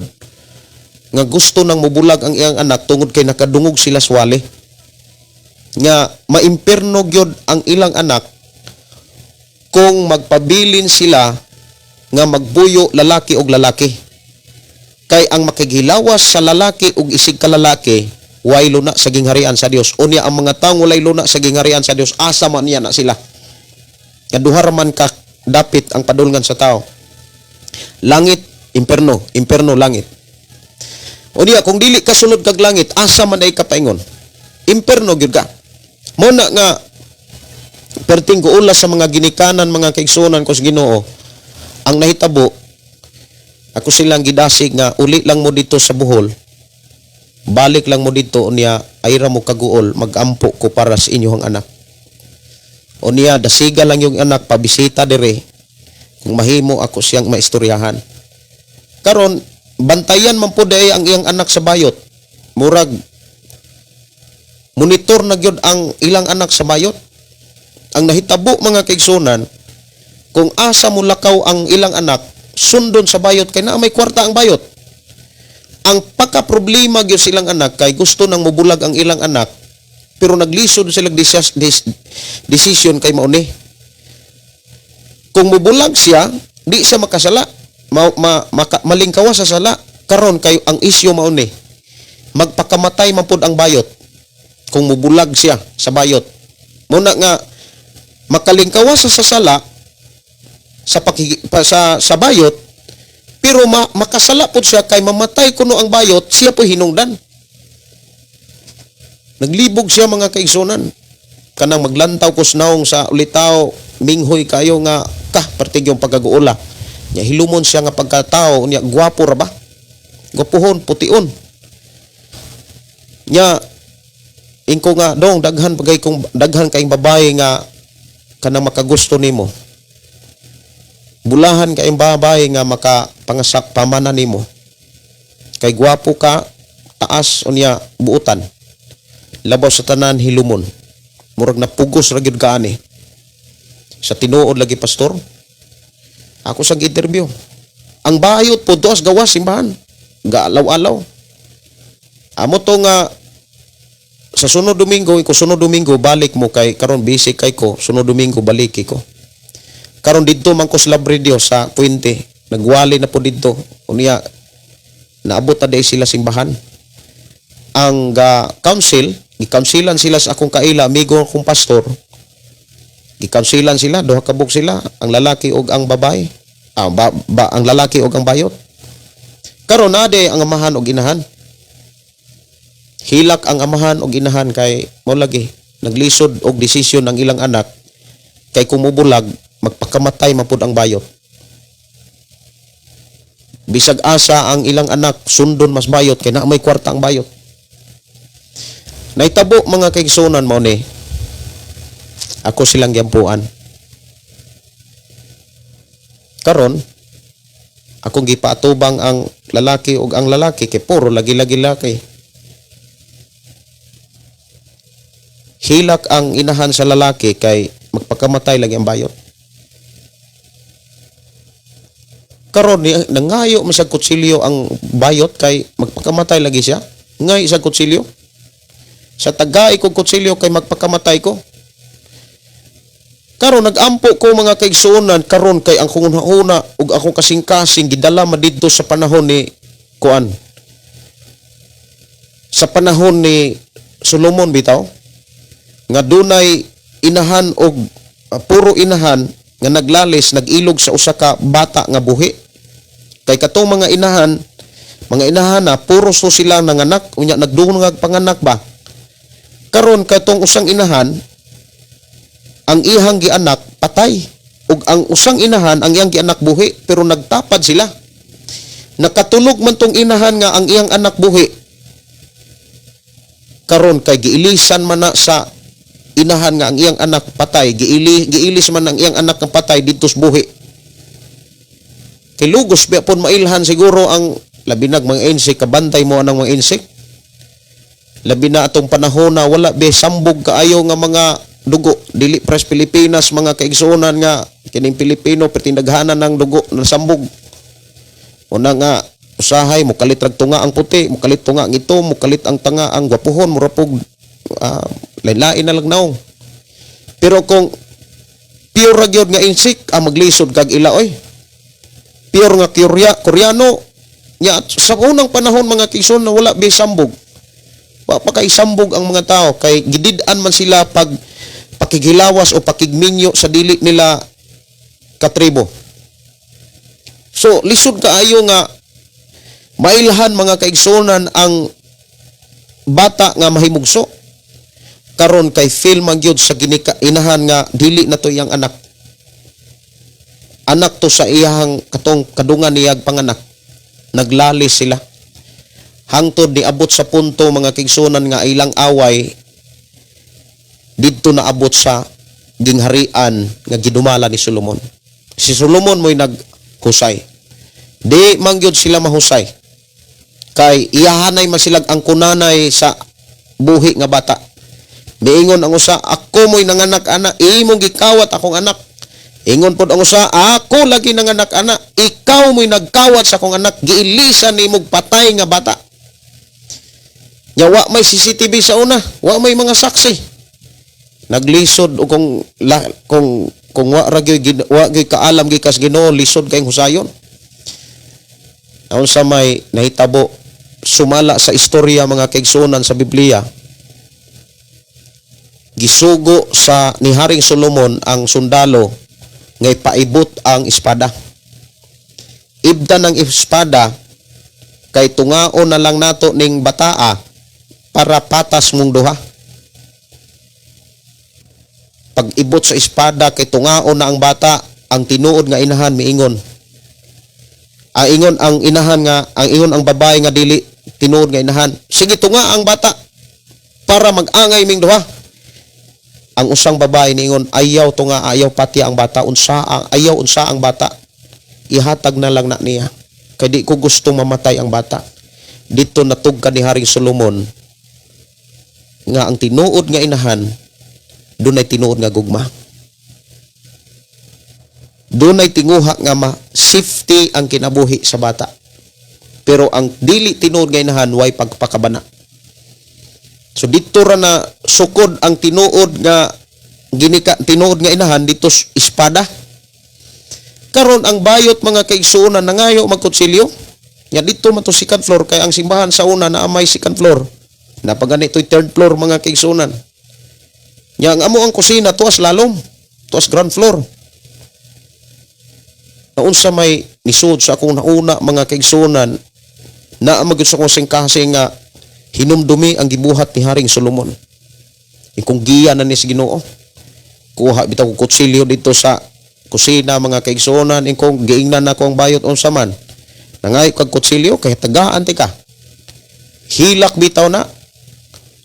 nga gusto nang mubulag ang iyang anak tungod kay nakadungog sila swali nga maimpierno gyud ang ilang anak kung magpabilin sila nga magbuyo lalaki og lalaki, kay ang makighilawas sa lalaki og isig ka lalaki, way luna sa gingharian sa Dios. Unya ang mga taong walay luna sa gingharian sa Dios, asa man niya na sila, nga duha ra man ka dapit ang padulngan sa tao, langit. Imperno, imperno, langit. Unya kung dili ka sulod kag langit, asa man ay kapaingon? Imperno gyud ka. Mo na nga perting guula sa mga ginikanan, mga kaigsuonan ko sa Ginoo, ang nahitabo, ako silang gidasig nga uli lang mo dito sa Bohol, balik lang mo dito, unya ayra mo kaguol, magampo ko para sa inyong anak. Unya dasiga lang yung anak pabisita dire, kung mahimo ako siyang maistoryahan. Karon bantayan man po day ang iyang anak sa bayot. Murag monitor na gyud ang ilang anak sa bayot. Ang nahitabo, mga kaigsunan, kung asa mo lakaw ang ilang anak, sundon sa bayot kay naa may kwarta ang bayot. Ang paka problema gyud silang anak kay gusto nang mubulag ang ilang anak, pero naglisod sila decision kay mauni. Kung mubulag siya, di siya makasala. Malingkawa sa sala. Karon kay ang isyu mauni. Magpakamatay man pud ang bayot kung mubulag siya sa bayot. Muna nga makalingkawa sa sala sa pakigi, pa, sa bayot, pero makasala pud siya kay mamatay kuno ang bayot, siya po hinungdan. Naglibog siya, mga kaigsunan. Kanang maglantaw ko naong sa ulitaw, minghoy kayo nga ka pertig yung pagkaguula. Nya hilumon siya nga pagkatao, nya gwapo ra ba? Gwapuhon, pution. Nya ingko nga dong, daghan pagay kung daghan kayong babae nga kanang makagusto nimo. Bulahan kayong babae nga makapangasak pamana nimo. Kay gwapo ka, taas, unya buutan. Labaw sa tanan, hilumon. Murag napugos ra gyud ka ani. Sa tinuod lagi, pastor. Ako sa interview. Ang bayot po doas gawas simbahan. Gaalaw-alaw. Amo to nga sa sunod Domingo, iko sunod Domingo balik mo kay karon busy kay ko, sunod Domingo baliki ko. Karon didto man ko sa Labredio sa Puente, nagwali na po didto. Unya naabot na day sila simbahan. Ang ga council, gi-councilan sila sa akong kaila, amigo akong pastor. Gi-councilan sila, duha ka buok sila, ang lalaki ug ang babae. Ah, ang lalaki ug ang bayot. Karon na ang amahan ug inahan. Hilak ang amahan ug inahan kay mo lagi naglisod og desisyon ang ilang anak kay kung mubulag, magpakamatay man pud ang bayot. Bisag asa ang ilang anak, sundon mas bayot kay naa may kwarta ang bayot. Naitabo, mga kaigsunan, mo ni ako silang gyampuan. Karon akong gipaatubang ang lalaki ug ang lalaki kay puro lagi-lagi laki. Hilak ang inahan sa lalaki kay magpakamatay lagi ang bayot. Karon ni nangayo man sa kutsilyo ang bayot kay magpakamatay lagi siya. Ngay sa kutsilyo. Sa tagay kog kutsilyo kay magpakamatay ko. Karon nagampo ko, mga kaigsuonan, karon kay ang kung una ug akong kasing-kasing gidala man didto sa panahon ni kuan. Sa panahon ni Solomon bitaw nga dunay inahan og puro inahan nga naglalis, nag-ilog sa usa ka bata nga buhi. Kay katong mga inahan na puro so sila nanganak, unya nagdungag panganak ba. Karon katong usang inahan, ang ihang gianak patay ug ang usang inahan, ang iyang gianak buhi, pero nagtapad sila. Nakatulog man tong inahan nga ang iyang anak buhi. Karon kay giilisan man na sa inahan nga ang iyang anak patay, giilis man ang iyang anak nga patay didto sa buhi. Kay lugos biya pon mailhan siguro ang labi nag mga insect, kabantay mo anang mga insect. Labi na atong panahon na wala be sambog kaayo nga mga dugo, dili pres Pilipinas, mga kaigsuonan, nga kining Pilipino pertindaghanan ng dugo na sambog. Una nga usahay mo kalit rag tunga ang puti, mo kalit tunga ang itom, mo kalit ang tanga ang gwapuhon, mura pug lain-lain na lang naong. Pero kung pure ra gyud nga insect, ang maglisod kag ila oy. Pure nga Koreano nya sa unang panahon, mga kaigsuonan, na wala be sambog. Wa pa kay sambog ang mga tao kay gidid-an man sila pag pakighilawas o pakigminyo sa dili nila katribo. So lisod kaayo nga mailhan, mga kaigsunan, ang bata nga mahimugso. Karon kay feel man gyud sa ginika inahan nga dili na to iyang anak. Anak to sa iyang katong kadungan niyag panganak. Naglali sila. Hangtod niabot sa punto, mga kaigsunan, nga ilang away didto naabot sa gingharian nga gidumala ni Solomon. Si Solomon mo'y naghusay. Di man gyud sila mahusay. Kay iyahanay man silag ang kunanay sa buhi nga bata. Niingon ang usa, "Ako mo'y nanganak ana, imong gikawat akong anak." Ingon pod ang usa, "Ako lagi nanganak ana, ikaw mo'y nagkawat sa akong anak, giilisan nimog patay nga bata." Nya wa may CCTV sa una, wa may mga saksi. Naglisod o kung wa ra gyud wa gyud kaalam gikas Ginoo, lisod kayong husayon. Unsa may nahitabo sumala sa istorya, mga kaigsuonan, sa Biblia, gisugo sa ni Haring Solomon ang sundalo nga ipaibot ang espada. Ibda ng espada kay tungaon na lang nato ning bataa para patas mong duha. Pag ibot sa espada kay tungaon na ang bata, ang tinuod nga inahan miingon. Ang ingon ang inahan nga, ang ingon ang babae nga dili tinuod nga inahan, "Sige, tunga ang bata para mag-angay ming duha." Ang usang babae niingon, "Ayaw tunga, ayaw pati ang bata, unsa ang ayaw, unsa ang bata. Ihatag na lang na niya. Kay di ko gusto mamatay ang bata." Dito natugka ni Haring Solomon nga ang tinuod nga inahan dunay tinuod nga gugma. Dunay tinguha nga ma safety ang kinabuhi sa bata. Pero ang dili tinuod nga inahan, way pagpakabana. So dito ra na sukod ang tinuod nga ginika tinuod nga inahan dito espada. Karon ang bayot, mga kaigsuonan, nangayo magkutsilyo. Nya dito man to second floor kay ang simbahan sa una na may second floor. Napagani to'y third floor, mga kaigsuonan. Nya ang amo ang kusina tuas lalom, tuas ground floor. Naunsa may nisud sa akong nauna, mga kaigsuonan, naa magyud sa akong singkase nga hinumdumi ang gibuhat ni Haring Solomon. Ikong giya na ni sa Ginoo. Kuha bitaw ko kutsilyo dito sa kusina, mga kaigsuonan, ikong giingnan nako ang bayot, unsa man. Nangayo kag kutsilyo kay tagaan ti ka. Hilak bitaw na.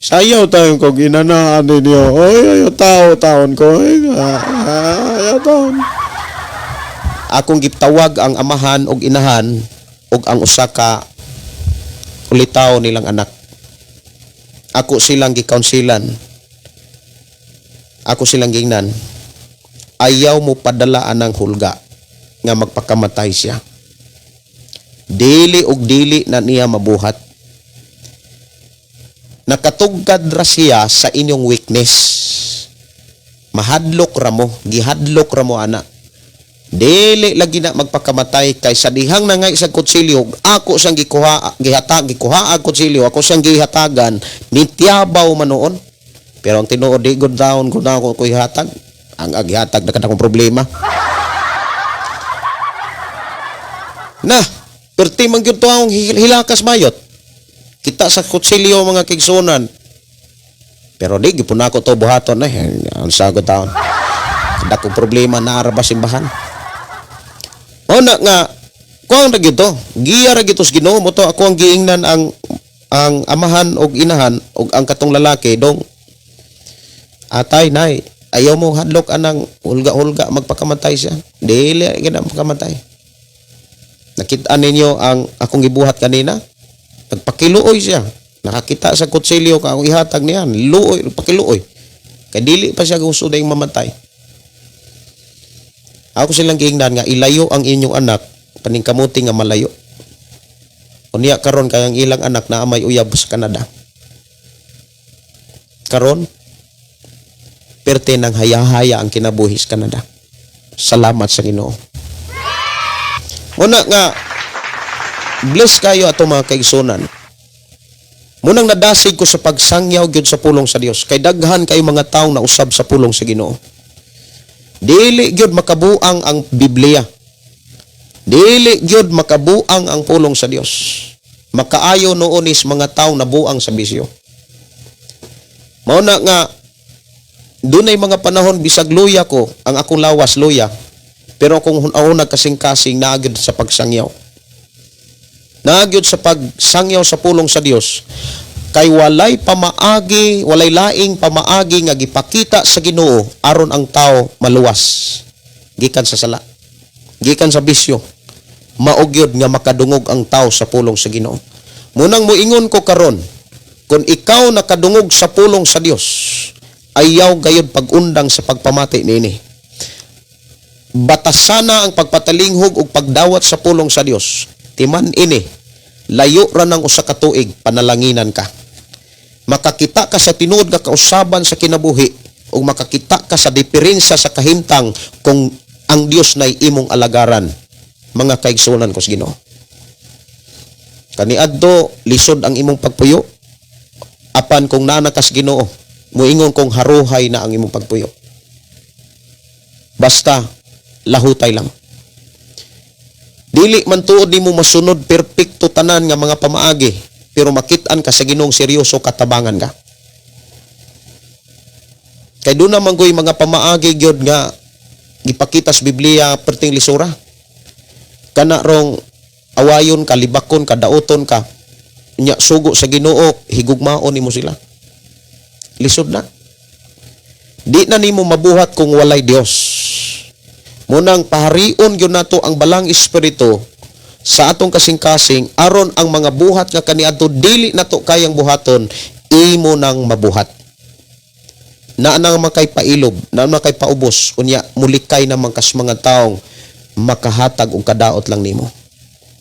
Sayaw tayo kog inanaan ninyo. Oy, ayaw tao taon ko. Ay, ayaw taon. Akong gitawag ang amahan og inahan ug ang usa ka ulitaw nilang anak. Ako silang gikaunsilan. Ako silang gingnan. Ayaw mo padala anang hulga nga magpakamatay siya. Dili og dili na niya mabuhat. Nakatugkad ra siya sa inyong weakness. Mahadlok ra mo, gihadlok ra mo ana. Dili lagi na magpakamatay kay sa dihang nangay sa kutsilyo, ako siyang gikuha, gihatag, gikuha ang kutsilyo, ako siyang gihatagan, nitiyabaw man noon. Pero ang tinuod, di good down, good down ko ihatag. Ang aghihatag na akong problema. Na, perti man gyud to ang hilakas bayot. Kita sa kutsilyo, mga kigsunan. Pero di gyud po nako to buhaton eh. Ang sagot taon. Dakong problema na ara ba simbahan. O na nga, kuang ra gyud to. Giya ra gyud to sa Ginoo mo to. Ako ang giingnan ang amahan og inahan og ang katong lalaki dong, "Atay, nay, ayaw mo hadlok anang hulga-hulga magpakamatay siya. Dili gid magpakamatay. Nakita ninyo ang akong gibuhat kanina. Nagpakiluoy siya. Nakakita sa kutsilyo ka akong ihatag niya. Luoy, pakiluoy. Kay dili pa siya gusto dayong mamatay." Ako silang giingnan nga ilayo ang inyong anak, paningkamuti nga malayo. Unya karon kay ang ilang anak na may uyab sa Canada. Karon perte ng haya-haya ang kinabuhi sa Canada. Salamat sa Ginoo. Muna nga bless kayo ato, mga kaigsunan. Munang nadasig ko sa pagsangyaw gyud sa pulong sa Dios kay daghan kayo mga taong nausab sa pulong sa Ginoo. Dili gyud makabuang ang Biblia. Dili gyud makabuang ang pulong sa Dios. Makaayo noon is mga tao nabuang sa bisyo. Mao na nga dunay mga panahon bisag luya ko, ang akong lawas luya. Pero kung ako nagkasing-kasing, naa gyud sa pagsangyaw. Naa gyud sa pagsangyaw sa pulong sa Dios. Kay walay pamaagi, walay laing pamaagi nga gipakita sa Ginoo aron ang tao maluwas gikan sa sala, gikan sa bisyo. Mao gyud nga makadungog ang tao sa pulong sa Ginoo. Munang moingon ko karon, kung ikaw nakadungog sa pulong sa Dios, ayaw gayud pag-undang sa pagpamati niini. Batasana ang pagpatalinghog ug pagdawat sa pulong sa Dios. Timan ini, layo ra nang usa ka tuig, panalanginan ka. Makakita ka sa tinuod nga kausaban sa kinabuhi ug makakita ka sa diferensya sa kahimtang kung ang Dios nay imong alagaran, mga kaigsuonan ko sa Ginoo. Kaniadto lisod ang imong pagpuyo, apan kung naa na kas Ginoo, muingon kong haruhay na ang imong pagpuyo. Basta lahutay lang. Dili man tuod nimo masunod perpekto tanan nga mga pamaagi, pero makit-an ka sa Ginoong seryoso, katabangan ka. Kay doon naman ko'y mga pamaagi gyud nga gipakita sa Biblia perting lisura. Kana rong awayon ka, libakon ka, dauton ka, nya sugo sa Ginoo, higugmaon nimo sila. Lisod na. Di na nimo mabuhat kung walay Dios. Munang paharion gyud nato ang Balaang Espiritu sa atong kasing-kasing aron ang mga buhat nga kaniadto dili nato kayang buhaton, imo nang mabuhat. Naa na man kay pailob, naa man kay paubos, unya mulikay naman kas mga taong makahatag og kadaot lang nimo.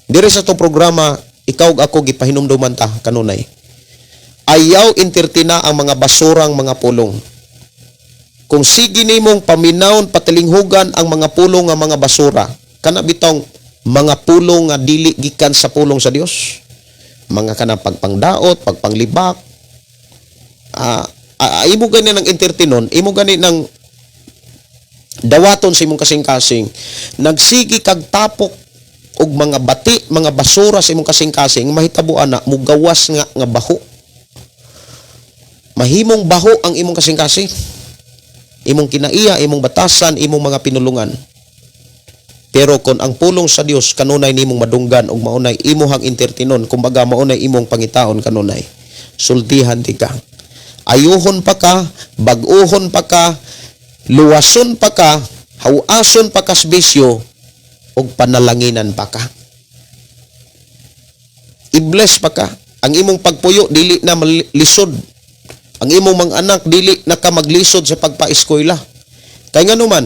Diri sa atong programa, ikaw ug ako gipahinumduman ta kanunay. Ayaw entertaina ang mga basurang mga pulong. Kung sige nimong paminawon, patalinghugan ang mga pulong nga mga basura, kana bitong mga pulong nga dili gikan sa pulong sa Dios. Mga kanang pagpangdaot, pagpanglibak, imo gani ng entertainon, imo gani ng dawaton sa imong kasing-kasing, nagsigi kag tapok og mga bati, mga basura sa imong kasing-kasing, mahitabo ana, mugawas nga nga baho. Mahimong baho ang imong kasing-kasing. Imong kinaiya, imong batasan, imong mga pinulungan. Pero kung ang pulong sa Dios kanunay nimong madunggan ug maunay imuhang entertainon, kumbaga maunay imong pangitaon kanunay. Sultihan ti ka. Ayuhon pa ka, bag-uhon pa ka, luwason pa ka, hawason pa ka sa bisyo, ug panalanginan pa ka. I-bless pa ka. Ang imong pagpuyo dili na malisod. Ang imong mga anak dili na ka maglisod sa pagpaeskwela. Kay nganuman,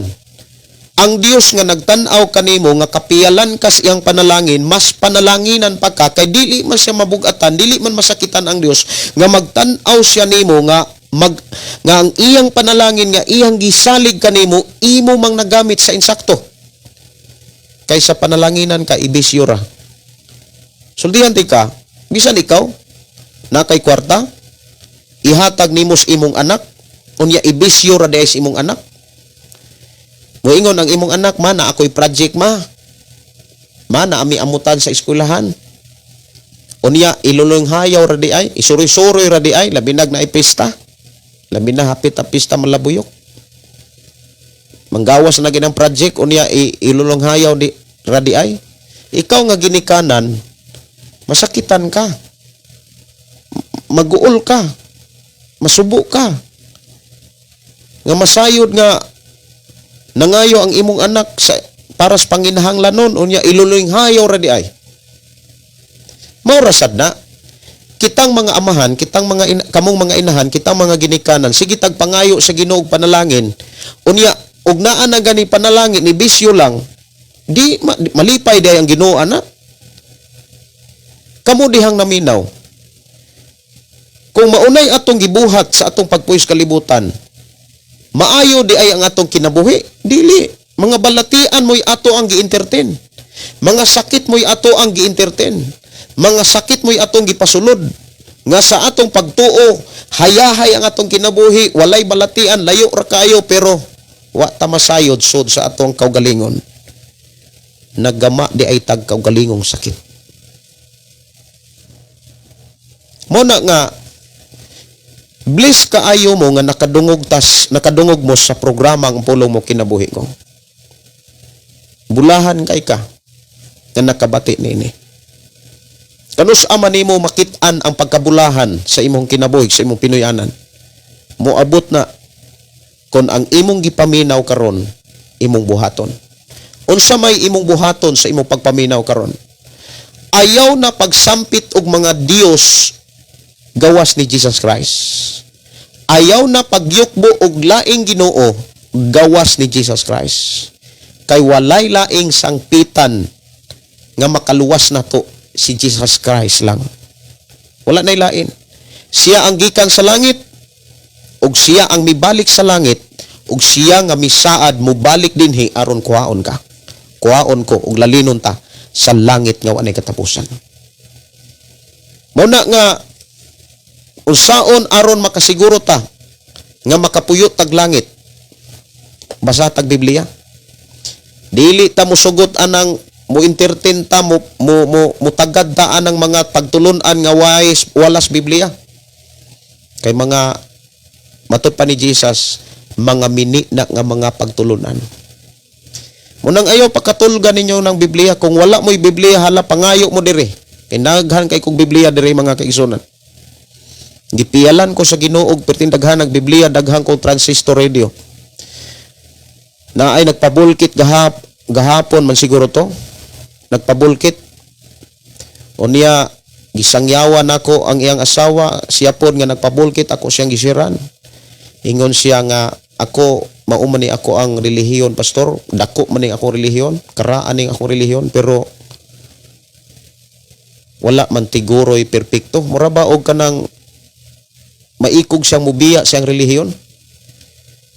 ang Dios nga nagtan-aw kanimo nga kapiyalan kas iyang panalangin, mas panalanginan pa ka kay dili man siya mabugatan, dili man masakitan ang Dios nga magtan-aw siya nimo nga mag nga ang iyang panalangin nga iyang gisalig kanimo imo mang nagamit sa insakto. Kaysa panalanginan ka ibisyo ra. Sultihan ti ka, bisan ikaw na kay kwarta, ihatag nimo sa imong anak, unya ibisyo ra diay sa imong anak. Moingon ang imong anak, "Ma, na ako'y project, ma. Ma, na ami amutan sa eskwelahan." Unya ilulong hayaw ra di ay, isuroy-suroy ra di ay, labi nag na pista. Labi na hapit ang pista malabuyok. Manggawas na ginang project, unya ilulong hayaw di ra di ay. Ikaw nga ginikanan, masakitan ka. Maguol ka. Masubo ka. Nga masayod nga nangayo ang imong anak sa para sa panginahanglanon, unya ilulong hayaw ra di ay. Mao ra sad na kitang mga amahan, kitang mga ina, kamong mga inahan, kitang mga ginikanan, sige tag pangayo sa Ginoo og panalangin. Unya og naa na gani panalangin ni bisyo lang, di malipay di ang Ginoo ana. Kamo dihang naminaw. Kung maunay atong gibuhat sa atong pagpuyo sa kalibutan, maayo di ay ang atong kinabuhi? Dili. Mga balatian mo'y ato ang gi-entertain. Mga sakit mo'y ato ang gi-entertain. Mga sakit mo'y atong gipasulod. Nga sa atong pagtuo, hayahay ang atong kinabuhi, walay balatian, layo ra kayo, pero wa ta masayod sud sa atong kaugalingon. Naggama di ay tag kaugalingong sakit. Mo na nga bless kaayo mo nga nakadungog mo sa programa ang Pulong Mo Kinabuhi Ko. Bulahan kay ka nga nakabati niini. Kanus ama nimo makit-an ang pagkabulahan sa imong kinabuhi, sa imong Pinoyanan. Moabot na kon ang imong gipaminaw karon imong buhaton. Unsa may imong buhaton sa imong pagpaminaw karon? Ayaw na pagsampit og mga Dios gawas ni Jesus Christ. Ayaw na pagyukbo og laing Ginoo gawas ni Jesus Christ. Kay walay laing sangpitan nga makaluwas nato, si Jesus Christ lang. Wala nay lain. Siya ang gikan sa langit ug siya ang mibalik sa langit ug siya nga misaad mobalik dinhi aron kuhaon ka. Kuhaon ko ug lalinon ta sa langit nga walay katapusan. Mao na nga unsaon aron makasiguro ta nga makapuyo tag langit? Basa tag Biblia. Dili ta mosugot anang mo entertain ta mo mo mo mutagad ta anang mga pagtulun-an nga wise walas Biblia. Kay mga matud pa ni Jesus, mga mini na nga mga pagtulunan. Munang ayaw pakatulga ninyo ng Biblia. Kung wala mo'y Biblia, hala pangayo mo diri. Kay naghan kay kong Biblia diri, mga kaigsunan. Gipiyalan ko sa Ginoo og perting daghan ang Biblia, daghan kong transistor radio. Na ay nagpabulkit gahapon man siguro to. Nagpabulkit. O niya gisangyawan nako ang iyang asawa, siya pod nga nagpabulkit, ako siyang gisiran. Ingon siya nga ako mao man ni ako ang relihiyon, pastor, dako man ni ako relihiyon, karaan ning ako relihiyon, pero wala man tiguroy perpekto. Mura ba og kanang maikog siyang mubiya siyang relihiyon?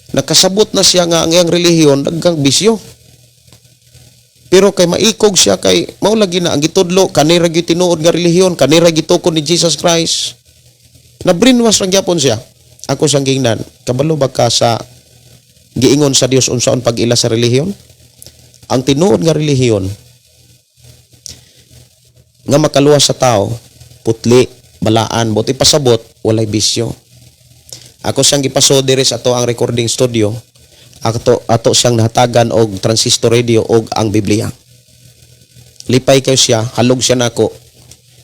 Nakasabot na siya nga ang iyang relihiyon daghang bisyo. Pero kay maikog siya kay mao lagi na ang gitudlo kanira gyud tinuod nga relihiyon, kanira gitukod ni Jesus Christ. Na brainwash lang gyapon siya. Ako siyang gingnan, kabalo ba ka sa giingon sa Dios unsaon pag-ila sa relihiyon? Ang tinuod nga relihiyon nga makaluwas sa tao, putli, balaan, buti pasabot, walay bisyo. Ako siyang gipaso diri sa ato ang recording studio. Ato siyang nahatagan og transistor radio og ang Biblia. Lipay kayo siya, halog siya nako.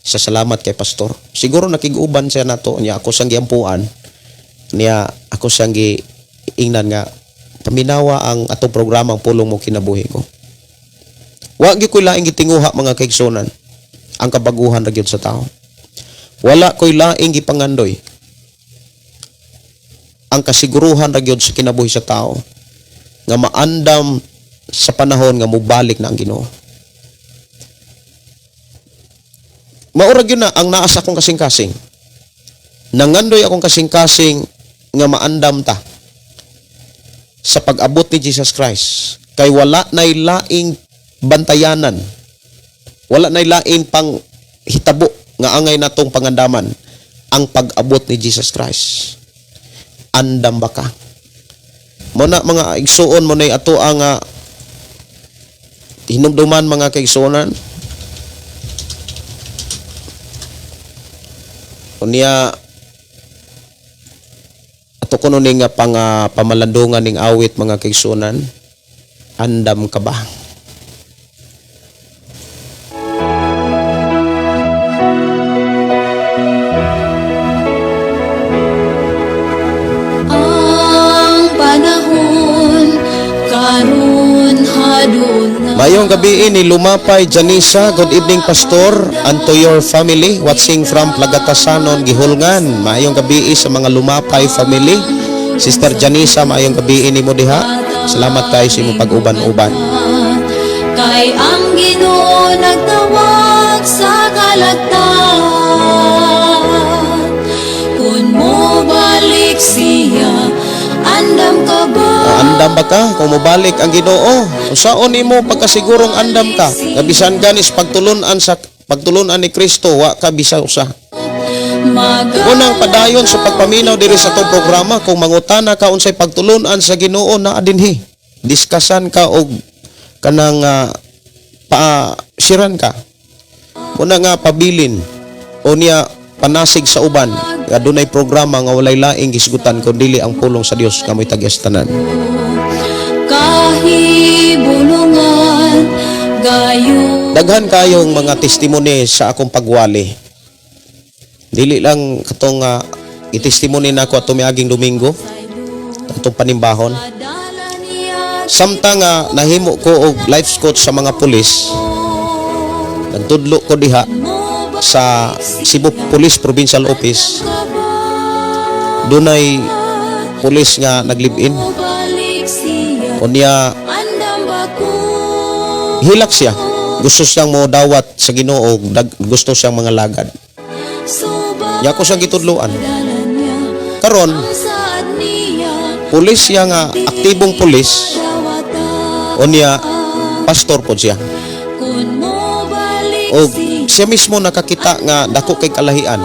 Sa salamat kay pastor. Siguro nakig-uban siya nato niya, ako siyang giampuan. Niya ako siyang giingnan nga paminawa ang atong programa ang Pulong Mo Kinabuhi Ko. Wa gyud koy laing gitinguha, mga kaigsunan, ang kabaguhan ra gyud sa tao. Wala koy laing gipangandoy. Ang kasiguruhan ra gyud sa kinabuhi sa tao nga maandam sa panahon nga mobalik na ang Ginoo. Mao ra gyud na ang naa sa akong kasing-kasing. Nangandoy akong kasing-kasing nga maandam ta sa pag-abot ni Jesus Christ. Kay wala nay laing bantayanan. Wala nay laing pang hitabo nga angay natong pangandaman ang pag-abot ni Jesus Christ. Andam ba ka? Mo na mga igsuon mo na ato ang hinumduman, mga kaigsuonan. Unya ato kuno ning nga pang pamalandungan ning awit, mga kaigsuonan. Andam ka ba? Ang panahon karon hadol na. Mayong gabi ni Lumapay Janisa. Good evening, Pastor, and to your family watching from Plagatasanon, Gihulngan. Mayong gabi sa mga Lumapay family. Sister Janisa, mayong gabi nimo diha. Salamat kayo sa imong pag-uban-uban. Kay ang Ginoo nagtawag sa kalagtan. Kung mobalik siya, andam ka ba? Andam ba ka kung mobalik ang Ginoo? Usaon nimo pagkasigurong andam ka? Nga bisan ganis pagtulunan sa pagtulunan ni Kristo, wa ka bisa usa. Unang padayon sa pagpaminaw diri sa atong programa, kung mangutana ka unsay pagtulunan sa Ginoo, naa dinhi. Diskasan ka og kanang Pa siran ka. Muna nga pabilin o niya panasig sa uban nga dunay programa nga walay laing gisgutan kun dili ang pulong sa Dios nga mo'y tagyas tanan. Kahibulungan gayon. Daghan kayong mga testimony sa akong pagwali. Dili lang katong itestimony nako ato miaging Domingo, atong panimbahon. Dala niya. Samtang nga nahimo ko og life coach sa mga pulis, nagtudlo ko diha sa Cebu Police Provincial Office. Dunay pulis nga naglive-in. Balik siya. Unya Andam ba ko hilak siya. Gusto siyang mo dawat sa Ginoo, gusto siyang mga lagad. Subay Nya ako siyang gitudloan. dala niya Karon, ang saad niya pulis siya nga aktibong pulis, dawata. Unya pastor pod siya. Kung mo balik O siya. siya mismo nakakita nga dako kay kalahian.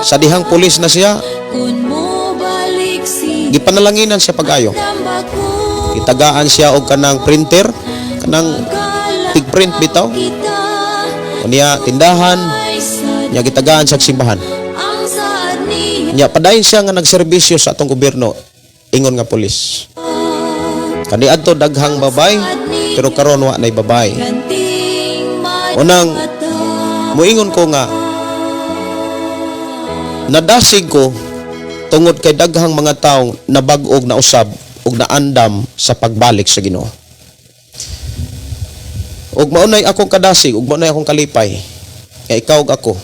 Sa dihang pulis na siya, Kung mo balik siya. Gipanalanginan siya pag-ayo. Andam ba ko Gitagaan siya og kanang printer, kanang tig-print bitaw. Kita Unya tindahan, ay sa nya gitagaan sa simbahan. ang saad niya. Nya padayon siya nga nagserbisyo sa atong gobyerno ingon nga pulis. Kaniadto daghang babay, pero karon wa nay babay. Ganting Unang, madawata. Muingon ko nga nadasig ko tungod kay daghang mga taong nabag-og na usab ug naandam sa pagbalik sa Ginoo. Ug maunay akong kadasig ug maunay akong kalipay nga ikaw ug ako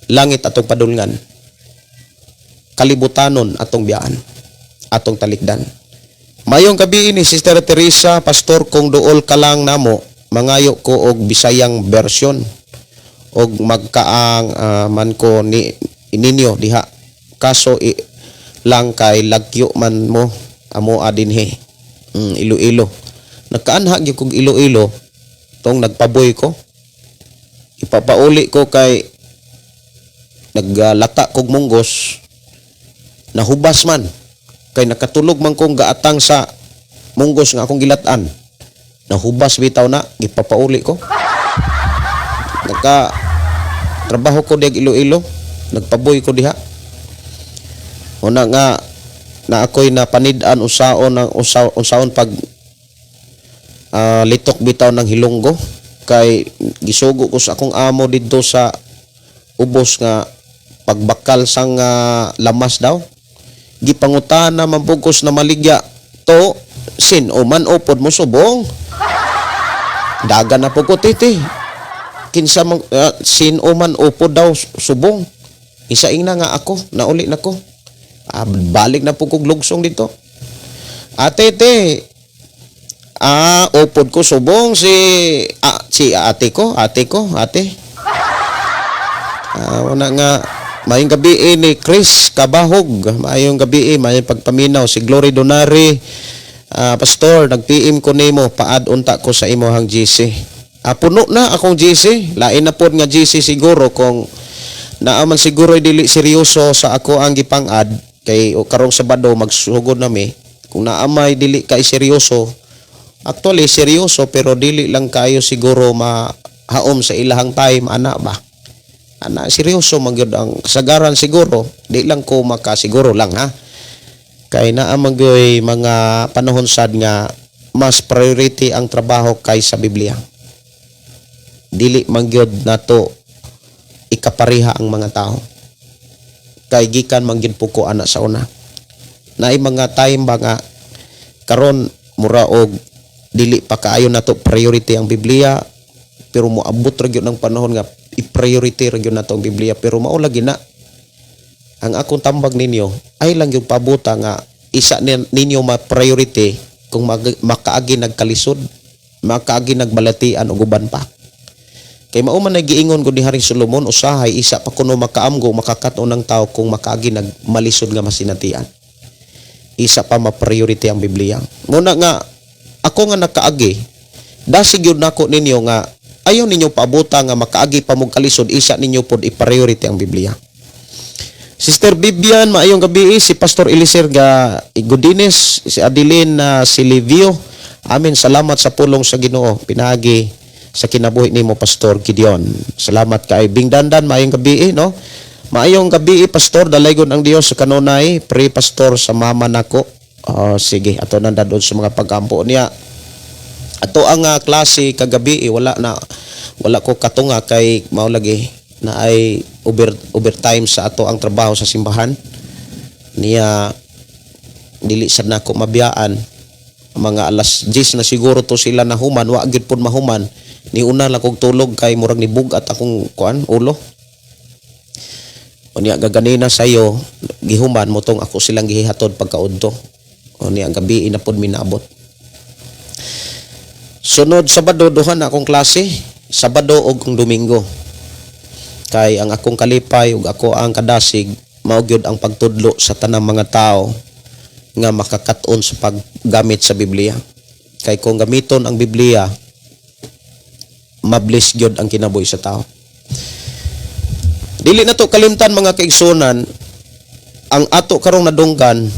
langit atong padulngan, kalibutanon atong biyaan, atong talikdan. Mayong gabi ni Sister Teresa, "Pastor, kung duol ka lang namo, mangayo ko og Bisayang version og magkaang man ko ni ninyo diha, kaso lang kay lagyo man mo amo dinhi." Iloilo. Nagkaanha gyud kog Iloilo tong nagpaboy ko. Ipapauli ko kay naglata kog munggos, nahubas man kay nakatulog man kong gaatang sa munggos nga akong gilatan. Nahubas bitaw na, gipapauli ko. Nagka trabaho ko diag Iloilo, nagpaboy ko diha. Una nga na ako'y napanid-an usaon ang usaon pag litok bitaw ng Hilonggo kay gisugo ko sa akong amo didto sa ubos nga pagbakal sang lamas daw. Gipangutana man pugos na maligya to, "Sin o man upod mo subong?" Dagan na po ko, "Titi, kinsa man sin o man upod daw subong?" Isaing na nga ako, nauli na ko. Balik na po kog lugsong dito. "Ate, te, upod ko subong si ate ko, ate ko, ate." Una nga, maayong gabi ni Chris Kabahog. Maayong gabi, maayong pagpaminaw si Glory Donari. "Pastor, nag-PM ko nimo, pa-add unta ko sa imohang GC." Puno na akong GC. Lain na pod nga GC siguro kung naaman siguro dili seryoso sa ako ang gipang-add kay o karong Sabado magsugod nami. Kung naamay dili kay seryoso, actually seryoso pero dili lang kayo siguro mahaom sa ilahang time ana ba. Ana seryoso man gyud ang kasagaran siguro, di lang ko makasiguro lang ha. Kay naa man gyoy mga panahon sad nga mas priority ang trabaho kaysa Biblia. Dili man gyud nato ikapareha ang mga tao. Kay gikan man gyud po ko ana sa una. Naay mga time ba nga karon mura og dili pa kaayo nato priority ang Biblia, pero moabot ra gyud ng panahon nga i-priority ra gyud nato ang Biblia, pero mao lagi na ang akong tambag ninyo ay lang yung pabuta nga isa ninyo ma-priority kung makaagi nagkalisod, makaagi nagbalatian og uban pa. Kay mao man nagiingon ko ni Haring Solomon, usahay isa pa kuno makaamgo makakat-on ng tao kung makaagi nagmalisod nga masinatian. Isa pa ma-priority ang Biblia. Muna nga ako nga nakaagi, dasig yun nako ninyo nga ayaw ninyo paabuta nga makaagi pa mong kalisod, isa ninyo pod i-priority ang Biblia. Sister Vivian, maayong gabi. Si Pastor Eliser ga Godines, si Adeline na si Livio. Amen. Salamat sa pulong sa Ginoo pinaagi sa kinabuhi nimo, Pastor Gideon. Salamat kay Bing Dandan, maayong gabi, no? Maayong gabi, Pastor, dalaygon ang Dios sa kanunay, pre pastor sa mama nako. Oh, sige, ato nang dadon sa mga pagkampo niya. Ato ang klase kagabi, wala na, wala ko katunga kay mao lagi na ay overtime sa ato ang trabaho sa simbahan niya, dili sad nako mabiyaan. Mga alas 10 na siguro to sila nahuman, wa gyud pud mahuman, ni una lang kog tulog kay murag ni bugat akong kuan ulo. Unya gaganina sayo gihuman mo tong ako silang gihatod pagkaudto. Unya gabi na pud minaabot. Sunod Sabado, duha na akong klase, Sabado ug Domingo. Kay ang akong kalipay ug ako ang kadasig mao gyud ang pagtudlo sa tanang mga tao nga makakat-on sa paggamit sa Biblia. Kay kung gamiton ang Biblia, mabless gyud ang kinabuhi sa tao. Dili na to kalimtan, mga kaigsunan, ang ato karong nadunggan,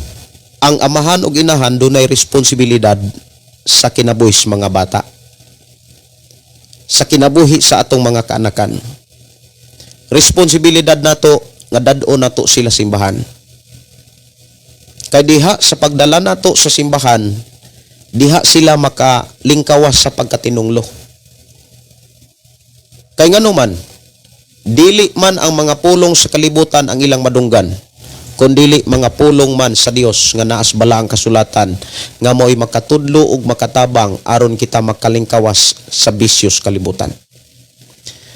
ang amahan ug inahan dunay responsibilidad sa kinabuhi sa mga bata. Sa kinabuhi sa atong mga kaanakan. Responsibilidad nato nga dad-on nato sila simbahan. Kay diha sa pagdala nato sa simbahan, diha sila makalingkawas sa pagkatinunglo. Kay ngano man, dili man ang mga pulong sa kalibutan ang ilang madunggan, kundili mga pulong man sa Dios nga naas balaang kasulatan nga mo'y makatudlo ug makatabang aron kita makalingkawas sa bisyos kalibutan.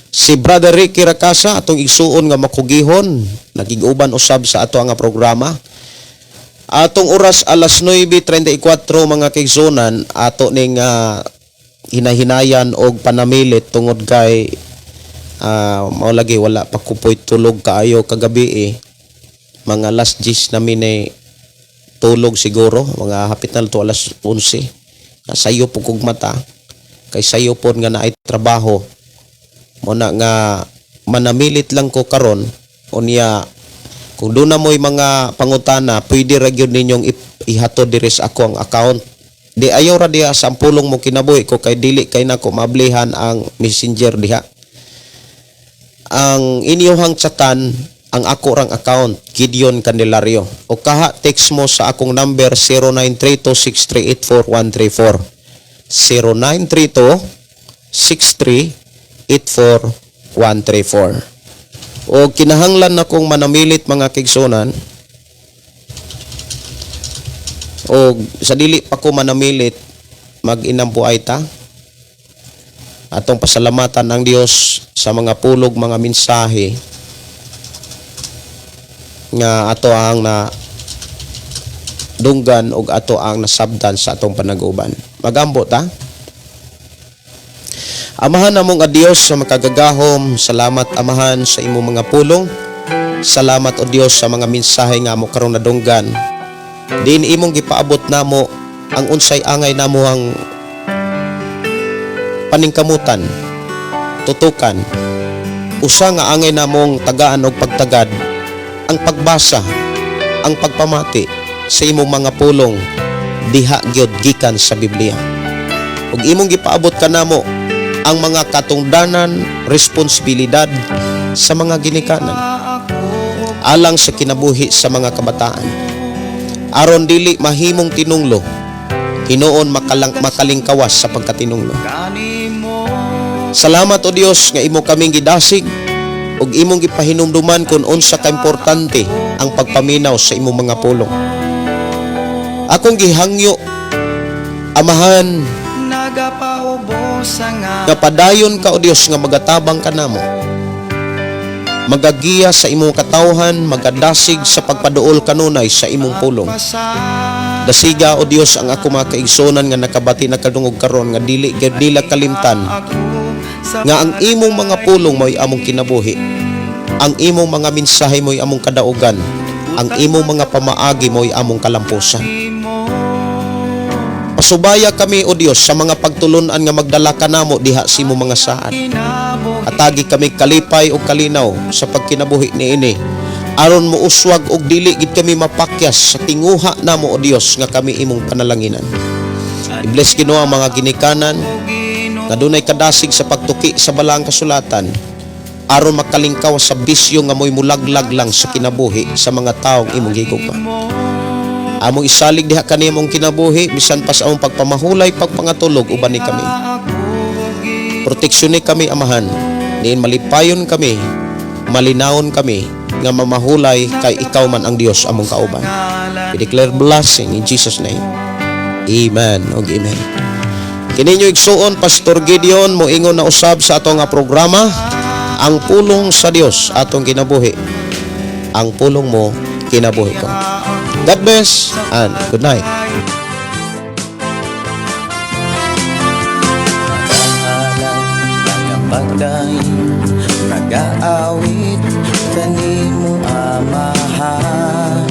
Si Brother Ricky Rakasa, atong igsuon nga makugihon, nagig-uban usab sa ato nga programa. Atong oras alas 9:34, mga kaigsunan, ato ning hinahinayan og panamilit tungod kay mao lagi wala pa ko po'y tulog kaayo kagabi eh. Mga alas 10 na mi tulog siguro, mga hapit na to alas 11. Sayo po kog mata kay sayo pod nga naay trabaho. Mo na nga manamilit lang ko karon. Unya kung doon na mo'y mga pangutana, pwede ra gyud ninyong ihatod diri sa ako ang account. Di ayaw ra diha sa pulong mo kinabuhi ko kay dili kay nako maablihan ang Messenger diha. Ang inyuhang chatan ang ako rang account, Gideon Candelario. O kaha text mo sa akong number 0932-6384134. 0932-6384134. O kinahanglan na kong manamilit, mga kaigsunan, o sa dili pa ko manamilit, mag-inambuay ta. Atong pasalamatan ang Dios sa mga pulog, mga mensahe nga ato ang na dunggan ug ato ang nasabdan sa atong panag-uban. Magambo ta. Amahan namong nga Dios sa makagagahom, salamat, Amahan, sa imong mga pulong. Salamat, o Dios, sa mga mensahe nga amo karong nadunggan. Din imong gipaabot namo ang unsay angay namo ang paningkamutan, tutukan. Usa nga angay namong tagaan og pagtagad ang pagbasa, ang pagpamati sa imong mga pulong diha gyud gikan sa Biblia. Ug imong gipaabot kanamo ang mga katungdanan, responsibilidad sa mga ginikanan alang sa kinabuhi sa mga kabataan. Aron dili mahimong tinunglo, hinuon makalingkawas sa pagkatinunglo. Salamat, O Dios, nga imo kaming gidasig ug imong gipahinumduman kung unsa ka importante ang pagpaminaw sa imong mga pulong. Akong gihangyo, Amahan, Nagapaubos ang nga padayon ka, O Dios, nga magatabang kanamo. Magagiya sa imong katawhan, magadasig sa pagpaduol kanunay sa imong pulong. Dasiga, O Dios, ang ako mga kaigsunan nga nakabati, nakadungog karon nga dili gyud nila kalimtan nga ang imong mga pulong mo'y among kinabuhi. Ang imong mga mensahe mo'y among kadaugan. Ang imong mga pamaagi mo'y among kalampusan. Pasubaya kami, O Dios, sa mga pagtulunan nga magdala kanamo diha sa imong mga saad. Atagi kami kalipay o kalinaw sa pagkinabuhi niini. Aron mo uswag og dili gid kami mapakyas sa tinguha namo, O Dios, nga kami imong panalanginan. I-bless, Ginoo, ang mga ginikanan nga dunay kadasig sa pagtuki sa balaang kasulatan aron makalingkaw sa bisyo nga mo'y mulaglag lang sa kinabuhi sa mga taong imong gigugma. Among isalig diha kanimong kinabuhi bisan pa sa among pagpamahulay, pagpangatulog, uban ni kami. Proteksyon ni kami, Amahan. Niin malipayon kami, malinawon kami nga mamahulay kay ikaw man ang Dios among kauban. We declare blessing in Jesus' name. Amen ug amen. Kini inyong igsuon, Pastor Gideon, moingon na usab sa ato nga programa, Ang Pulong sa Dios, Atong Kinabuhi. Ang pulong mo, kinabuhi ko. God bless and good night. Nagapagdaig, nagaawit kanimo, Amahan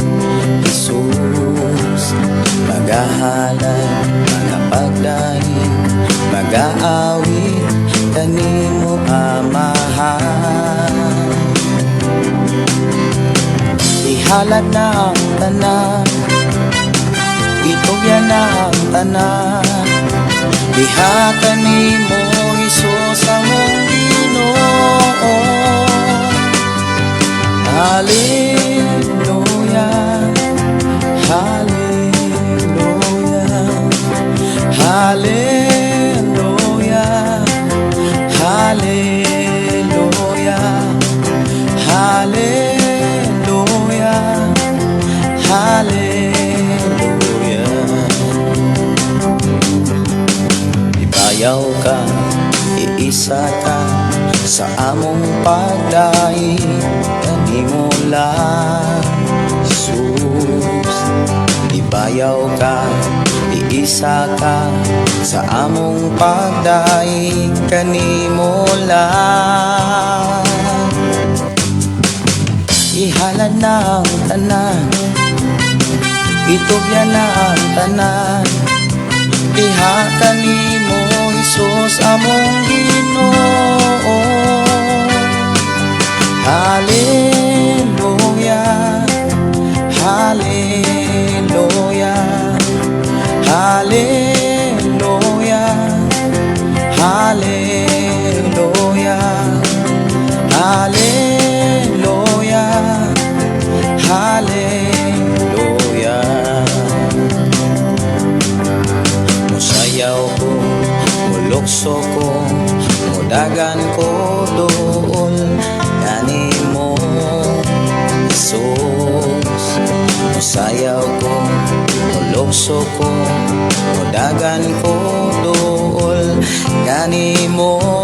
Jesus. Magahalad, magapagdaig, magaawit kanimo, Amahan. Ihalad na ang tanan, itugyan na ang tanan diha kanimo, Hesus among Ginoo. Hallelujah, Hallelujah, Hallelujah, Hallelujah, Hallelujah, Hallelujah. Ibayaw ka, iisa ka sa among pagdaig kanimo lang, Jesus. Ibayaw ka, iisa ka sa among pagdaig kanimo lang. Ihalad na ang tanan, itugyan na ang tanan diha kanimo, Hesus among Ginoo. Hallelujah, Hallelujah, Hallelujah, Hallelujah, Hallelujah, Hallelujah. Musayaw ko, mulukso ko, mudagan ko dool kanimo, Jesus. Musayaw ko, mulukso ko, mudagan ko dool kanimo.